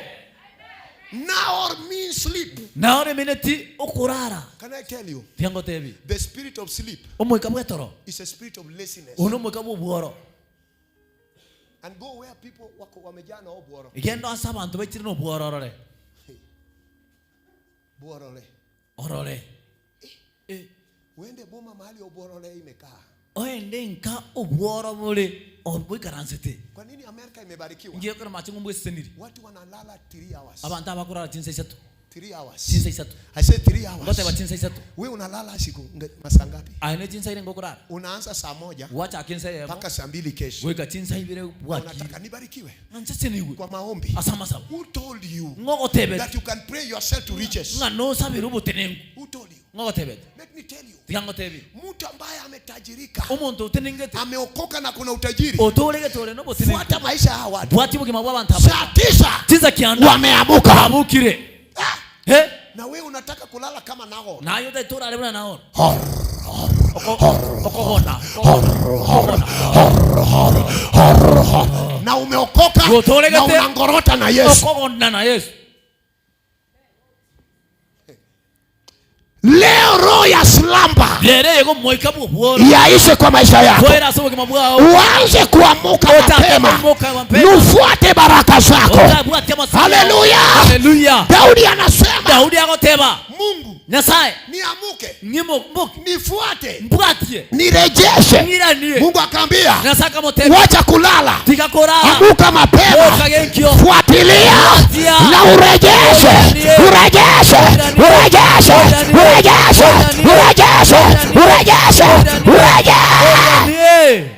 Nahor means sleep. Nahor emineti okorara. Can I tell you Tiango tebi. the spirit of sleep Omoika bwetoro. is a spirit of laziness. Ono omoika bwa obworo. And go where people wako wamejaa na obworo. Igendo ase abanto baitire na obworo orore. Bworole. Orore. Uende boma mahali obworole imekaa. Oende nka obworo bore oboikaransete. Kwa nini Amerika imebarikiwa? Ngiye kora machingu mbweseniri. Watu wanalala 3 hours. Abantu abakurara chinsa isatu. 3 hours. Chinsa isatu. I said 3 hours. Ngoteba chinsa isatu. Wewe unalala siku masaa ngapi? Aine chinsa ire ngokurara. Unaanza saa moja Wacha kinsa yemo. mpaka saa mbili kesho. Goika chinsa ibere bwaki. Unataka nibarikiwe Nsesenigwe. kwa maombi. Asa masabo. Who told you Ngogotebete. that you can pray yourself to riches? Ng'a nosabira obotenengu. Who told you? Ngogotebete. Let me tell you. Tiga ngotebi. Mtu ambaye ametajirika, Omonto otenengete. ameokoka na kuna utajiri. Otoregete ore nobotenengu. Fuata maisha ya hawa watu. Bwati bugima bwa abantu aba. Saa tisa Chinsa kianda. wameamuka. Abukire. He? Na wewe unataka kulala kama Nahor. Nayo taitorare buna Nahor. Na umeokoka na Otoregete. unangorota na Yesu. Okogona na Yesu. Leo roho ya slumber Rere yego moika bwo bworo. yaishe kwa maisha yako, Kwera ase obogima bwao. uanze kuamuka mapema, Otamuka mapema. nufuate baraka zako. Otabwate amasiko. Haleluya! Haleluya. Daudi anasema Daudi agoteba. Mungu Nyasaye niamuke ngimo mboki nifuate. mbwatie nirejeshe. ngiranie. Mungu akaambia Nyasaye akamotebia wacha kulala, tiga korara. amuka mapema, Boka genkio. fuatilia Fuatia. na urejeshe, urejeshe, urejeshe, urejeshe, urejeshe, urejeshe, urejeshe. Ngiranie.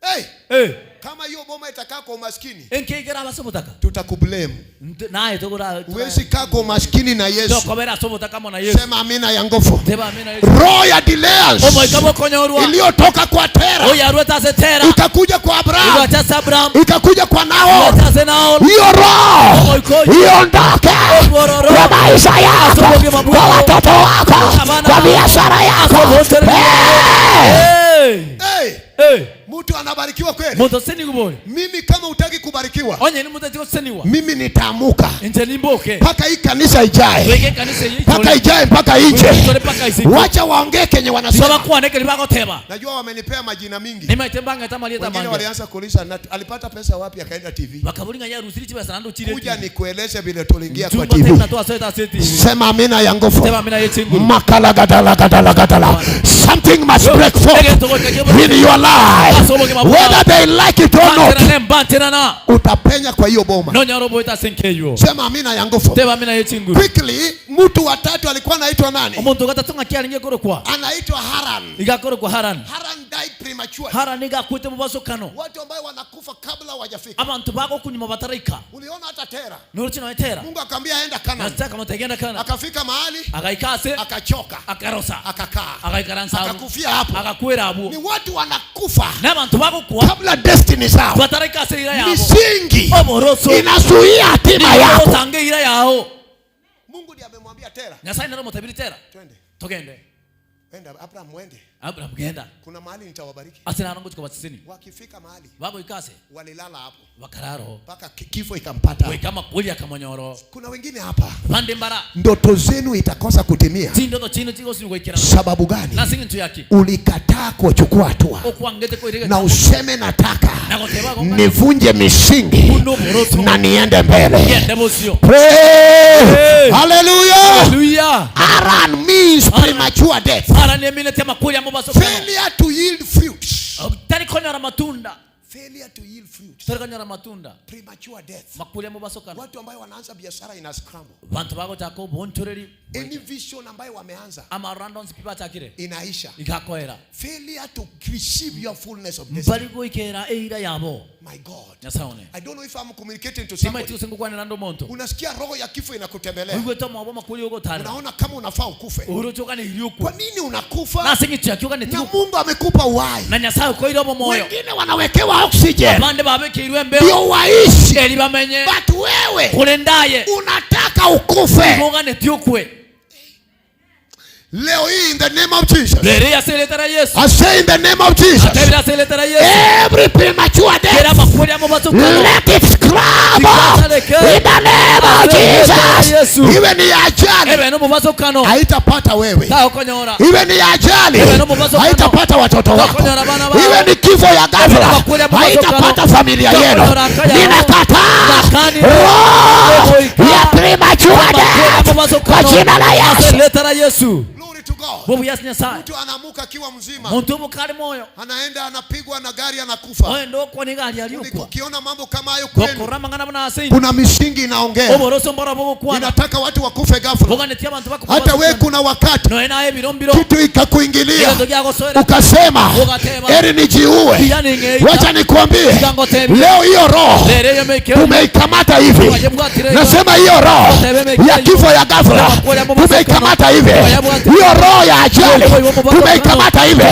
Hey, Eh. kama hiyo boma boma itakaa kwa umaskini, Enkeigera abase obotaka. tutakublame. Nte- Naye tokora Huwezi kaa kwa umaskini na Yesu. tokobera ase obotaka amo na Yesu. Sema amina ya nguvu. Teba amina Yesu. Roho ya delays Omoika bokonyorwa. iliyotoka kwa Tera Oyarwete ase Tera. ikakuja kwa Abraham Igacha ase Abraham. ikakuja kwa Nahor. Igacha ase Nahor. Hiyo roho Omoika oyo. iondoke Orwororo. kwa maisha Ase yako, obogima kwa bwao. watoto wako, Abana kwa bako. biashara Ase yako. obontere Hey! Hey! Hey, Hey! mtu anabarikiwa kweli? Muntu osenigwa Mimi kama hutaki kubarikiwa, onye nimuteti goseniwa mimi nitaamuka inche nimboke mpaka hii kanisa ijae, twike ekanisa eye mpaka ichore ijae mpaka inje. ichore mpaka isiko Wacha waongee kenye wanasema. bakwane keri bagoteba Najua wamenipea majina mingi. nimaite mbang'ete amarieta Wengine mange walianza kuuliza "Na- alipata pesa wapi akaenda TV. bakaburi ng'a yarusiri chibesa naende ochire Kuja nikueleze vile tuliingia kwa Chumba TV. tena twasoete ase TV. Sema amina ya nguvu. Teba amina yechinguru Makalagadaladalagadala. Something must break forth in your life, whether they like it or not. Banterane mbanterana Utapenya kwa hiyo boma. nonyora oboete ase nkeyo Sema amina ya nguvu. teba amina yechinguru Quickly, mtu wa tatu alikuwa anaitwa nani? omonto gatatu ng'aki arenge korokwa Anaitwa Haran. igakorokwa haran Haran died prematurely. haran igakwete mubasokano Watu ambao wanakufa kabla hawajafika. abantu bagokunyuma bataraika Uliona hata Tera. norochi noe tera Mungu akamwambia enda Canaan. nasitaka motegenda kana Akafika mahali agaika ase akachoka, akarosa akakaa, agaikaransa abo akakufia hapo. agakwera abwo Ni watu wanakufa n'abantu bagokwa kabla destiny zao. bataraika ase eira yabo Misingi oboroso Inazuia hatima yako. otanga eira yao Mungu ndiye amemwambia Tera, nyasaye nero motabiri tera twende. togende Enda Abraham, mwende. abraham genda Kuna mahali nitawabariki. ase naro ngochika basisini Wakifika mahali bagoika ase walilala hapo bakararo mpaka kifo ikampata. goika amakori akamonyoro Kuna wengine hapa bande mbara ndoto zenu itakosa kutimia. chindoto chino chigosini goikerana Sababu gani? nase eng'encho yaki Ulikataa kuchukua hatua okwangete koirege na useme nataka nagoteba nivunje misingi buna oboroso na niende mbele. gende bosio Pray. Hey. Hallelujah. haleluya Haran means premature death. haran eminete amakori amobasokano Failure to yield fruits. tari konyora matunda Failure to yield fruits. tari konyora matunda Premature death. makori amobasokano Watu ambayo wanaanza biashara ina scramble. bantu bagochaka obonchoreri Any vision ambayo wameanza amarando onsi pi bachakire inaisha. igakoera Failure to receive your fullness of destiny. mbari goikera eira yabo My God. nyasaye one I don't know if I'm communicating to simaiti somebody. gose ngokwanera nde omonto Unasikia roho ya kifo inakutembelea. oigwete omobo amakori ogotarera Unaona kama unafaa ukufe. oroche oganeirie Kwa okwa nini unakufa? nase eng'encho yaki Na oganeti gokwa Mungu amekupa uhai. na nyasaye okoire obomoyo Wengine wanawekewa oxygen abande babekeirwe embeo ndio waishi, eri bamenye but wewe kore ndaye unataka ukufe. oganeti okwe Leo hii in the name of Jesus. rere ase eretera yesu I say in the name of Jesus. atebire ase eretera yesu Every premature kera death, amakori amobasokano let it scramble in the name of Jesus. yesu Iwe ni ya ajali ebe nomobasokano haitapata wewe. taokonyora Iwe ni ya ajali Iwe no mubasokano. haitapata watoto wako. Tokonyora bana bao. Iwe ni kifo ya ghafla haitapata familia yenu. Tokonyora kaya Ninakataa Nakani. roho ya premature death kwa jina la Yesu. letera yesu Glory to God. bobu yasi nyasaye Mtu anaamuka akiwa mzima, muntu omokari moyo anaenda anapigwa na gari anakufa. oende okwa niga ari ariokwa Ukiona mambo kama hayo kwenu, gokora amang'ana buna ase kuna misingi inaongea, oboroso mboro bogokwana inataka watu wakufe ghafla. boganetie abantu Hata we kuna wakati noe naye ebiro mbiro kitu ikakuingilia egento giagosoera ukasema Ukatema. heri nijiue. Pia ning'eita. Wacha nikuambie Ikangotebia. leo, hiyo roho rere eyo meike tumeikamata hivi. Nasema hiyo roho ya kifo ya ghafla tumeikamata hivi, hiyo roho ya ajali tumeikamata hivi,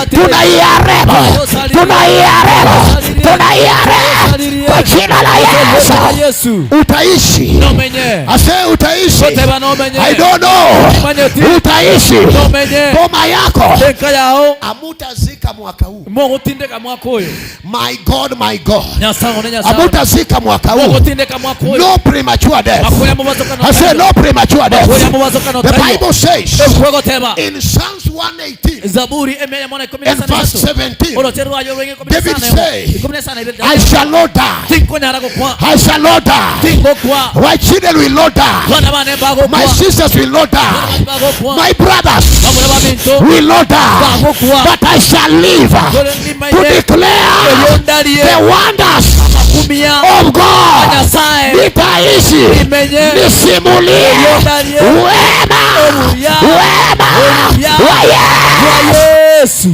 Tunaiharibu, tunaiharibu, tunaiharibu kwa jina la Yesu. yesu Utaishi nomenye ase, utaishi. goteba nomenye I don't know, Manyeti. utaishi nomenye boma yako enka yao amutazika mwaka huu. mogotindeka mwaka oyo My God, my God, nyasaye one nyasaye amutazika mwaka huu. mogotindeka mwaka oyo No premature death. makori amobasokano I say no premature death. makori amobasokano The Bible says ekwegoteba in Psalms 118 zaburi emia mwana ikumi na and sana verse tatu. 17, Oroche rwayo rwenge ikumi na David sana say, ikumi na sana ibere I shall not die. tinkonyara gokwa I shall not die. tingokwa My children will not die. bana bane My bagokwa sisters will not die. bagokwa My brothers bamwe baminto will not die. bagokwa But I shall live Kore to ndimaye declare eyondarie the wonders kumia of God. nyasaye Nitaishi imenye nisimulie Eyondarie Wema, obuya wema obuya wa Yesu. bwa Yesu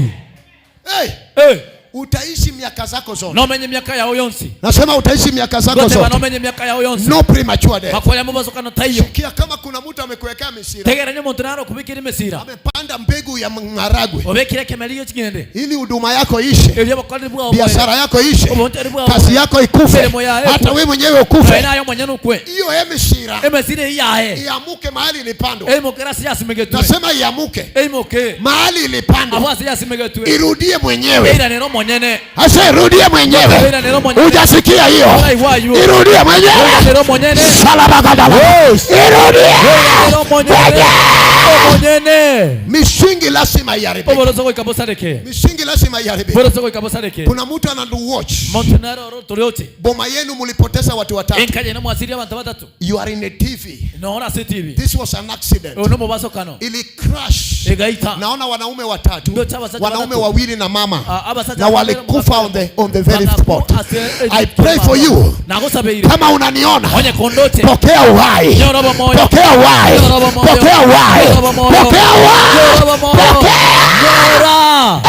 Hey, Eh, Utaishi miaka zako zote. Nomenye emiaka yao yonsi. Nasema utaishi miaka zako Goteba zote. nomenye emiaka yao yonsi. No premature death. Makweri amobasokano taiyo. Sikia kama kuna mtu amekuwekea misira. Tegera onye omonto naro okobekera emesira. Amepanda mbegu ya maharagwe. Obekire ekemeri gie ching'ende. Ili huduma yako ishe. Erio obokoreri bwao boere. Biashara yako ishe. Obonteri bwao Kazi boere. yako ikufe. Emeremo yaye Hata ekwe. wewe mwenyewe ukufe. Naye naye omonyene okwe. Hiyo emishira. Emesira eyio yaye. Iamuke mahali ilipandwa. Eimokere ase yasimegetwe. Nasema iamuke. Eimoke. Mahali ilipandwa. Abwo ase yasimegetwe. Irudie mwenyewe. Eiranere omonyene. Ase irudie mwenyewe. Eiranere omonyene. Hujasikia hiyo? Oraigwa aywo. Irudie mwenyewe. Eiranere omonyene. Salabakadala. Irudie. Eiranere omonyene. Omonyene. Misingi lazima iharibike. Oboroso goika bosareke. Misingi lazima iharibike. Boroso goika bosareke. Kuna mtu anatuwatch. Monto naro oro torioche. Boma yenu mulipoteza watu watatu. Enkaye no mwasiria abantu batatu. You are in a TV. Noora ase TV. This was an accident. Ono mobasokano. Ili crash. Egaita. Naona wanaume watatu. Ndio cha abasacha Wanaume batatu. wawili na mama. Ah, abasacha Na babere walikufa on the on the very Bagaku spot. ase- I pray for you. Nagosabeire. Kama unaniona, Onye kondoche. pokea uhai. Nyorobo moyo. Pokea uhai. Nyorobo moyo. Pokea uhai. Nyorobo moyo. Pokea uhai. Nyorobo moyo. Nyora.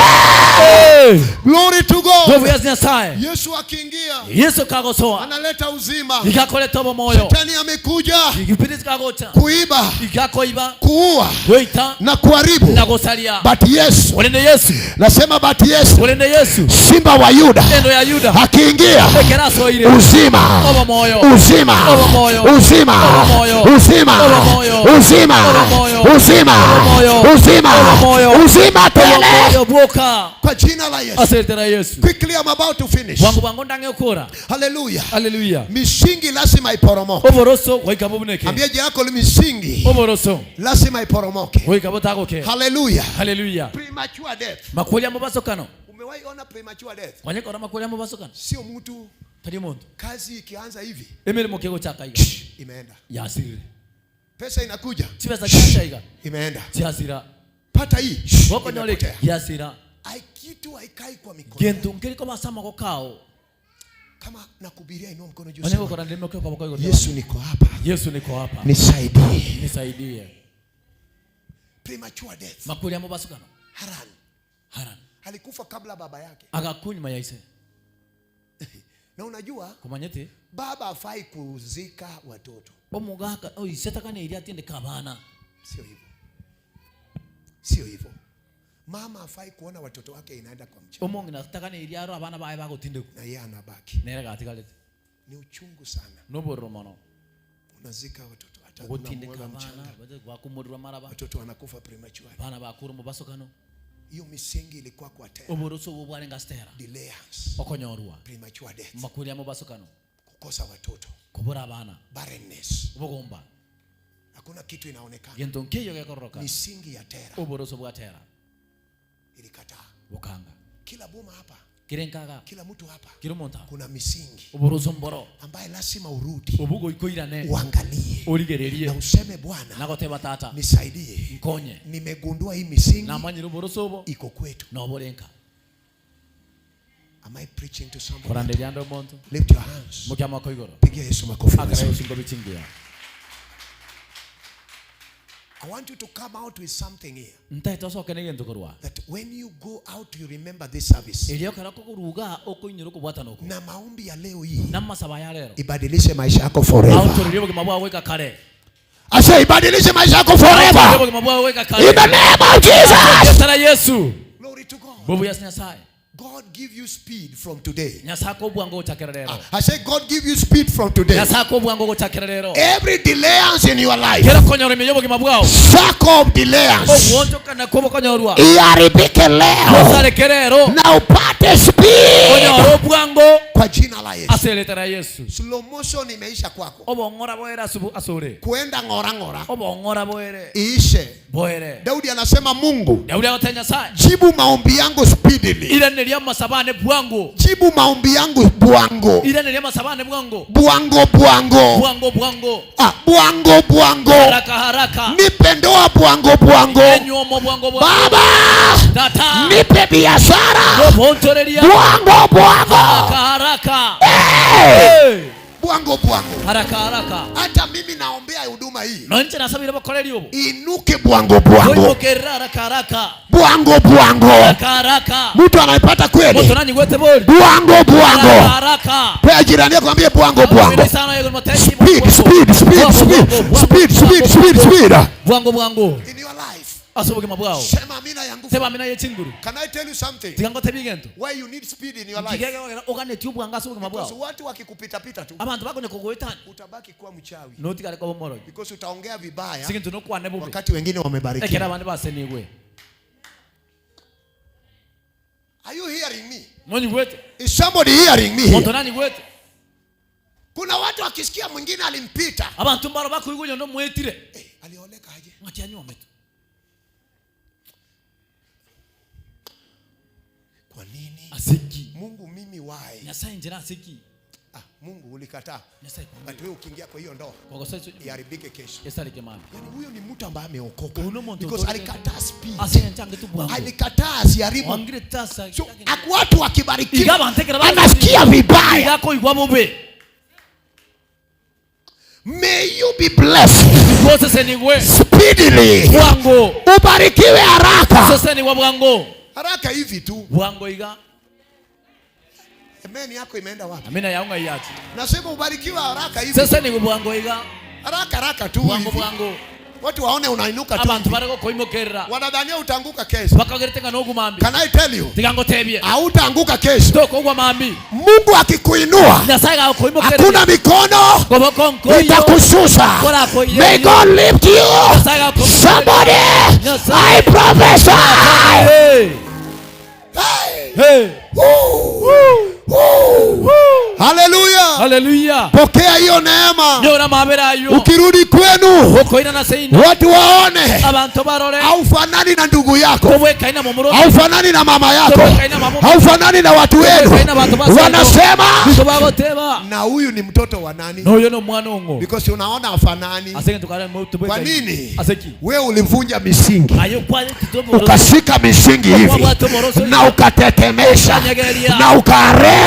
Hey. Glory to God. Nguvu ya Nyasaye. Yesu akiingia Yesu kagosoa. analeta uzima. Ikakoleta obomoyo. Shetani amekuja Igipindi kagocha. kuiba, Igakoiba. kuua Goita. na kuharibu. Na gosaria. But Yesu, Olende Yesu. nasema but Yesu, Olende Yesu. Simba wa Yuda Endo ya Yuda. akiingia Ekerasoire. uzima, Obomoyo. uzima, Obomoyo. uzima, Obomoyo. uzima, Obomoyo. uzima, Obomoyo. uzima, Obomoyo. uzima, Obomoyo. uzima tele. Obomoyo bwoka. Kwa jina la Yesu. Asante na Yesu. Quickly I'm about to finish. Bwangu bwangu ndange okora. Hallelujah. Hallelujah. Misingi lazima iporomoke. Oboroso goika bobuneke. Ambia jirani yako misingi Oboroso lazima iporomoke. goika botagoke. Hallelujah. Hallelujah. Premature death. Makweri amobasokano. Umewahi ona premature death? Kwanyekora makweri amobasokano. Sio mtu Tari omonto. kazi ikianza hivi Emeremo kegochaka iga. imeenda. Yasirire. Pesa inakuja Chibesa chiacha iga. imeenda. Chiasira. Pata hii Gokonyora imepotea. giasira. Ai, kitu haikai kwa mikono. Gento nkeri kobasa amagoko ao. Kama nakubiria inua mkono juu. Onye sema, gokora ndime okio koboko igoro. Yesu niko hapa. Yesu niko hapa. Nisaidie. Nisaidie. Premature death. Makweri amobasokano. Haran Haran. alikufa kabla baba yake. Agakunyuma yaise. Na unajua Komanyete baba hafai kuzika watoto. omogaka oisetakana eri atindeka abana. Sio hivyo. Sio hivyo. Mama hafai kuona watoto wake inaenda kwa mchanga. Omong'ina atakana eri aro abana baye bagotindekwa. Na yeye anabaki. Nere gatigarete. Ni uchungu sana. Nobororo mono. Unazika watoto hata Ogotindeka unamwaga abana mchanga. gwakumurwa maraba. Watoto wanakufa prematurely. Abana bakura mubasokano. Hiyo misingi ilikuwa kwa tera. Oboroso obwo bwarenge ase tera. Delayers. Okonyorwa. Premature death. Makweri amobasokano. Kukosa watoto. Kobora abana. Barrenness. Obogomba. Hakuna kitu inaonekana. Gento nkiyo gekororoka. Misingi ya tera Oboroso bwa tera. ilikataa. Bokanga. Kila boma hapa, Kire nkaga. kila mtu hapa Kire omonto. kuna misingi Oboroso mboro. ambaye lazima urudi Obugo ikoirane. uangalie Origererie. na useme Bwana Nagoteba tata. nisaidie, Nkonye. nimegundua hii misingi Namanyire oboroso obo. iko kwetu. Noborenka. Am I preaching to somebody? Koranderia ande omonto. Lift your hands. Mokia amako igoro. Pigia Yesu makofi Akara mazuri. Yesu ngobi chingiya. I want you to come out with something here. Ntaete osoke na egento korwa. That when you go out you remember this service. Erio ekero okoruga okoinyora okobwatana oko. Na maombi ya leo hii Na amasabo ya rero. ibadilishe maisha yako forever. Aonchorerie obogima bwao goika kare. Ase ibadilishe maisha yako Aonchorerie forever. obogima bwao goika kare. In the name of Jesus. Yesu na Yesu. Glory to God. Bobu ya Nyasaye. God give you speed from today. Nyasaye akobwango gochakera rero. I say God give you speed from today. Nyasaye akobwango gochakera rero. Every delayance in your life, Kera konyora ime y'obogima bwao. Circle of delayance Ogwonchokana kw'obokonyorwa. iharibike leo Osareke rero. na upate speed. Onyore obwango. Kwa jina la Yesu. Ase ereta ria Yesu. Slow motion imeisha kwako. Obong'ora boere asore. Kuenda ng'ora ng'ora. Obong'ora boere. Iishe. Boere. Daudi anasema Mungu, Daudi agotebia Nyasaye. jibu maombi yangu speedily. Iraneria amasabane bwango. Jibu maombi yangu bwango. Iraneria amasabane bwango. Bwango bwango. Bwango bwango. Ah, bwango bwango. Haraka haraka. Nipe ndoa bwango bwango. Enyomo bwango bwango. Baba, Tata. nipe biashara Obontoreria. bwango bwango. Haraka haraka. Hey! Hey! Bwango bwango. Haraka haraka. Hata mimi naombea huduma hii Nonche nasabire bokoreri obo. inuke bwango bwango, Boimokerere haraka haraka. bwango bwango. Haraka haraka. Mtu anaipata kweli? Moto nanyigwete bori. Bwango bwango. Haraka haraka. Pea jirani yako ambie bwango bwango. Speed, Speed, speed, speed, speed, speed, speed, speed. Bwango bwango. In your life. Ase obogima bwao. Sema amina ya nguvu. Sema amina ye chinguru. Can I tell you something? Tiga ngotebie egento. Why you need speed in your life? Nkigegeogera oganetie obwango ase obogima Because bwao. watu wakikupita pita tu Abanto bakonya kogoetania. utabaki kuwa mchawi. Notigare koba omorogi. Because utaongea vibaya Ase egento nokwane bobe. wakati wengine Ekero wamebarikiwa. abande basenigwe. Are you hearing me? Nonyigwete. Is somebody hearing me? Monto Here? nanyigwete. Kuna watu wakisikia mwingine alimpita. Abanto mbaro bakoigwa onye omwetire. Eh, alioleka aje? Ng'aki anyuometwe. Kwa nini? Aseki. Mungu mimi why? Nyasaye injera aseki. Ah, Mungu ulikataa. Nyasaye But wewe ukiingia kwa hiyo ndoa kogosa iso iharibike kesho. esareke mami. Yaani huyo ni mtu ambaye ameokoka. Uno muntu Because otorete- alikataa speed. Ase enchange tu bwango. Alikataa asiharibu. Wangire tasa. So watu wakibarikiwa Iga abantekera anasikia vibaya. Iga koigwa bobe. May you be blessed Gosesenigwe. speedily. Bwango. Ubarikiwe haraka. Sesenigwa bwango. Haraka hivi tu. Bwango iga. Amen yako imeenda wapi? Amina yaunga yachi. Nasema ubarikiwe haraka hivi. Sesenigwe bwango iga. Haraka haraka tu Bwango hivi. bwango. Watu waone unainuka tu. Abantu bare gokoimokerera. Wanadhania utaanguka kesho. Bakagerete nga nogumambi. Can I tell you? Tiga ngotebie. Hautaanguka kesho. Tokogwa mambi. Mungu akikuinua Nyasaye gakoimokerera. hakuna mikono Koboko nkoyo. itakushusha. Kora koiyo. May God lift you. Nyasaye gakoimokerera. Somebody, Nyasaye. I prophesy. Hey. Hey. Hey. Woo. Woo. Hallelujah. Hallelujah. Pokea hiyo neema. Nyora mabera ayo. Ukirudi kwenu Okoina na seino. watu waone Abantu barore. haufanani na ndugu yako, Kobwekaina momuro. haufanani na mama yako, haufanani na watu wenu. Wanasema Biko bagoteba. na huyu ni mtoto wa nani? Noyo no mwana ongo. Because unaona hafanani. Asenge tukare mo Kwa nini? Aseki. Wewe ulivunja misingi Ayo kwa tutobo. ukashika misingi hivi na ukatetemesha na ukare.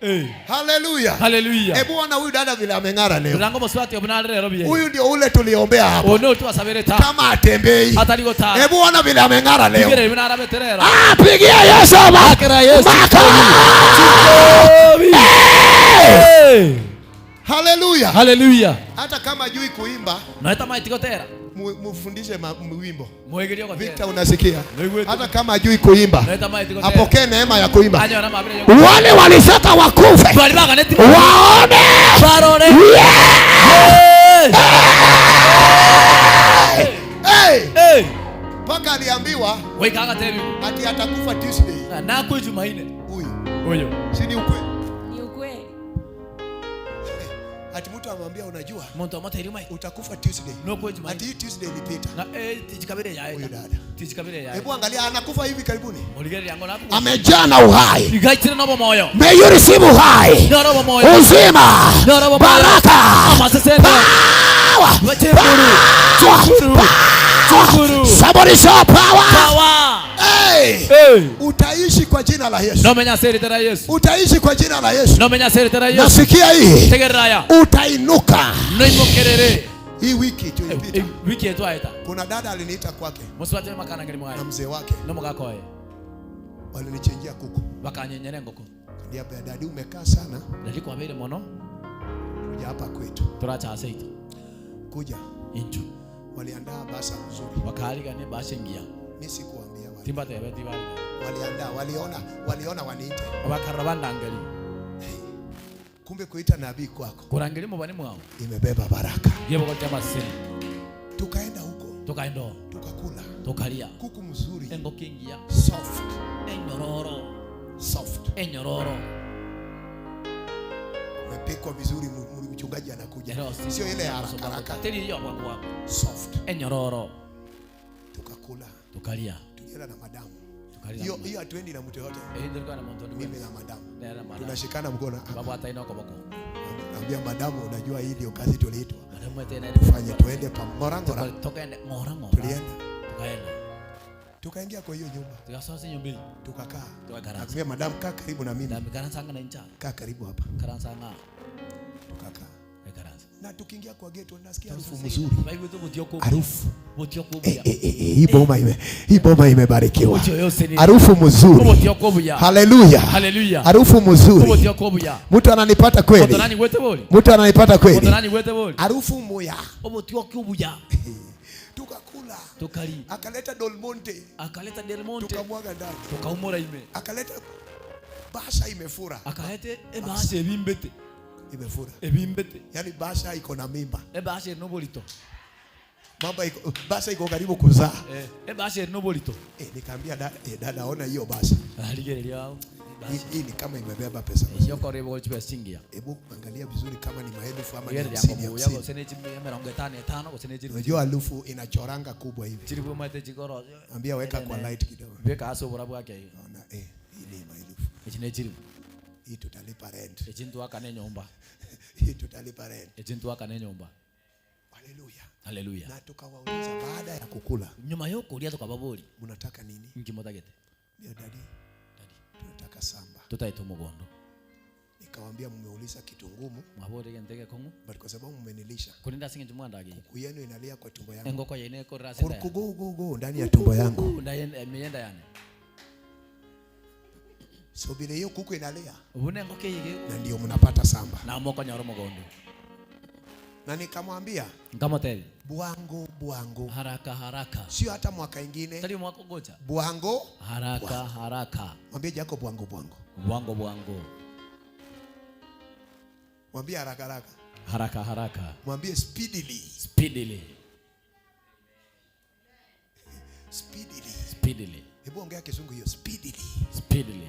Hey. Haleluya, Hallelujah. Hebu ona huyu dada vile ameng'ara leo. Turango moswati obunare rero bie. Huyu ndio ule tuliombea hapa Ono twasabere ta. kama atembei. Atari gotara. Hebu ona vile ameng'ara leo. Bigere binara beterera. Ah, pigia Yesu ma- Akera Yesu. maka. Hey. Haleluya. Hallelujah. Hata kama hajui kuimba, Noeta maiti gotera. mu- mufundishe ma- wimbo. Mwegerio gotera. Victor, unasikia? Nigwete. Hata kama hajui kuimba, Noeta maiti gotera. apokee neema ya kuimba. Anyora mabere. Wale walisaka wakufe Bari baganeti. waone. Barore. Yeah! Hey. Hey! Hey. Mpaka aliambiwa Wekaga tebi. ati atakufa Tuesday. Na kwe Jumaine. Huyu Oyo. si ni ukweli? Ni ukweli. Ati mtu amwambia unajua Muntu amoteri mai. utakufa Tuesday. No kwe Jumaine. Ati hii Tuesday ilipita. Na eh tijikabere yae. Huyu dada. Tijikabere yae. Hebu angalia anakufa hivi karibuni. Muligere yango naku. Amejaa na uhai. Igaitire nobo moyo. May you receive uhai. Nyoro moyo. Uzima. Nyoro moyo. Baraka. Amasesendo. Power. Chinguru. Chinguru. Chinguru. Somebody shout power. Power. Hey. Hey. Utaishi kwa jina la Yesu. No menya seritera Yesu. Utaishi kwa jina la Yesu. No menya seritera Yesu. Nasikia hii. Tegeraya. Utainuka. Noimokerere. Hii wiki tulipita. Wiki yetu aeta. Kuna dada aliniita kwake Muswate makana ngiri mwae. na mzee wake. No mugakoe. Walinichinjia kuku. Bakanyenyere ngoko. Niambia dadi, umekaa sana Ndali kwabere mono. kuja hapa kwetu. Turacha aseito. Kuja. Inchu. Waliandaa basa mzuri. Bakarigane bashengia. Mimi sikuambia wali. Timbatebe tibari. Waliandaa, waliona, waliona waniite. Bakarra bandangeri. Kumbe kuita nabii kwako Kurangeri mubani mwao. imebeba baraka. Yebo kwa masini. Tukaenda huko Tukaendo. tukakula Tukalia. kuku mzuri Engoko engiya. soft Enyororo. soft, Enyororo. umepikwa vizuri, mu- mu- mchungaji anakuja, Ero, si- sio ile ya haraka haraka, Teri iyo bwangu bwangu. soft. Enyororo. Tukakula, Tukalia. tulienda na madamu. Tukalia. Hiyo hiyo hatuendi na mtu yote, Eh, ndiko na muntu mimi na madamu Nera madamu. tunashikana mkono. Babwata ino koboko. Naambia madamu, unajua hii ndio kazi tuliitwa Madamu tena tufanye, tuende pa ngora ngora. Tukaenda ngora ngora. Tulienda Tukaenda. Tukaingia kwa hiyo nyumba. Tugasoa ase enyomba eyio. Tukakaa. Tugakaransa. Akamwambia madam, kaa karibu na mimi. Madam, ikaransa ang'e na inche aa. Kaa karibu hapa. Ikaransa ang'e aa. Tukakaa. Ikaransa. Na tukiingia kwa gate unasikia harufu Sasa mzuri. baigwete obotio obuya. Harufu. Obotio obuya. Eh, eh, eh, hii boma ime hii boma imebarikiwa. Obotio yose ni- Harufu mzuri. Obotio obuya. Haleluya. Haleluya. Harufu mzuri. Obotio obuya. Mtu ananipata kweli? Otonani gwete bori. Mtu ananipata kweli? Otonani gwete bori. Harufu muya. Obotio obuya. Tukakula. Tukali. Akaleta Del Monte. Akaleta Del Monte. Tukamwaga ndani. Tukaumura ime. Akaleta basha imefura. Akaleta ebasha ebimbete. Imefura. Ebimbete. Yaani basha iko na mimba. Ebasha eri noborito. Mamba iko basha iko karibu kuzaa. Eh, ebasha eri noborito. Eh, nikaambia dada, eh, dada ona hiyo basha. Arigereria. Hii, hii ni kama imebeba pesa. Yokore bogo chibesa chingiya. Hebu angalia vizuri kama ni maelfu ama ni Rigereria hamsini kobuya hamsini. gose ne chimi emerongo etano etano gose ne chiri. Unajua harufu inachoranga kubwa hivi. Chiri bwemate chikoro. Ambia weka kwa light kidogo. Beka ase obora bwake iga. Ona eh, hii ni maelfu. Echi ne chiribu. Hii tutalipa rent. Echi ntwakane enyomba. Hii tutalipa rent. Echi ntwakane enyomba. Haleluya. Haleluya. Na tukawauliza baada ya kukula, Nyuma yokoria tukababori. mnataka nini? Nki motagete. Ndio daddy. Tunataka samba. Tutaita omogondo. Nikawaambia mmeuliza kitu ngumu, Mwabore gento egekong'u. but kwa sababu mmenilisha, Korende ase eng'encho mwandageire. kuku yenu inalia kwa tumbo yangu. Engoko yaino ekorera ase enda yane. Kurukugugugu ndani ya tumbo yangu. Emeyenda yane. So vile hiyo kuku inalia Buna engoko eye na ndio mnapata samba. na mokonyora omogondo. Na nikamwambia Nkamotebia. bwangu bwangu, Haraka haraka. sio hata mwaka ingine. Tari mwaka ogocha. Bwangu Haraka haraka. mwambie Jacob bwangu bwangu, Bwango bwango. mwambie haraka haraka, Haraka haraka. mwambie speedily Speedily. speedily. Speedily. Hebu ongea kizungu hiyo speedily. Speedily.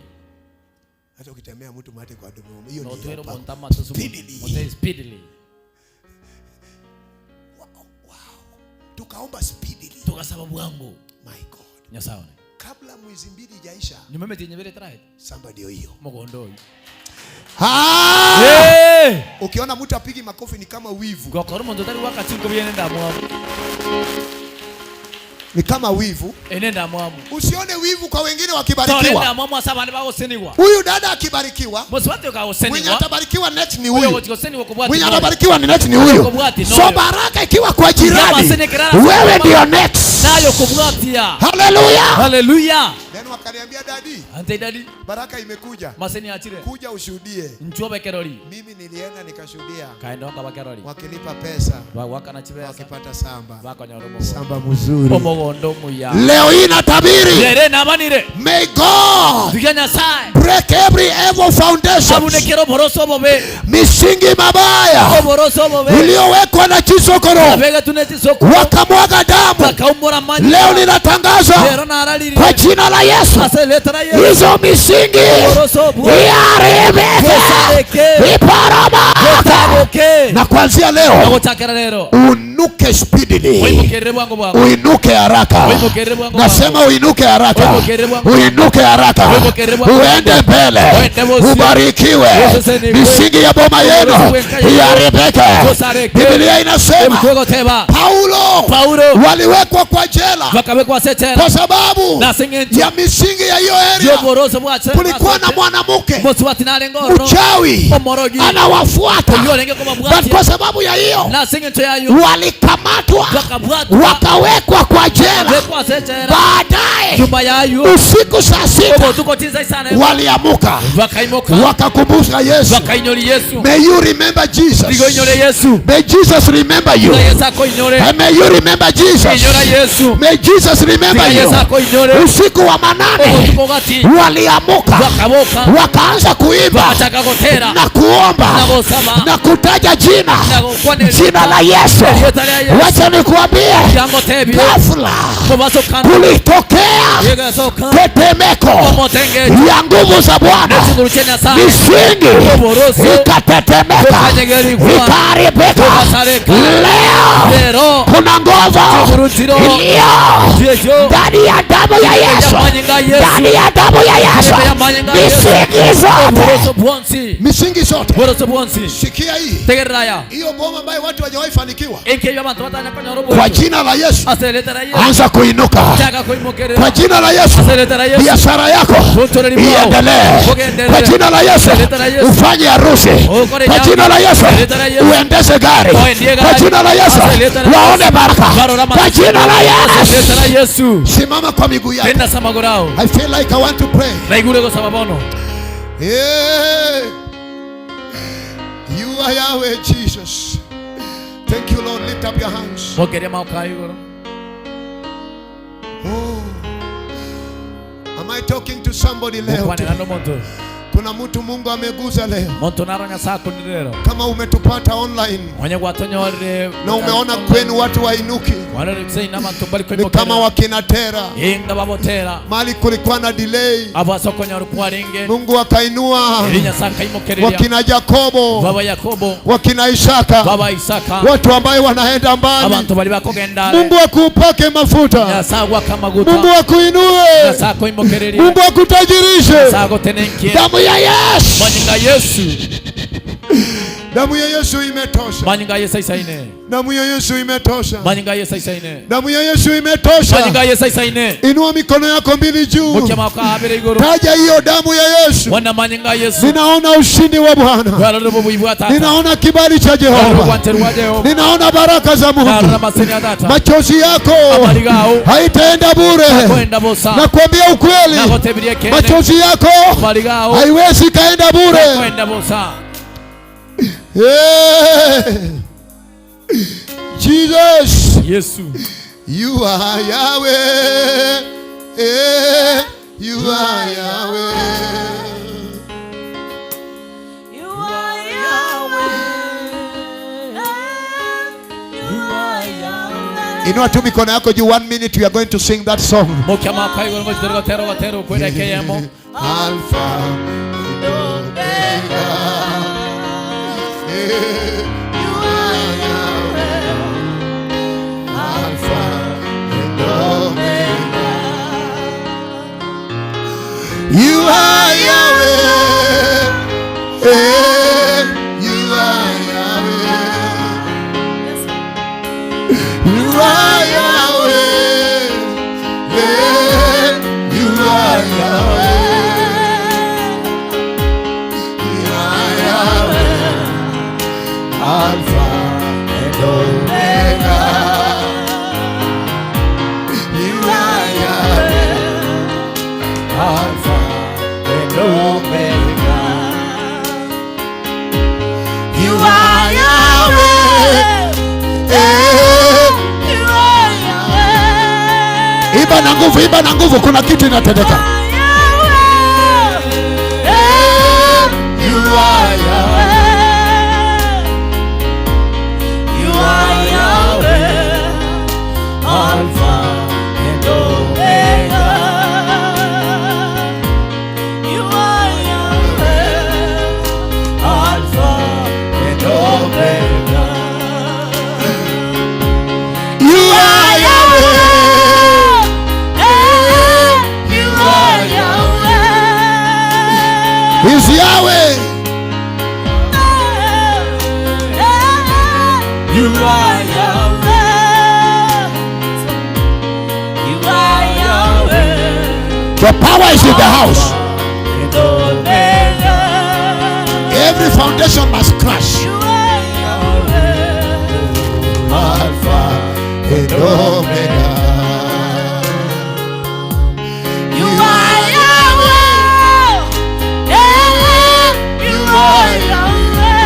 Hata ukitemea mtu mate kwa domo hiyo No ni twero upako. montama tosumu. Speedily. Mote speedily. Tukaomba speedily. Tukasaba bwango. My God. Nyasaye. Kabla mwezi mbili ijaisha, Nyuma emetienye bere taraete. samba ndio hiyo. Mogondo oyo. Ah! Hey! Ukiona mtu apigi makofi ni kama wivu. Gokora omonto otari gwaka chinko buya ene ndamwamu. Ni kama wivu. Ene ndamwamu. Usione wivu kwa wengine Tore wakibarikiwa. ndamwamu ase abande bagosenigwa. Huyu dada akibarikiwa, Mosubati mwenye okagosenigwa. atabarikiwa next ni Oyo huyu. gochigosenigwa kobwati Mwenye noyo. atabarikiwa ni next ni huyu. Kobwati So noyo. baraka ikiwa kwa jirani, Yamasenekera wewe ndio next. Nayo kobwatia. Haleluya. Haleluya. Then wakaniambia dadi, Ante dadi. baraka imekuja. Maseni achire. Kuja ushuhudie. Nchuo bekerori. Mimi nilienda nikashuhudia. Kaenda wakabakerori. Wakilipa pesa, Bagwakana chibesa. wakipata samba. Bakonyora omogondo. Samba mzuri. Omogondo omuya. Leo hii natabiri. Rere nabanire. May God Tugia Nyasaye. break every evil foundation. Abunekere oboroso obobe. Misingi mabaya Oboroso obobe. iliyowekwa na chisokoro Abega tune chisokoro. wakamwaga damu. Bakaumura manyinga. Leo ninatangaza Lero nararire. kwa jina la Yesu, Ase leta la Yesu. hizo misingi Oboroso obwo. iharibike, Gosareke. iporomoke, Gotaboke. na kuanzia leo Nagochakera rero. uinuke speedily, Oimokerere bwango bwango. uinuke haraka. Oimokerere bwango Nasema bwango. uinuke haraka, Oimokerere bwango uinuke haraka, Oimokerere bwango uende mbele, Oende bosio. ubarikiwe. Oseseni Misingi ya boma yenu Oseseni iharibike. Gosareke. Biblia inasema Ebukegoteba. Paulo Paulo waliwekwa kwa jela bakabekwa ase echela. kwa sababu Na ase eng'encho ya misingi ya hiyo area. y'oboroso bwache. Kulikuwa na mwanamke Mosubati narenge ororo. mchawi Omorogi. anawafuata, Oyo orenge but kobabwatia. kwa sababu ya hiyo Na ase eng'encho yayo. walikamatwa Bakabwatwa. wakawekwa kwa jela. Bekwa ase echela. Baadaye Nyuma yayo. usiku saa sita Obotuko chinsa isano. waliamuka Bakaimoka. wakakumbuka Yesu. Bakainyori Yesu. May you remember Jesus. Tigo inyore Yesu. May Jesus remember you. Tiga Yesu akoinyore. And may you remember Jesus. Inyora Yesu. May Jesus remember Tiga you. Yesu akoinyore. Usiku wa manane Obotuko gati. waliamuka Bakaboka. wakaanza kuimba Bakachaka gotera. na kuomba Na gosaba. na kutaja jina Na gokwanera. jina la Yesu. Erieta ria Yesu. Wacha nikuambie, Tiga ngotebie. ghafla Kobasokana. kulitokea Yegasoka. tetemeko Omotengecho. ya nguvu za Bwana, Chinguru chia Nyasaye. misingi Oboroso. ikatetemeka Bukanyegerigwa. ikaharibika. Bugasareka. Leo Lero. kuna nguvu Chinguru chiro. iliyo Chiecho. ndani ya damu ya Yesu. Ndani ya damu ya Yesu, misingi zote Misingi zote. Boroso bwonsi. Sikia hii. Tegerera Hiyo boma ambayo watu hawajawahi fanikiwa. Ekeyo abantu batanyakonyora Kwa jina la Yesu. Aseletera Yesu. Anza kuinuka. Chaka kuimokerera. Kwa jina la Yesu. Aseletera Yesu. Biashara yako Butoreri bwao. iendelee. Bugenderere. Kwa jina la Yesu. Aseletera Yesu. Ufanye harusi. Ukore Kwa jambo. jina la Yesu. Aseletera Yesu. Uendeshe gari. Oendie Kwa gari. jina la Yesu. Aseletera Yesu. Waone baraka. Barora Kwa jina la Aseletera Yesu. Yesu. Simama kwa miguu yako. Tenda samagorao. I feel like I want to pray. Naigure gosaba bono. Yeah. You are Yahweh Jesus. Thank you, Lord. Lift up your hands. Mokeria maboko aye igoro. Oh. Am I talking to somebody leo? Mokwanera nomonto. Kuna mtu Mungu ameguza leo. Monto naro Nyasaye akunire Kama umetupata online Onye gwatonyorire na umeona kwenu watu wainuki, warore n'abantu bari ni kama wakina Tera, inga babotera mali kulikuwa na delay, abo asokonyora kwaringe Mungu akainua eri Nyasaye akaimokereria wakina Yakobo, baba Yakobo wakina Isaka, baba Isaka watu ambaye wanaenda mbali. abantu bari bakogenda Mungu akupake mafuta, Nyasaye gwakamaguta Mungu akuinue, Nyasaye akoimokereria Mungu akutajirishe. Nyasaye agotenenkie Damu ya Yesu, manyinga Yesu damu ya Yesu imetosha, manyinga Yesu aisaine damu ya Yesu imetosha, manyinga Yesu aisaine damu ya Yesu imetosha. manyinga Yesu aisaine Inua mikono yako mbili juu, mukia maboko abere igoro taja hiyo damu ya Yesu. wana manyinga Yesu Ninaona ushindi wa Bwana, warore bubuyi bwa tata ninaona kibali cha warore Jehova, gwanterwa Jehova ninaona baraka za narora Mungu. maseni ya tata Machozi yako Amariga ao. haitaenda bure, kwenda bosa nakwambia ukweli, nagotebirie kene machozi yako amariga ao haiwezi kaenda bure. kwenda bosa Yeah. Jesus, Yesu you are Yahweh. Eh, you are Yahweh. You are Yahweh. You are Yahweh. Inua tu mikono yako juu. One minute we are going to sing that song. mukia maboko igoro ngochitere gotera gotera okwenda keyemo Alpha and Omega. Eh, You are Yahweh. Alpha and Omega. You are Yahweh. Eh, you are Yahweh. You are Yahweh. Eh, you are Yahweh. You are Yahweh. Alpha and Omega. You are Yahweh. Alpha and Omega. You are Yahweh. Eh. You are Yahweh. Iba na nguvu, iba na nguvu, kuna kitu inatendeka. You are Yahweh. You are Yahweh. Alpha and Omega. You are Yahweh. Alpha and Omega. You are Yahweh. You are Yahweh. He's Yahweh. You are Yahweh. You are Yahweh. The power is in the house. And Omega. Every foundation must crash. You are Yahweh. Alpha and Omega. You are Yahweh. Yeah. You are Yahweh.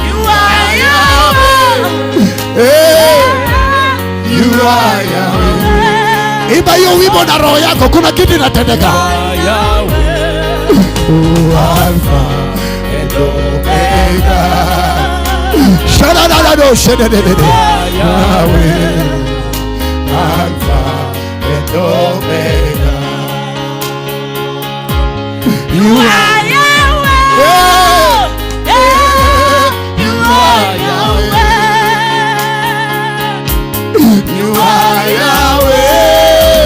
You are Yahweh. Hey, you are Yahweh. Imba hiyo wimbo na roho yako, kuna kitu inatendeka. Alpha and Omega. Shadadadado, shadadadada. Yahweh, Alpha and Omega. You are Yahweh. Yeah. You are Yahweh. You are Yahweh.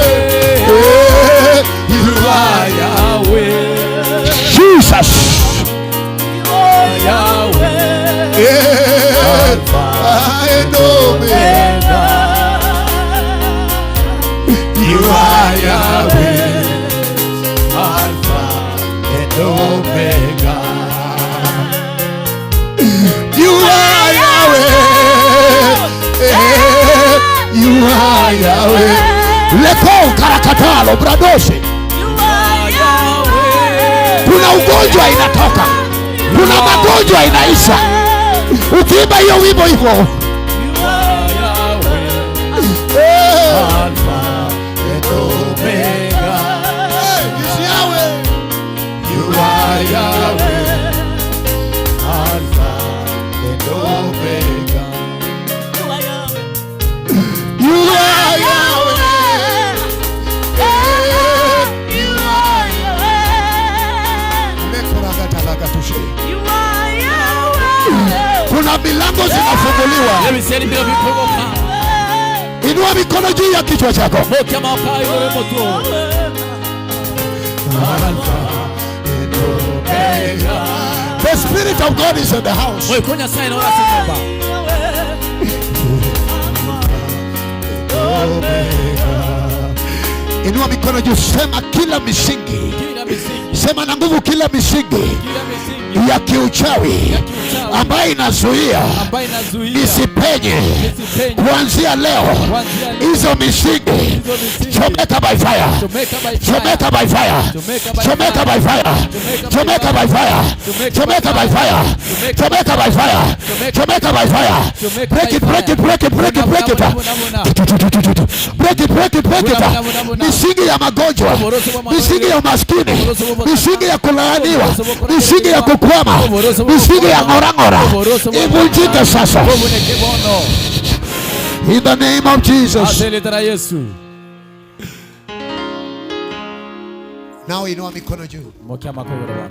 You are Yahweh. Leko karakatalo bradoshe. Kuna ugonjwa inatoka, kuna magonjwa inaisha ukiimba hiyo wimbo hivyo. You are Yahweh, Alpha and Omega. You are Yahweh. You are Yahweh. Lekoragatalagatushe. You are Yahweh. Kuna milango zinafunguliwa. Ebiseri biro bikogoka. Inua mikono juu ya kichwa chako. Mokia maoka igoro y'omotwe. The Spirit of God is in the house. Moika o Nyasaye noro ase enyomba. Inua mikono juu, sema kila misingi, Kila misingi, sema na nguvu, kila misingi kila misingi ya kiuchawi ambayo inazuia ambayo inazuia nisipenye nisipenye kuanzia leo, kuanzia leo, hizo misingi hizo misingi chomeka by fire, chomeka by fire, chomeka by fire, Chomeka by chomeka by fire, chomeka by fire, chomeka by fire, chomeka by fire, chomeka by fire. Break it, break it, break it, break it, break it. Break it, break it, break it. Misingi ya magonjwa, misingi ya umaskini, misingi ya kulaaniwa, misingi ya kukwama, misingi ya ng'orang'ora ivunjike sasa. Bobuneke bono. In the name of Jesus. Ase erieta ria Yesu. Now inua mikono juu. Mokia makogoro bwana.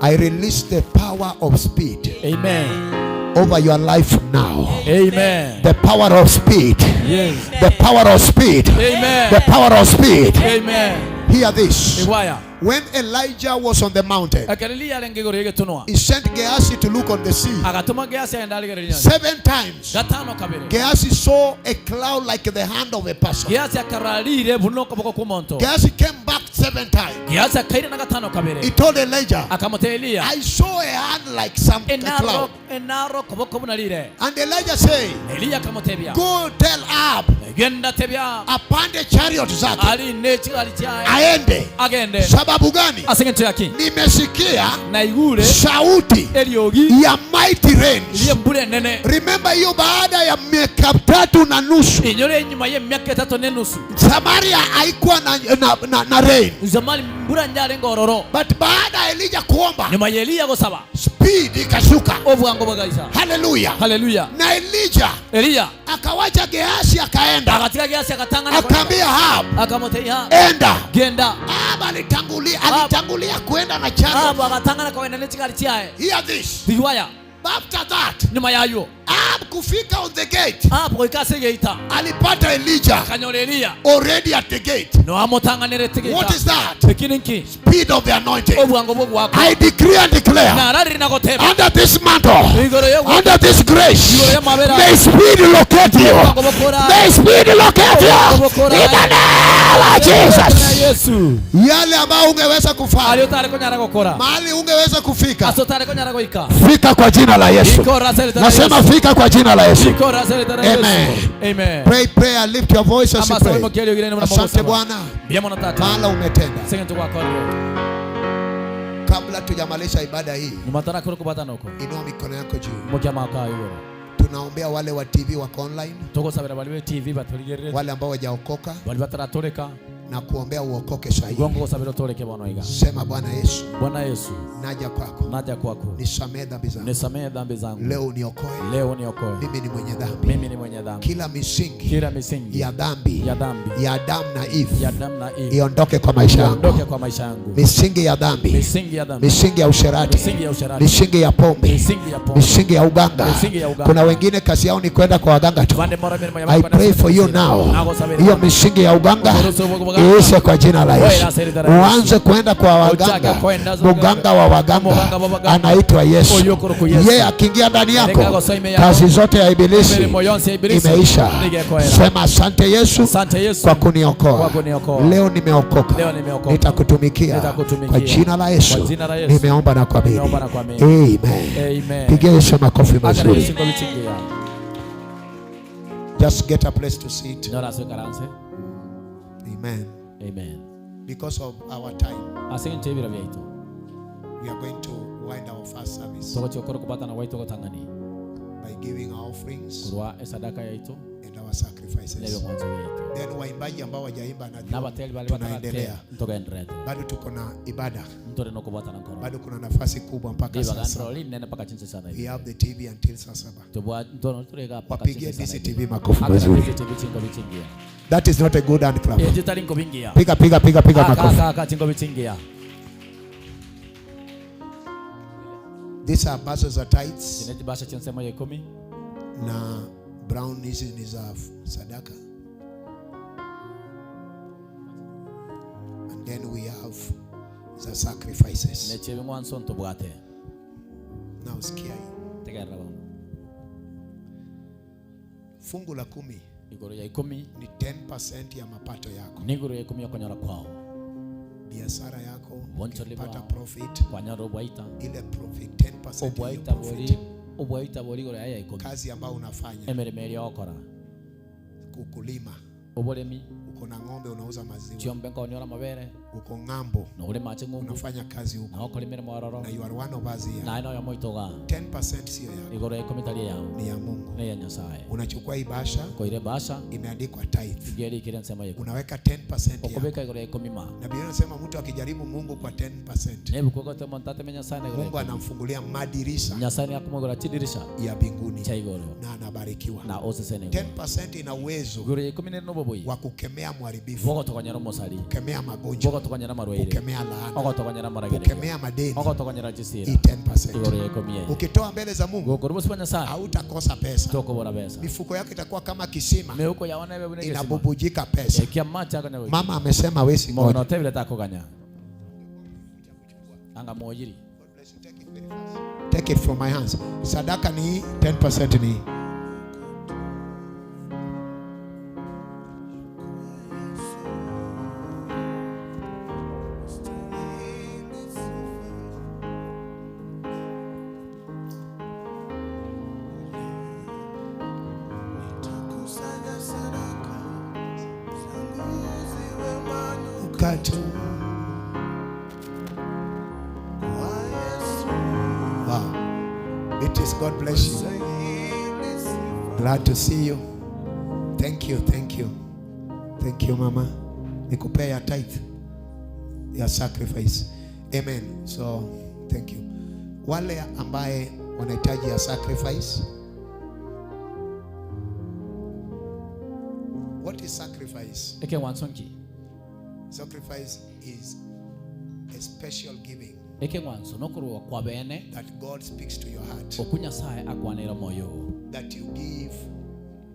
I release the power of speed Amen. Over your life now. Amen. The power of speed. Yes. The power of speed. Amen. The power of speed. Amen. Hear this. Igwaya. When Elijah was on the mountain, Ekero Eliya arenge igoro y'egetunwa he sent Gehazi to look on the sea. agatoma Gehazi agenda arigereria nyancha. Seven times, Gatano kabere. Gehazi saw a cloud like the hand of a person. Gehazi akararire buno okoboko kw'omonto. Gehazi came back seven times. Gehazi akairana gatano kabere. He told Elijah, Akamotebia Eliya I saw a hand like some a enaro cloud. enaro koboko buna rire. And Elijah said, Eliya akamotebia Go tell Ahab genda tebia apande chariot zake ali ne chigari chiaye aende. agende Sababu gani? ase eng'encho yaki Nimesikia naigure sauti eriogi ya mighty rains. rie mbura enene Remember hiyo baada ya miaka 3.5 inyore enyuma ye emiaka etato n'enusu Samaria haikuwa na, na, na, na rain. zamani mbura njarenge ororo But baada ya Elijah kuomba nyuma ya Eliya gosaba speed ikashuka. obwango bwagaisa Haleluya. haleluya Na Elijah Eliya akawacha Gehazi akaenda, akatiga Gehazi akatangana akaambia Ahab, akamotebia enda. genda Ahab alitangulia kuenda na chariot. Ahabu akatangana kogenda ne chigari chiaye Hear this. tigwaya After that, nyuma yayo Ahab kufika on the gate, Ahabu goika ase egeita alipata Elijah akanyora Eliya already at the gate. no amotanganere What tigeita is that? ekini nki Speed of the anointing. obwango bwogwakwa I decree and declare nararire nagoteba under this mantle, igoro yo under this grace, may speed locate you. May speed locate you in the name of Jesus. Yesu Yale ambayo ungeweza kufanya, aria utare konyara gokora mahali ungeweza kufika, ase utare konyara goika Fika kwa jina la Yesu. Ikora ase erieta ria Nasema Yesu. fika kwa jina la Yesu. Ikora ase erieta ria Yesu. Amen. Amen. Pray prayer, lift your voice as you Amasabe pray. mokerio girene muna Asante mogosaba. Bwana, Mbuya mono tata. mahala umetenda. Ase eng'encho gwakorire. Kabla tujamalisha ibada hii, Nyuma tarakora okobwatana oko. inua mikono yako juu. Mokia amako aye igoro. Tunaombea wale wa TV wako online, Togosabera baria be TV batorigererete. wale ambao wajaokoka Baria bataratoreka. na kuombea uokoke sahihi. Igo ngogosabera otoreke bono iga. Sema Bwana Yesu, Bwana Yesu, naja kwako, naja kwako. nisamehe dhambi zangu, Nisamehe dhambi zangu. leo uniokoe. Leo niokoe. Mimi ni mwenye dhambi. Mimi ni mwenye dhambi. Kila misingi Kila misingi ya dhambi ya dhambi ya Adamu na Eve ya Adamu na Eve iondoke kwa maisha yangu. iondoke kwa maisha yangu. Misingi ya dhambi, Misingi ya dhambi. misingi ya usherati, Misingi ya usherati. misingi ya pombe, Misingi ya pombe. misingi ya uganga. Misingi ya uganga. Kuna wengine kazi yao ni kwenda kwa waganga tu. Vande mora mirimo ya I pray for you now. Hiyo misingi ya uganga iishe kwa jina la Yesu. Uanze kwenda kwa waganga. Muganga wa waganga anaitwa Yesu. Yeye akiingia ndani yako, kazi zote ya ibilisi imeisha. Sema asante Yesu kwa kuniokoa. Leo nimeokoka, nitakutumikia kwa jina la Yesu. Nimeomba na kuamini, amen. Pigia Yesu makofi mazuri. Just get a place to sit. Nyora ase oikaranse. Amen. Amen. Because of our time, Ase eng'encho y'ebiro biaito, we are going to wind our first service togochia gokora okobatana gwaito ogotang'ani by giving our offerings korwa esadaka yaito and our sacrifices. n'ebing'wanso biaito. Then waimbaji ambao wajaimba Na najua abateri baria tunaendelea. batarate ntogenderete. Bado tuko na ibada, Ntore nokobwatana nkoro. bado kuna nafasi kubwa mpaka Ribaga saa saba. ndoro rinene mpaka chinse sana We ibi. have the TV until saa saba. Tobwa ntono turega mpaka Wapigie chinse sana DCTV ibi. makofi Akara mazuri. DCTV chingo bichingia. That is not a good hand clap. Eje tari nkobingia. Piga piga piga piga Aka makofi. aka aka chingo bichingia. These are bases za tithes Chine chibasha chinsemo ya ikumi. na brown hizi ni za sadaka. And then we have the sacrifices. Neche bing'wanso ntobwate. Now sikia hii. Tegerera bono. Fungu la kumi Igoro ya ikumi ni 10% ya mapato yako. ni igoro ya ikumi okonyora kwao. Biashara yako Bonchori ukipata bwao. profit, Kwanyora obwaita. ile profit 10% ya hiyo Obwaita profit. bori obwaita bori igoro ya ikumi. Kazi ambayo unafanya Emeremo eria ogokora. kukulima, Oboremi uko na ng'ombe unauza maziwa, chiombe nkonyora amabere uko ng'ambo nogore mache ng'umbu unafanya kazi huko, na okora emeremo ororo na you are one of us here. naye noyo moitoga 10% sio yako, igoro ya ikumi tari yao ni ya Mungu. ni ya Nyasaye Unachukua hii bahasha koire basha imeandikwa tithe, igeri ikire ensemo ya ikumi unaweka 10% yako. okobeka igoro ya ikumi ma Na Biblia inasema mtu akijaribu Mungu kwa 10%, nebukogote omonto ateme Nyasaye na igoro ya Mungu ikumi anamfungulia madirisha Nyasaye niakomogora chidirisha ya mbinguni cha igoro na anabarikiwa. na osesenigwa 10% ina uwezo igoro ya ikumi nere noboboi wa kukemea mharibifu, bogotokonyera omosari kukemea magonjwa, bogotokonyera amarwaire kukemea laana, ogotokonyera amaragererio kukemea madeni. ogotokonyera chisira Hii 10%. igoro ya ikumi eye Ukitoa mbele za Mungu gokora obosi bwa Nyasaye hautakosa pesa. tokobora besa Mifuko yako itakuwa kama kisima meuko yaone ebe bune gesima inabubujika pesa. ekia mache akonya goika Mama amesema wesi mono ngoja. tebire takoganya anga moyiri Take it from my hands. Sadaka ni hii, 10% ni hii. Nitakusanya sadaka zangu ziwe Mkato. kwa Yesu. Wow. Beatrice, God bless you. Glad to see you. Thank you, thank you. Thank you, mama. Nikupea ya tithe, ya sacrifice. Amen. So, thank you. Wale ambaye wanahitaji ya sacrifice. What is sacrifice? ekeng'wanso nki Sacrifice is a special giving ekeng'wanso nokorwa kwa bene that God speaks to your heart oku Nyasaye akwanera moyo that you give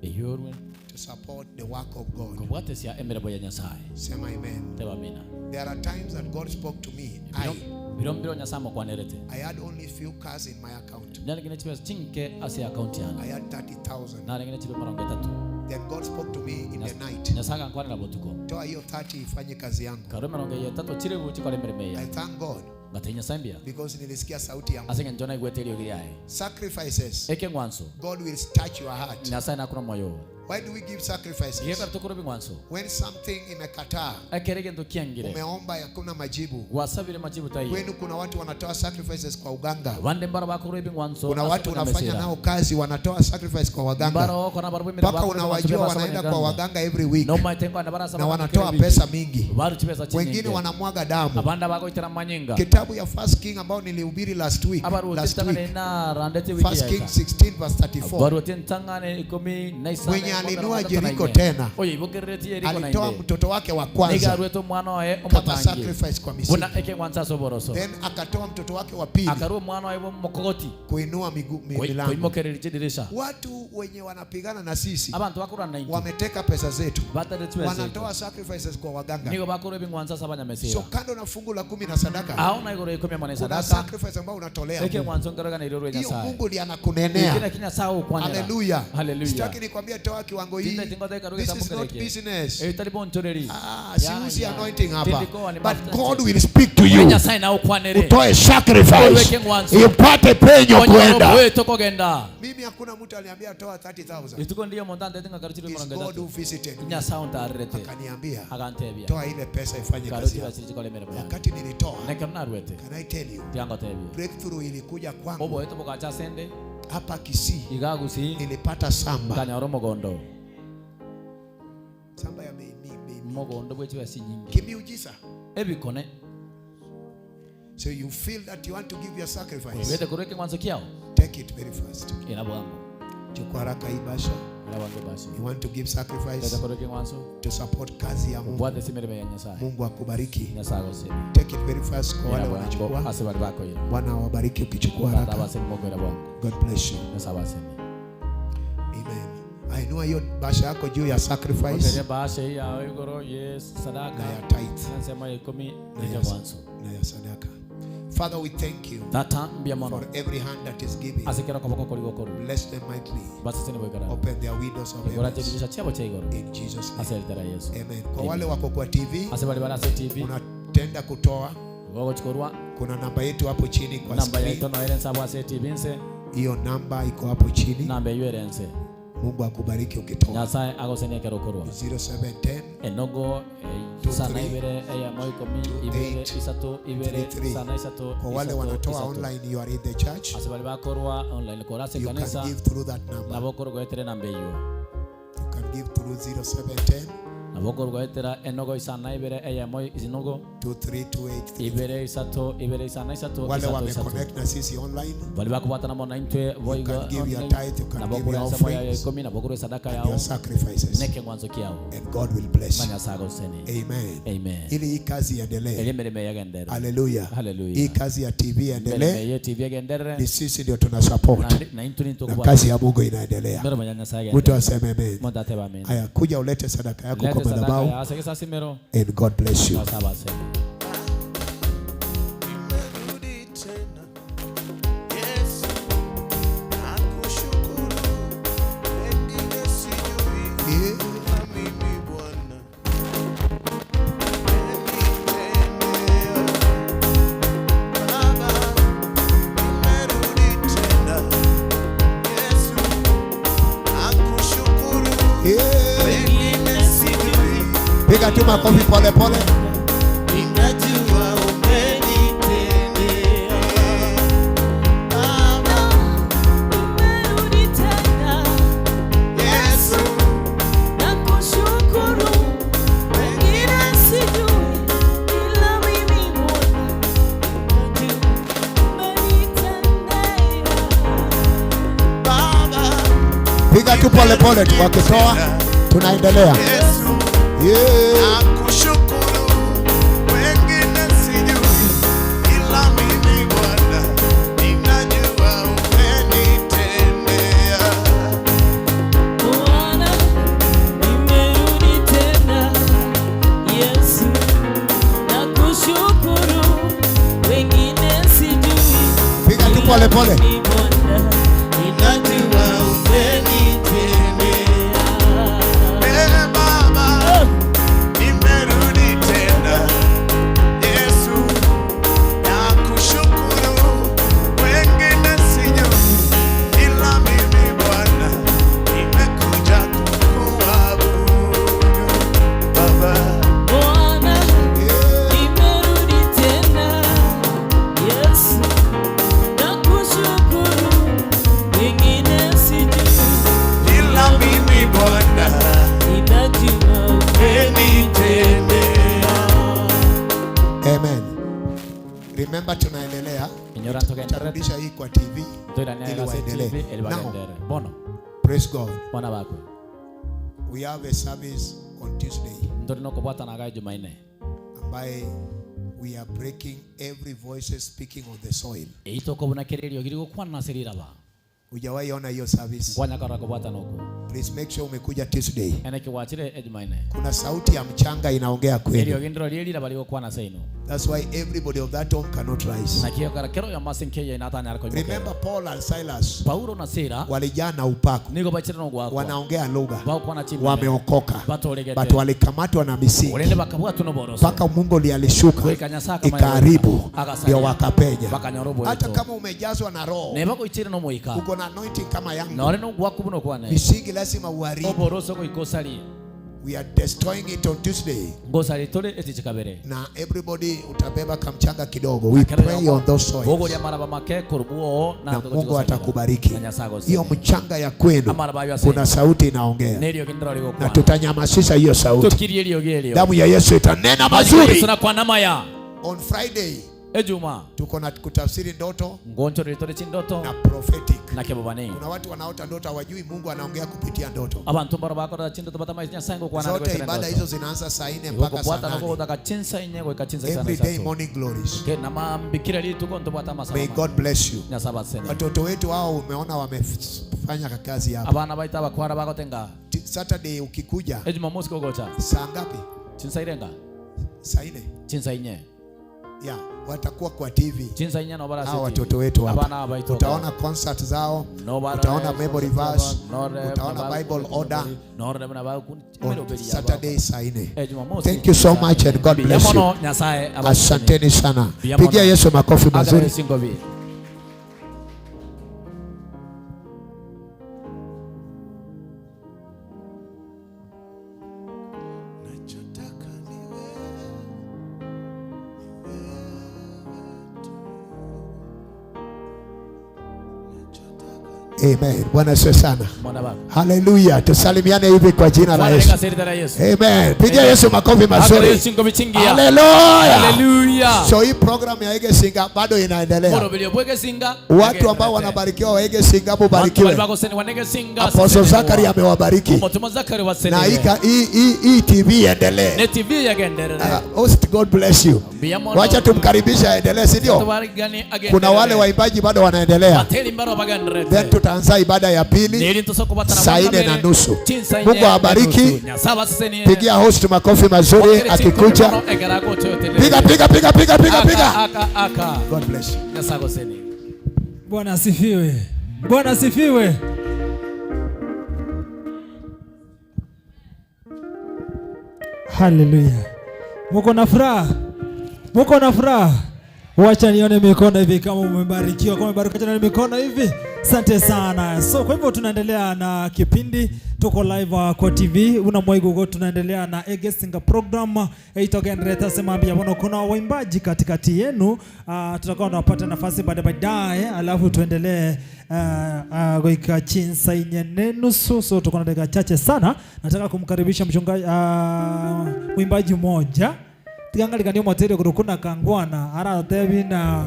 eyorwe to support the work of God. kobwatesia emeremo ya Nyasaye Sema amen. teba amina There are times that God spoke to me. I, biro mbiro Nyasaye mokwanerete I had only few cars in my account. narengene chibesa chinke ase account yane I had 30,000. narengene chibe marongo etatu Then God spoke to me in the night. Nyasaye akankwanera botuko Toa hiyo 30 ifanye kazi yangu. karwe marongo etatu chire guchi kore emeremo I eye thank God ngatei Nyasaye mbuya because nilisikia sauti ya Mungu. ase eng'encho naigwete eriogi riaye Sacrifices. ekeng'wanso God will touch your heart. Nyasaye nakuna moyo Why do we give sacrifices? igekara tokora ebing'wanso When something imekataa, ekere egento kiangire umeomba hakuna majibu. gwasabire majibu taiyo Kwenu kuna watu wanatoa sacrifices kwa uganga. bande mbaro bakora ebing'wanso Kuna ase watu unafanya okonyamesera. nao kazi wanatoa sacrifice kwa waganga. Mbaro okona barabwo emiremo Mpaka bakora ebing'wanso unawajua bia basa wanaenda kwa abanyaganga. waganga every week Nomaete nkwana barasa na bakora wanatoa kera pesa wiki. mingi. Baru chibesa Wengine chinyinge wanamwaga damu. abanda bagoitera manyinga Kitabu ya First King ambao nilihubiri last week, abaruoti last ntang'ane week. narandete wiki First King yaeta 16 verse 34. baruoti ntang'ane ikumi na isano Mwenye mwaka alinua wa tatu na Jeriko ine. tena oyo ibokereretie Yeriko na alitoa inde mtoto wake wa kwanza nigaruete omwana oye kama omotangi sacrifice kwa buna misingi. ekeng'wanso ase oboroso Then akatoa mtoto wake wa pili akarua omwana oye mokogoti kuinua miguu mi- milango. koimokereria chidirisha Watu wenye wanapigana na sisi abantu bakorwana naintwe wameteka pesa zetu, batare chibesa wanatoa sacrifices kwa waganga. nigo bakora ebing'wanso ase abanyamesira So kando na fungu la kumi na sadaka, ao na igoro ikumi amane kuna sadaka sacrifice ambayo unatolea Mungu. ekeng'wanso nkeroganeirie orwe Hiyo Nyasaye Mungu ndiye anakunenea. Ikina ki Nyasaye okwanera Haleluya. Haleluya. Sitaki nikwambie toa kiwango hii. Tinde tingote karuge This is not tambukereke. business. Eyo tari bonchoreri. Ah, Ya, siuzi ya. anointing hapa. Tindiko ni But mafuta God nje. will speak to you. Nyasaye na ukwanere. Utoe sacrifice Uweke ngwanso. ipate penyo Onyoro kwenda. bweto kogenda. Mimi hakuna mtu aliniambia toa 30,000. Ituko ndiyo montante tinga karuchiri It's morongo God etatu. who visited me. Nyasaye ontarerete. Akaniambia Akantebia. toa ile pesa ifanye kazi Karuchi yako. bachiri chikole mirimo yange. Wakati nilitoa, Nekero narwete. can I tell you, Tiangotebia. breakthrough ilikuja kwangu Oboeto bogacha sende. hapa Kisii. Igagusi. Nilipata samba. Nkanyora omogondo. Samba ya mei mei mei. Mogondo bwechibesi nyingi. Kimiujiza. Ebikone. So you feel that you want to give your sacrifice. Wete kurweke ngwanso kiao. Take it very fast. Ina bwango. Chukua haraka hii basha. Ina bwango basi. You want to give sacrifice Wete kurweke ngwanso. to support kazi ya Mungu. Bwate simirimo ya Nyasaye. Mungu akubariki. Nyasaye agosebe. Take it very fast kwa wale Ina bwango wanachukua. ase bari bakoira. Bwana awabariki ukichukua Tata haraka. baseme mokoira bwango. God bless you. Nyasaye baseme. Amen. Ainua hiyo basha yako juu ya sacrifice Oteria bahasha hii ya igoro yes sadaka na ya tithe nasema ya ikumi na nije ya, mwanzo. na ya sadaka. Father, we thank you Tata mbia mono. for every hand that is giving. Asekera koboko kori gokoru. Bless them mightily. Baseseni boikara. Open their windows of Igora heaven. chedirisha chiabo cha igoro. In Jesus name. Ase litera Yesu. Amen. Kwa wale wako kwa TV, Ase bali bali ase TV. unatenda kutoa. Gogo chikorwa. Kuna namba yetu hapo chini kwa Namba screen. yaito no erensa abo ase TV nse. Hiyo namba iko hapo chini. Namba eyo erense. Mungu akubariki ukitoa. Nyasaye agosenie ekero okorwa. 0710 Enogo Two, sana three, ibere eyemo ikomi ibere eight, isato ibere three, three. sana isato Kwa wale isato, wanatoa isato. online, you are in the church. Ase bali bakorwa online kora ase You can kanisa give through that number. nabo okorwa goetera enamba eywo You can give through 0710 nabo okorwa goetera enogo isana ibere eyemo isinogo 2328. ibere isato ibere isana isato Wale isato wame isato connect na sisi online, bali bakubwatana mono intwe boigo can give your online, tithe, you can nabo give okorwa your ensemo yayo offerings ikomi nabo okorwa esadaka and yao your sacrifices, nekeng'wanso kiao and God will bless na you. Nyasaye agosenie. Amen. Amen. Ili hii kazi Eri iendelee. emirimo eyagendere. Haleluya. Hallelujah. Hii kazi ya TV Emirimo iendelee. eye TV egenderere. Ni sisi ndio tuna support Na- na intwe na nitokubwata. kazi ya Mungu inaendelea. Emirimo ya Nyasaye Mtu egenderere. aseme amen. Muntu atebe amen. Haya, kuja ulete sadaka yako Lete kwa sadaka madhabahu ya ase gesasimero. and God bless you. Nyasaye abaseme. Nimerudi tena Yesu, nakushukuru, mengine sijui, ila mimi Bwana umenitendea. Baba, nimerudi tena Yesu, nakushukuru, mengine sijui, Piga tu makofi pole pole. ninajua umenitendea. Baba, Nimerudi tena Yesu, nakushukuru, wengine sijui, ila mimi Bwana najua umenitendea. Baba, Piga tu pole pole tu wakitoa tunaendelea. Yesu, Yeah. nakushukuru, wengine sijui, ila mimi Bwana ninajua umenitendea. Bwana, nimerudi tena Yesu, nakushukuru, wengine sijui, Piga tu pole pole. mimi Bwana Ninajua umenitendea. Eh, Baba, nimerudi tena Yesu, nakushukuru, wengine sijui, ila mimi Bwana nimekuja kukuabudu Baba. Bwana, nimerudi tena Yesu, nakushukuru, wengine sijui, Ila mimi Bwana ninajua umenitendea. Amen. Remember tunaendelea. Inyora ntogenderere. Tarudisha hii kwa TV Toirania ili ase waendelee. TV eri Now, bagendere. Bono praise God. bona bakwe. We have a service on Tuesday Ntori nokobwatana ga Jumanne. ambaye we are breaking every voice speaking on the soil. Eitokobuna kererio giri gokwana ase riraba. Hujawahi ona hiyo service. Nkwanya karora kobwatana oko. Please make sure umekuja Tuesday. Eneki gwachire Ejumaine. Kuna sauti ya mchanga inaongea kwenu. Eriogi ndiro rie riraba rigokwana ase inwe. That's why everybody of that home cannot rise. Naki ekero kera oyomo ase enka eye natanyare koimokerera. Remember Paul and Silas Paulo na Sila walijaa na upako. nigo baichire nogoakwa. Wanaongea lugha. Bagokwana chimbebe. Wameokoka. Batoregete. But walikamatwa na misingi. Korende bakabwatwa noboroso. Mpaka Mungu ndiye alishuka Goika Nyasaye akamanya ikaharibu, goika. Agasaria. ndio wakapenya. Bakanyora oboeto. Hata kama umejazwa na roho, Neba goichire nomoika. uko na anointing kama yangu, Nore nogwakwa buna okwane. misingi lazima uharibu. Oboroso goika osarie. We are destroying it on Tuesday. Ngosari tore etichi kabere. Na everybody utabeba kamchanga kidogo. We pray on those soils. Bogoria maraba make korubuo Na Mungu atakubariki. Hiyo mchanga ya kwenu Amaraba ayo ase. kuna sauti inaongea. Neriogi ndiro Na rigokwana. tutanyamasisha hiyo sauti. Tukirie eriogi erio. Damu ya Yesu itanena mazuri. Yesu nakwana maya. On Friday Ejuma tuko na kutafsiri ndoto ngonchoreri tore chindoto na prophetic. na kebobani. Kuna watu wanaota ndoto hawajui Mungu anaongea kupitia ndoto. Abantu mbaro bakora chindoto batamaisi Nyasaye ngokwana Zote ibada hizo zinaanza saa nne mpaka saa Gokobwata nane. nokogotaka chinsa inye goika chinsa isano Every day isato. morning glories. Ke namambikira rituko ntobwata amasabo. May God bless you. Nyasaye abasene. Watoto wetu hao umeona wamefanya kazi hapa. Abana baita abakwara bagotenga. Saturday ukikuja Ejumamosi kogocha. saa ngapi? Chinsa irenga. Saa nne. Chinsa inye. Yeah, watakuwa kwa TV. Chinsa inye no barase. Hao watoto wetu Abana hapa. abaito. Utaona concert zao, No barore, utaona memory verse, Nore, utaona Bible order Nore bana ba kun. on Saturday saa nne. Eh, Jumamosi. Thank you so much and God bless you. Biyamono, Nyasaye abasene. Asanteni sana. Biyamono. Pigia Yesu makofi mazuri. Agare singobi. Amen. Bwana asifiwe sana. Mwana baba. Haleluya. Tusalimiane hivi kwa jina la Bwana Yesu. lenga serita la Yesu. Amen. Pigia Yesu makofi Agare mazuri. singobi chingia. Haleluya. Haleluya. So hii program ya Ege Singa bado inaendelea. Moro bilio bwege singa. Watu ambao wanabarikiwa wa Ege Singa mubarikiwe. Apostle Zachary amewabariki. Omotuma Zachary Na hii ka- hii hii hii TV iendelee. Ne TV yagenderere. Host, God bless you. Biyamono. Wacha tumkaribishe aendelee, si ndio? Tubarigani agenderere. Kuna wale waimbaji bado wanaendelea. Bateri mbaro bagenderere. Then tutaanza ibada ya pili Neri ntosokobatana saa nne na nusu. Mungu awabariki. Pigia host makofi mazuri akikuja. Piga piga piga piga piga piga. Aka aka. God bless you. Nyasaye goseni. Bwana asifiwe. Bwana asifiwe. Haleluya. Muko na furaha? Muko na furaha? Wacha nione mikono hivi kama umebarikiwa, kama umebarikiwa wacha nione mikono hivi. Asante sana. So kwa hivyo tunaendelea na kipindi, tuko live kwa TV una Mwaigugo, tunaendelea na Egesinga program itogendereta sema mbia bono kuna waimbaji katikati yenu. Tutakuwa tunapata nafasi baada baadaye, alafu tuendelee goika chinsa inye nenusu. So tuko na dakika chache sana. Nataka kumkaribisha mchungaji mwimbaji mmoja tigangalikania omotere korokuna kangwana aratebi na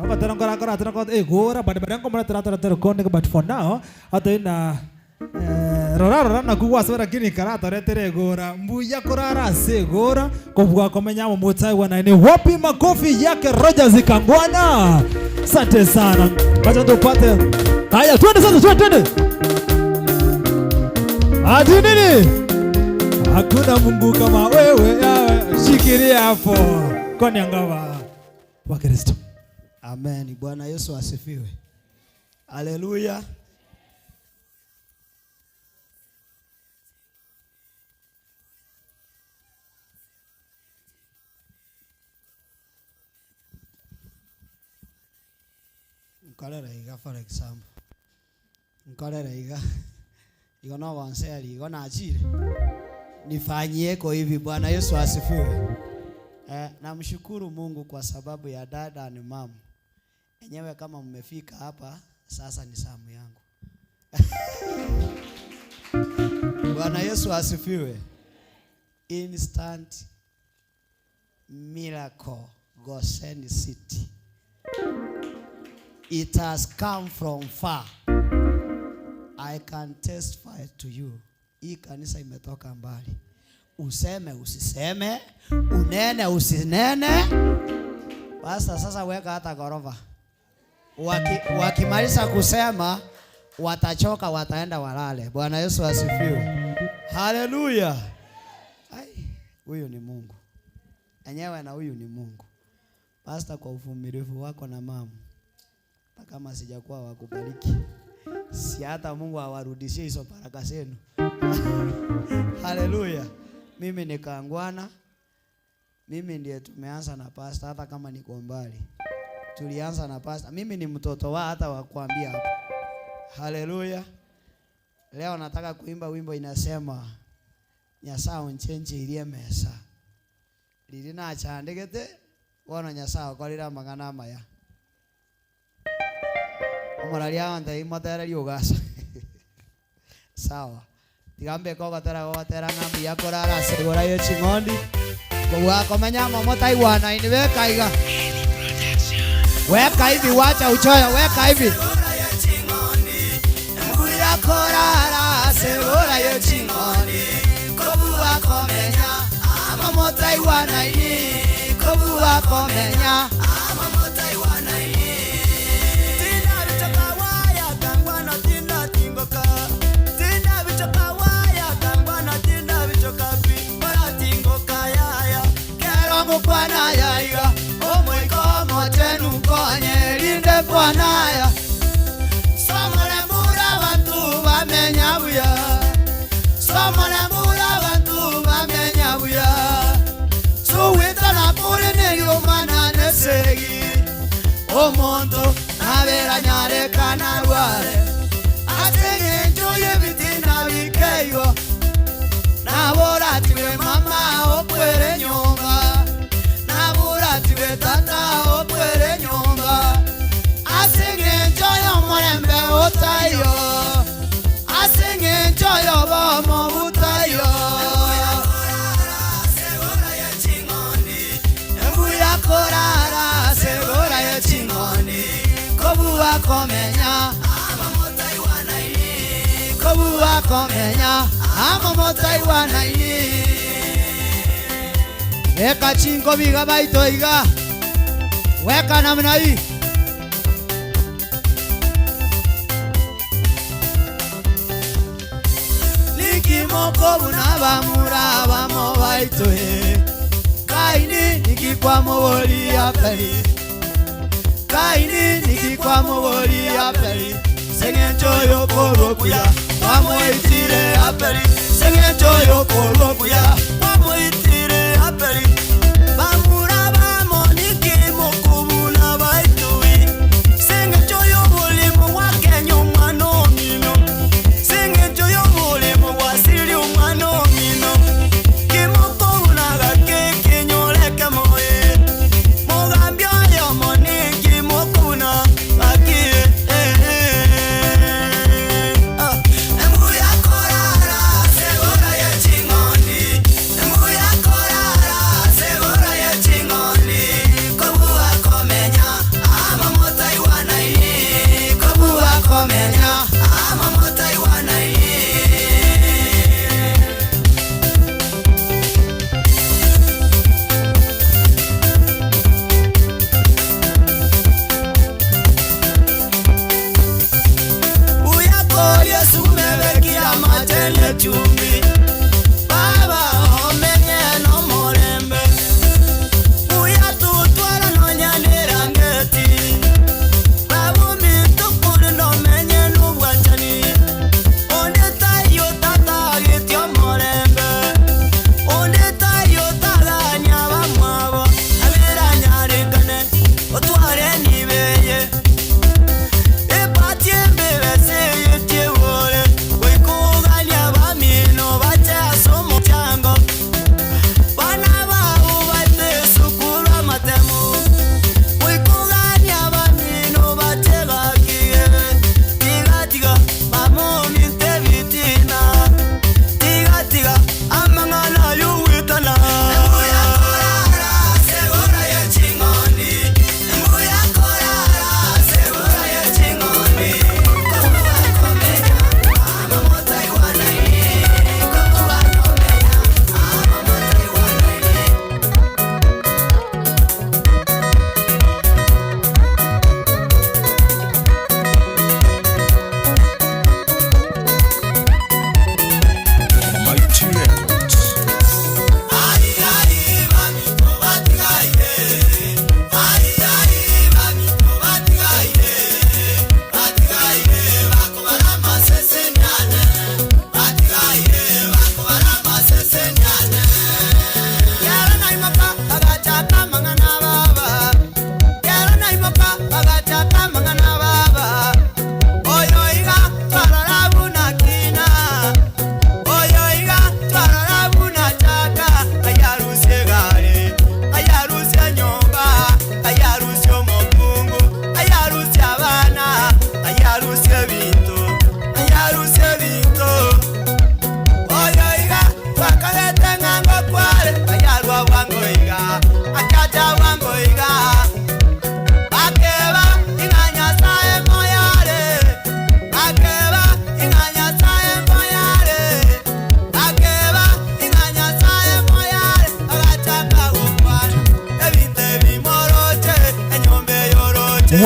abatera nkora nkora atera nkora egora but but nkomora tera tera tera konde but for now atebi na rora rora nakugwa asabera kini karatoretere egora mbuya korara ase egora kobua komenya amo motaiwa na ni wapi makofi yake Rogers Kangwana. Asante sana, wacha tupate haya, twende sasa, twende twende ati nini? Hakuna Mungu kama wewe, yawe. Shikilia hapo. Kwani angawa wa Kristo. Amen. Bwana Yesu asifiwe. Haleluya. Nkorera iga for example. Nkorera iga. Igo no bonseri, igo nachire. Nifanyieko hivi. Bwana Yesu asifiwe. Namshukuru Mungu kwa sababu ya dada ni mamu. Enyewe kama mmefika hapa sasa ni zamu yangu. Bwana Yesu asifiwe. Instant miracle Goshen City. It has come from far. I can testify to you. Hii kanisa imetoka mbali. Useme usiseme, unene usinene. Basta sasa weka hata gorofa. Wakimaliza kusema Watachoka, wataenda walale. Bwana Yesu asifiwe. Haleluya. Ai, huyu ni Mungu enyewe, na huyu ni Mungu. Pastor, kwa uvumilivu wako na mama, hata kama sijakuwa wakubariki, si hata Mungu awarudishie hizo baraka zenu. Haleluya. Mimi ni Kangwana, mimi ndiye tumeanza na pastor, hata kama niko mbali tulianza na pastor. Mimi ni mtoto wa hata wa kuambia hapo. Haleluya. Leo nataka kuimba wimbo inasema Nyasaye unchenjeirie mesa riri nachandegete bono Nyasaye okorire amang'ana amaya omorari agontebia motererie ogasa sawa tiga mbeke ogotera gogotera ng'a mbuya korara ase igoro ye ching'ondi kobua komenya amo motaigwanaini beka iga weka hivi wacha uchoyo weka hivi mbuya korara ase igoro ye ching'ondi kobua komenya amo motaigwanaini kobua komenya amo motaigwanaini Omonto nabera nyarekana rware ase eng'encho y'ebitina bikeigo naboratiwe mama okwere nyomba naboratiwe tata okwere nyomba ase eng'encho y'omorembe otaiyo ase eng'encho y'obomo butaiyo embuya korara segora yeching'oni kobuwa komenya kobuwa komenya amo motaiwanaini eka chinko biga baito iga weka namna hii nikimoko buna bamura bamo baitoe kaini nikikwamoboli apeli kaini nikikwamoboli apeli seng'encho yokolokuya wamoitire apeli seng'encho yokolokuya wamoitire apeli Bamura bamo nikimokubuna baitui seng'encho y'obulimu bwa Kenya omwana omino seng'encho y'obulimu bwa siri omwana omino kimokobunaga kekinyoleke moye mugambia oyo moni kimokubuna gaki embuya korara segora yeching'ondi.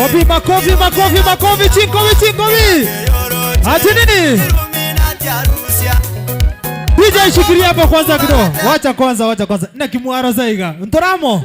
Wapi makofi, makofi, makofi, chinkobi, chinkobi. Ati nini? DJ shikilia hapo kwanza kidogo. Wacha kwanza, wacha kwanza. Na kimwaro zaiga. Ntoramo.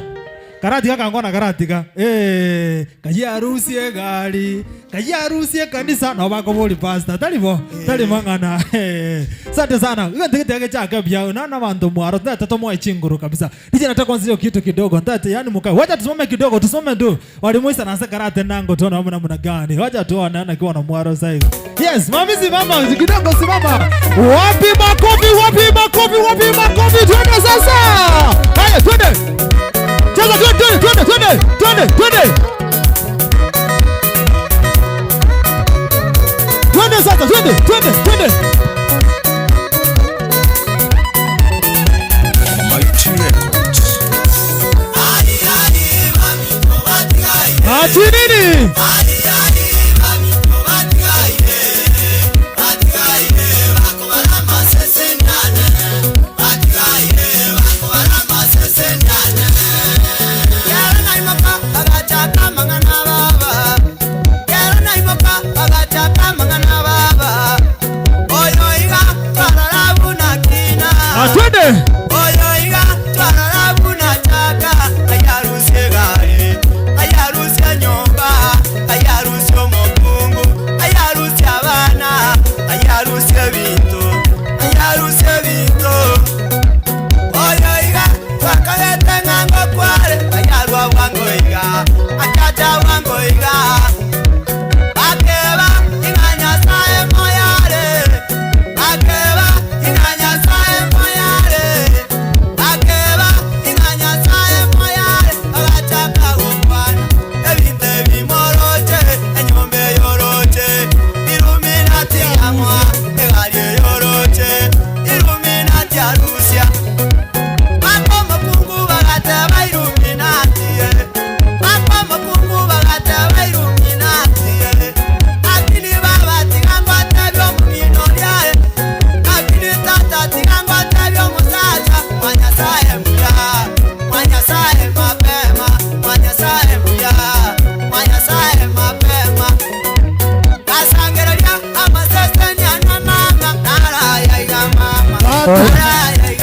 Karatika kangona karatika. Eh, kaya harusi egari, kaya harusi kanisa no bakobori pastor. Tari bo, tari mang'ana. Eh, Asante sana. Iwe ntegete chake bya na na bantu mwaro tata tomoe chinguru kabisa. DJ nataka kwanza hiyo kitu kidogo. Ntate yani mkae. Wacha tusimame kidogo, tusimame tu. Walimu isa na karate nango tuone namna namna gani. Wacha tuone ana kiwa na mwaro sasa. Yes, mami simama kidogo simama. Wapi makofi, wapi makofi, wapi makofi? Twende sasa. Haya, twende. Cheza twende, twende, twende, twende, twende. Twende sasa, twende, twende, twende. Mighty Records. Ati nini? Atwende.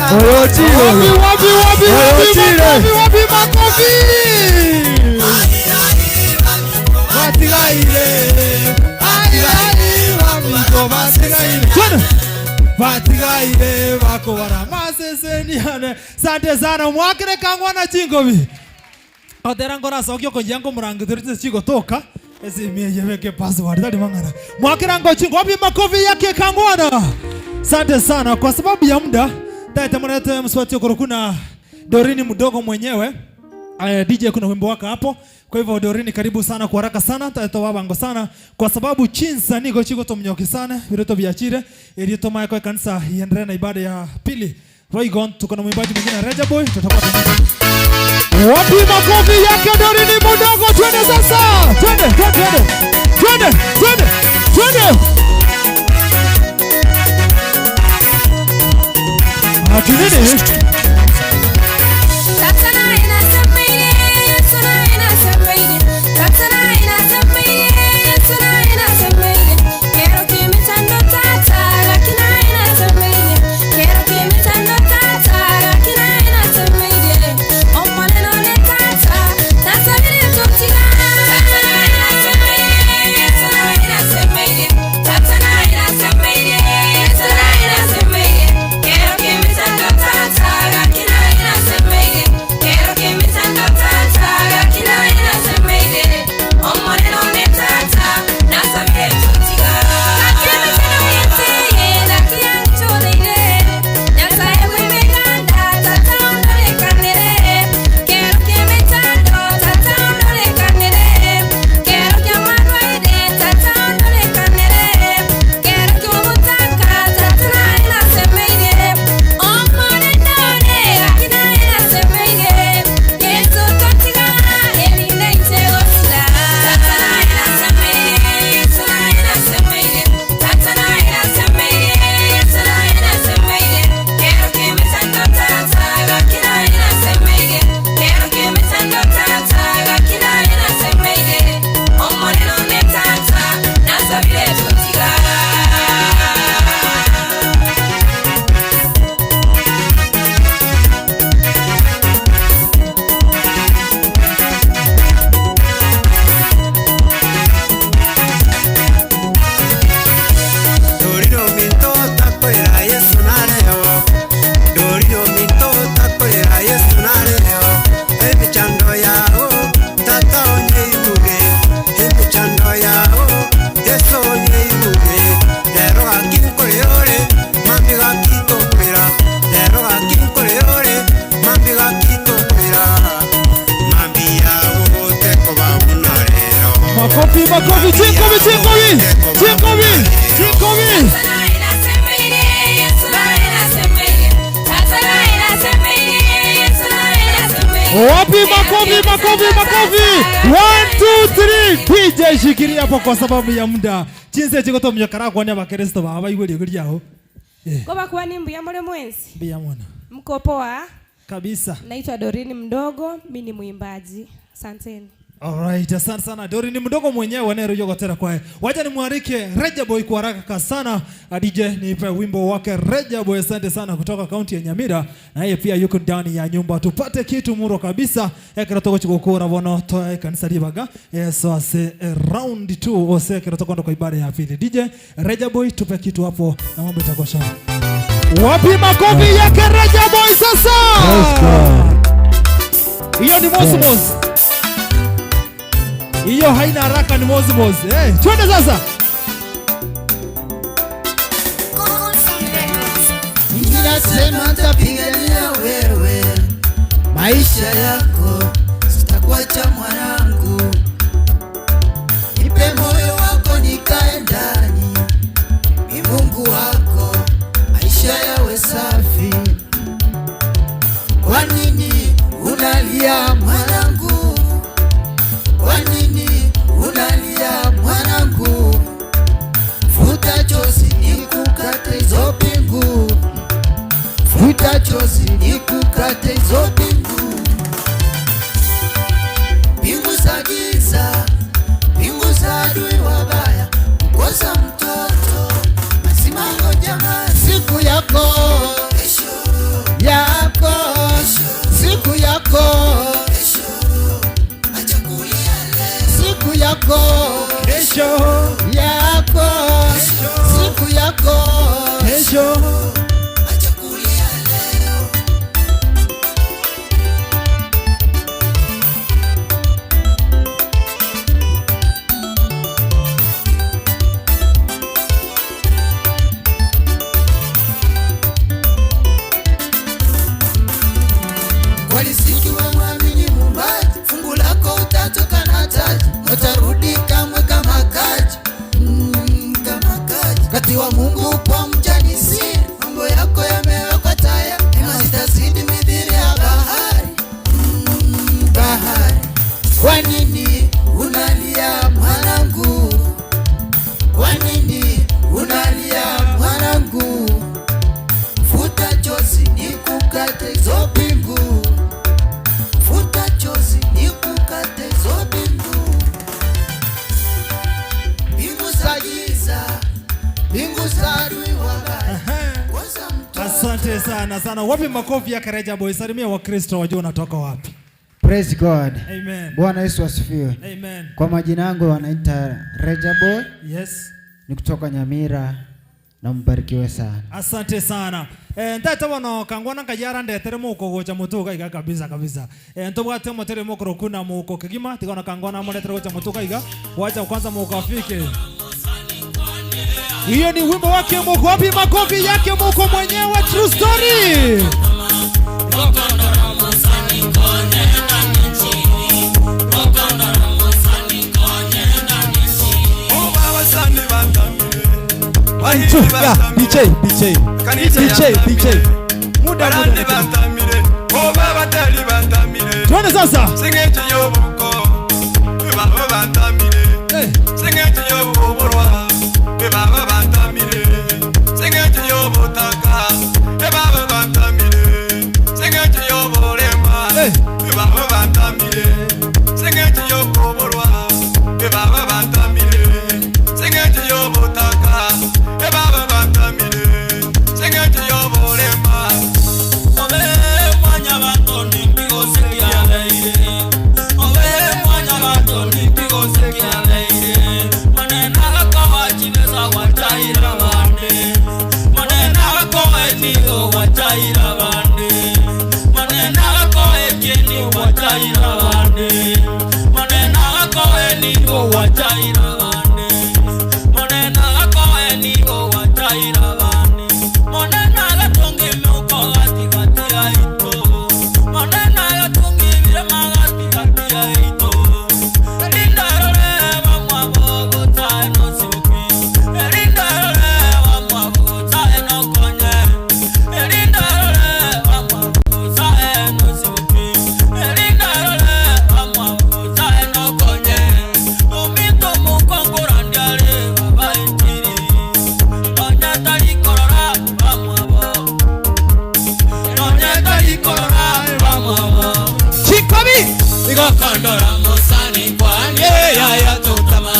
Wapi, wapi, wapi, wapi, makofi, wapi, makofi. Batigaire, ai, ai, bamito, batigaire. Twende. Batigaire bakobara maseseniane. Sante sana mwakire kangwana chingobi. Otera ngora sokyo konyango murangithirite chigotoka. Esimie yeweke password tali mangana. Mwakira ngo chingo wapi makofi yake kangwana. Sante sana kwa sababu ya muda. Taita mwanate mswati kuna Dorini mdogo mwenyewe. DJ kuna wimbo wake hapo. Kwa hivyo Dorini karibu sana kwa haraka sana taito wabango sana kwa sababu chinsa niko chiko tomnyoki sana vireto biachire ili tomaye kwa kanisa iendelee na ibada ya pili. Roigon tuko na mwimbaji mwingine Reja Boy tutakuwa Wapi makofi yake Dorini mdogo twende sasa. Twende twende twende. Twende twende. Ati nini? Wapi makofi? Chinkobi, chinkobi, chinkobi, chinkobi. Wapi makofi, makofi, makofi. 1 2 3. DJ shikilia hapo kwa sababu ya muda. Chinse chikotomya karakwa ni abakristo baba igwe ryo ryaho. Koba mbuya mule mwenzi. Mbuya mwana. Mko poa? Kabisa. Naitwa Doreen Mdogo, mimi ni mwimbaji. Asanteni. Alright, asante sana. Dori ni mdogo mwenyewe nero yogotera kwae. Wacha nimwarike Rejaboy kwa haraka sana. DJ nipe wimbo wake Rejaboy, asante sana kutoka kaunti ya Nyamira. Na yeye pia yuko ndani ya nyumba. Tupate kitu muro kabisa. Ekero togochigokora bono toe kanisa ribaga. Yesu ase round 2 ose ekero tokondo kwa ibada ya pili. DJ Rejaboy tupe kitu hapo na mambo itakuwa sawa. Wapi makofi yake Rejaboy sasa? Hiyo ni Mosmos. Hiyo haina haraka ni Mosmos. Eh, twende sasa. Ninasema nitapigania wewe maisha yako, sitakuacha mwanangu, nipe moyo wako nikae ndani, ni Mungu wako, maisha yawe safi. Kwa nini unalia mwanangu? Kwa nini unalia mwanangu? Futa chozi nikukate hizo pingu, futa chozi nikukate hizo pingu. Pingu za giza, pingu za adui wabaya, kukosa mtoto masimango jamaa, siku yako yako, siku yako, siku yako kesho yako, siku yako kesho. Kwa riziki we mwamini Muumbaji, fungu lako utatoka na taji, utarudi kamwe kama kaji, kama kaji. Kati wa Mungu kwa mja ni siri, mambo yako yamewekwa taya, neema zitazidi mithili ya bahari, bahari. Kwa nini unalia mwanangu? Kwa nini unalia mwanangu? Futa chozi nikukate hizo pingu, futa chozi nikukate hizo pingu. Pingu za giza, pingu za adui wabaya, kosa mtoto. Asante sana sana. Wapi makofi ya Rejaboy? Salimia Wakristo wajue unatoka wapi. Praise God. Amen. Bwana Yesu asifiwe. Amen. Kwa majina yangu wanaita Rejaboy. Yes. Ni kutoka Nyamira na mbarikiwe sana. Asante sana. Ntete bono kangwana nkayara ndetere muko gocha mutuka iga kabisa kabisa. Ntobwate motere mokoro kuna muko kigima tigona kangwana moretere gocha mutuka iga. Wacha kwanza muko afike. Hiyo ni wimbo wake muko. Wapi makofi yake muko mwenyewe, true story. Yeah, DJ, DJ, DJ, DJ. Muda, muda. Twende sasa. Igokondora musani kwani yaya tutama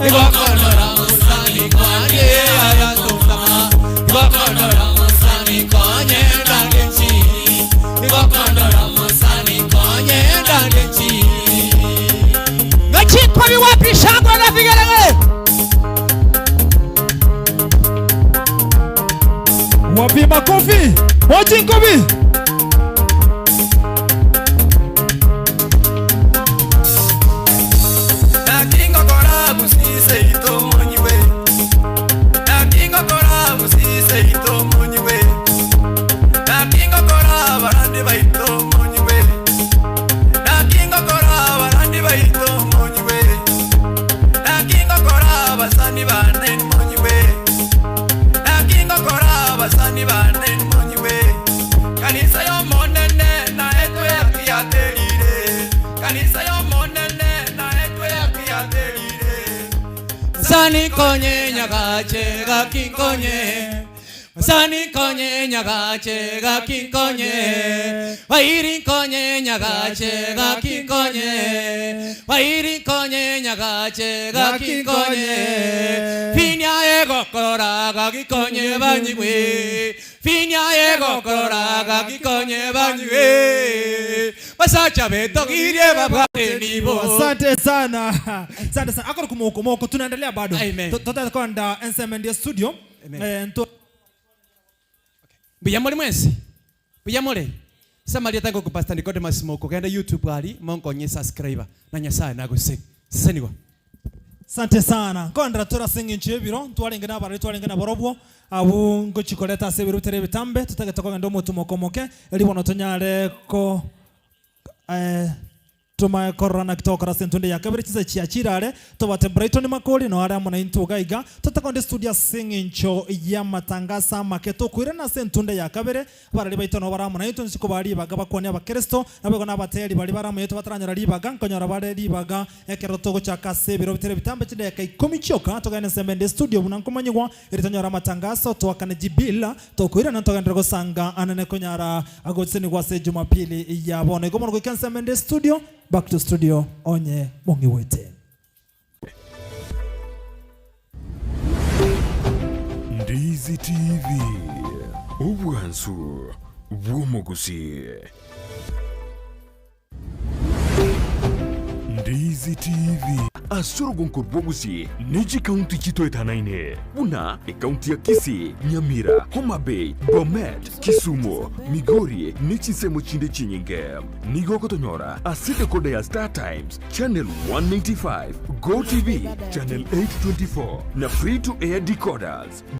Igokondora musani kwani yaya tutama Igokondora musani konye ndande chini Igokondora musani konye ndande chini Ngachikwa wapi shangwe na vigelegele? Wapi makofi? Wachinkobi. Nakingokora busise itomonyiwe Nakingokora busise itomonyiwe Nakingokora barandi baitomonyiwe Nakingokora barandi baitomonyiwe Nakingokora basani bane monyiwe Nakingokora basani bane monyiwe Kanisa yomonene na etwe yakiaterire Kanisa yomonene na etwe yakiaterire Sani konye nyagache gakinkonye Sani konye nyagache gakinkonye Wairi konye nyagache gakinkonye Wairi konye nyagache gakinkonye Finya egokora gagikonye banyigwe Finya egokora gagikonye banyigwe Basacha betogirie babwate nibo Asante sana. Asante sana. Akoro kumoko moko tunaendelea bado. Amen. Tutakwenda NSMND studio. Amen. Eh, nto Mbuya muri mwensi mbuya muri samaria tango ku Pastor Nicodemus Moko genda YouTube ari monkonye subscriber na Nyasaye naguse seniwa Asante sana. Kondra tora sing'incho ebiro twarenge na abarari twarenge na borobwo abu ngochikoreta ase ebiro bitere ebitambe totagete kogenda omotumo moke eri bono tonyare ko eh, tumae korora kitokora ase entunde ya kabere chisa chia chirare tobate Brighton Makori no are amo na intwe iga iga totakonde studio ase eng'encho ya matangasa amake tokoirana ase entunde ya kabere abarari baito no bare amo na intwe nsi kobaa ribaga bakwane abakristo nabo igo na abateri baria bare amo intwe bataranyora ribaga nkonyora bare ribaga ekero togochaka ase ebiro bitere bitambe chidakika ikomi chioka togende ensembe ende studio buna nkomanyigwa eri tonyore amatangaso toakane jibila tokoirana togenderere gosanga anene konyara agosenigwa ase jumapili ya bono. Igo bono goika ensembe ende studio, back to studio onye mong'iwete. Ndizi TV, obwansu bw'omogusii. Ndizi TV. Ase orogonko rw'Ogusii ne chikaunti chitoetanaine buna ekaunti ya Kisii, Nyamira, Homa Bay, Bomet, Kisumu, Migori ne chinsemo chinde chinyinge. Nigo okotonyora ase decoder ya Star Times, channel 195, Go TV, channel 824 na free to air decoders.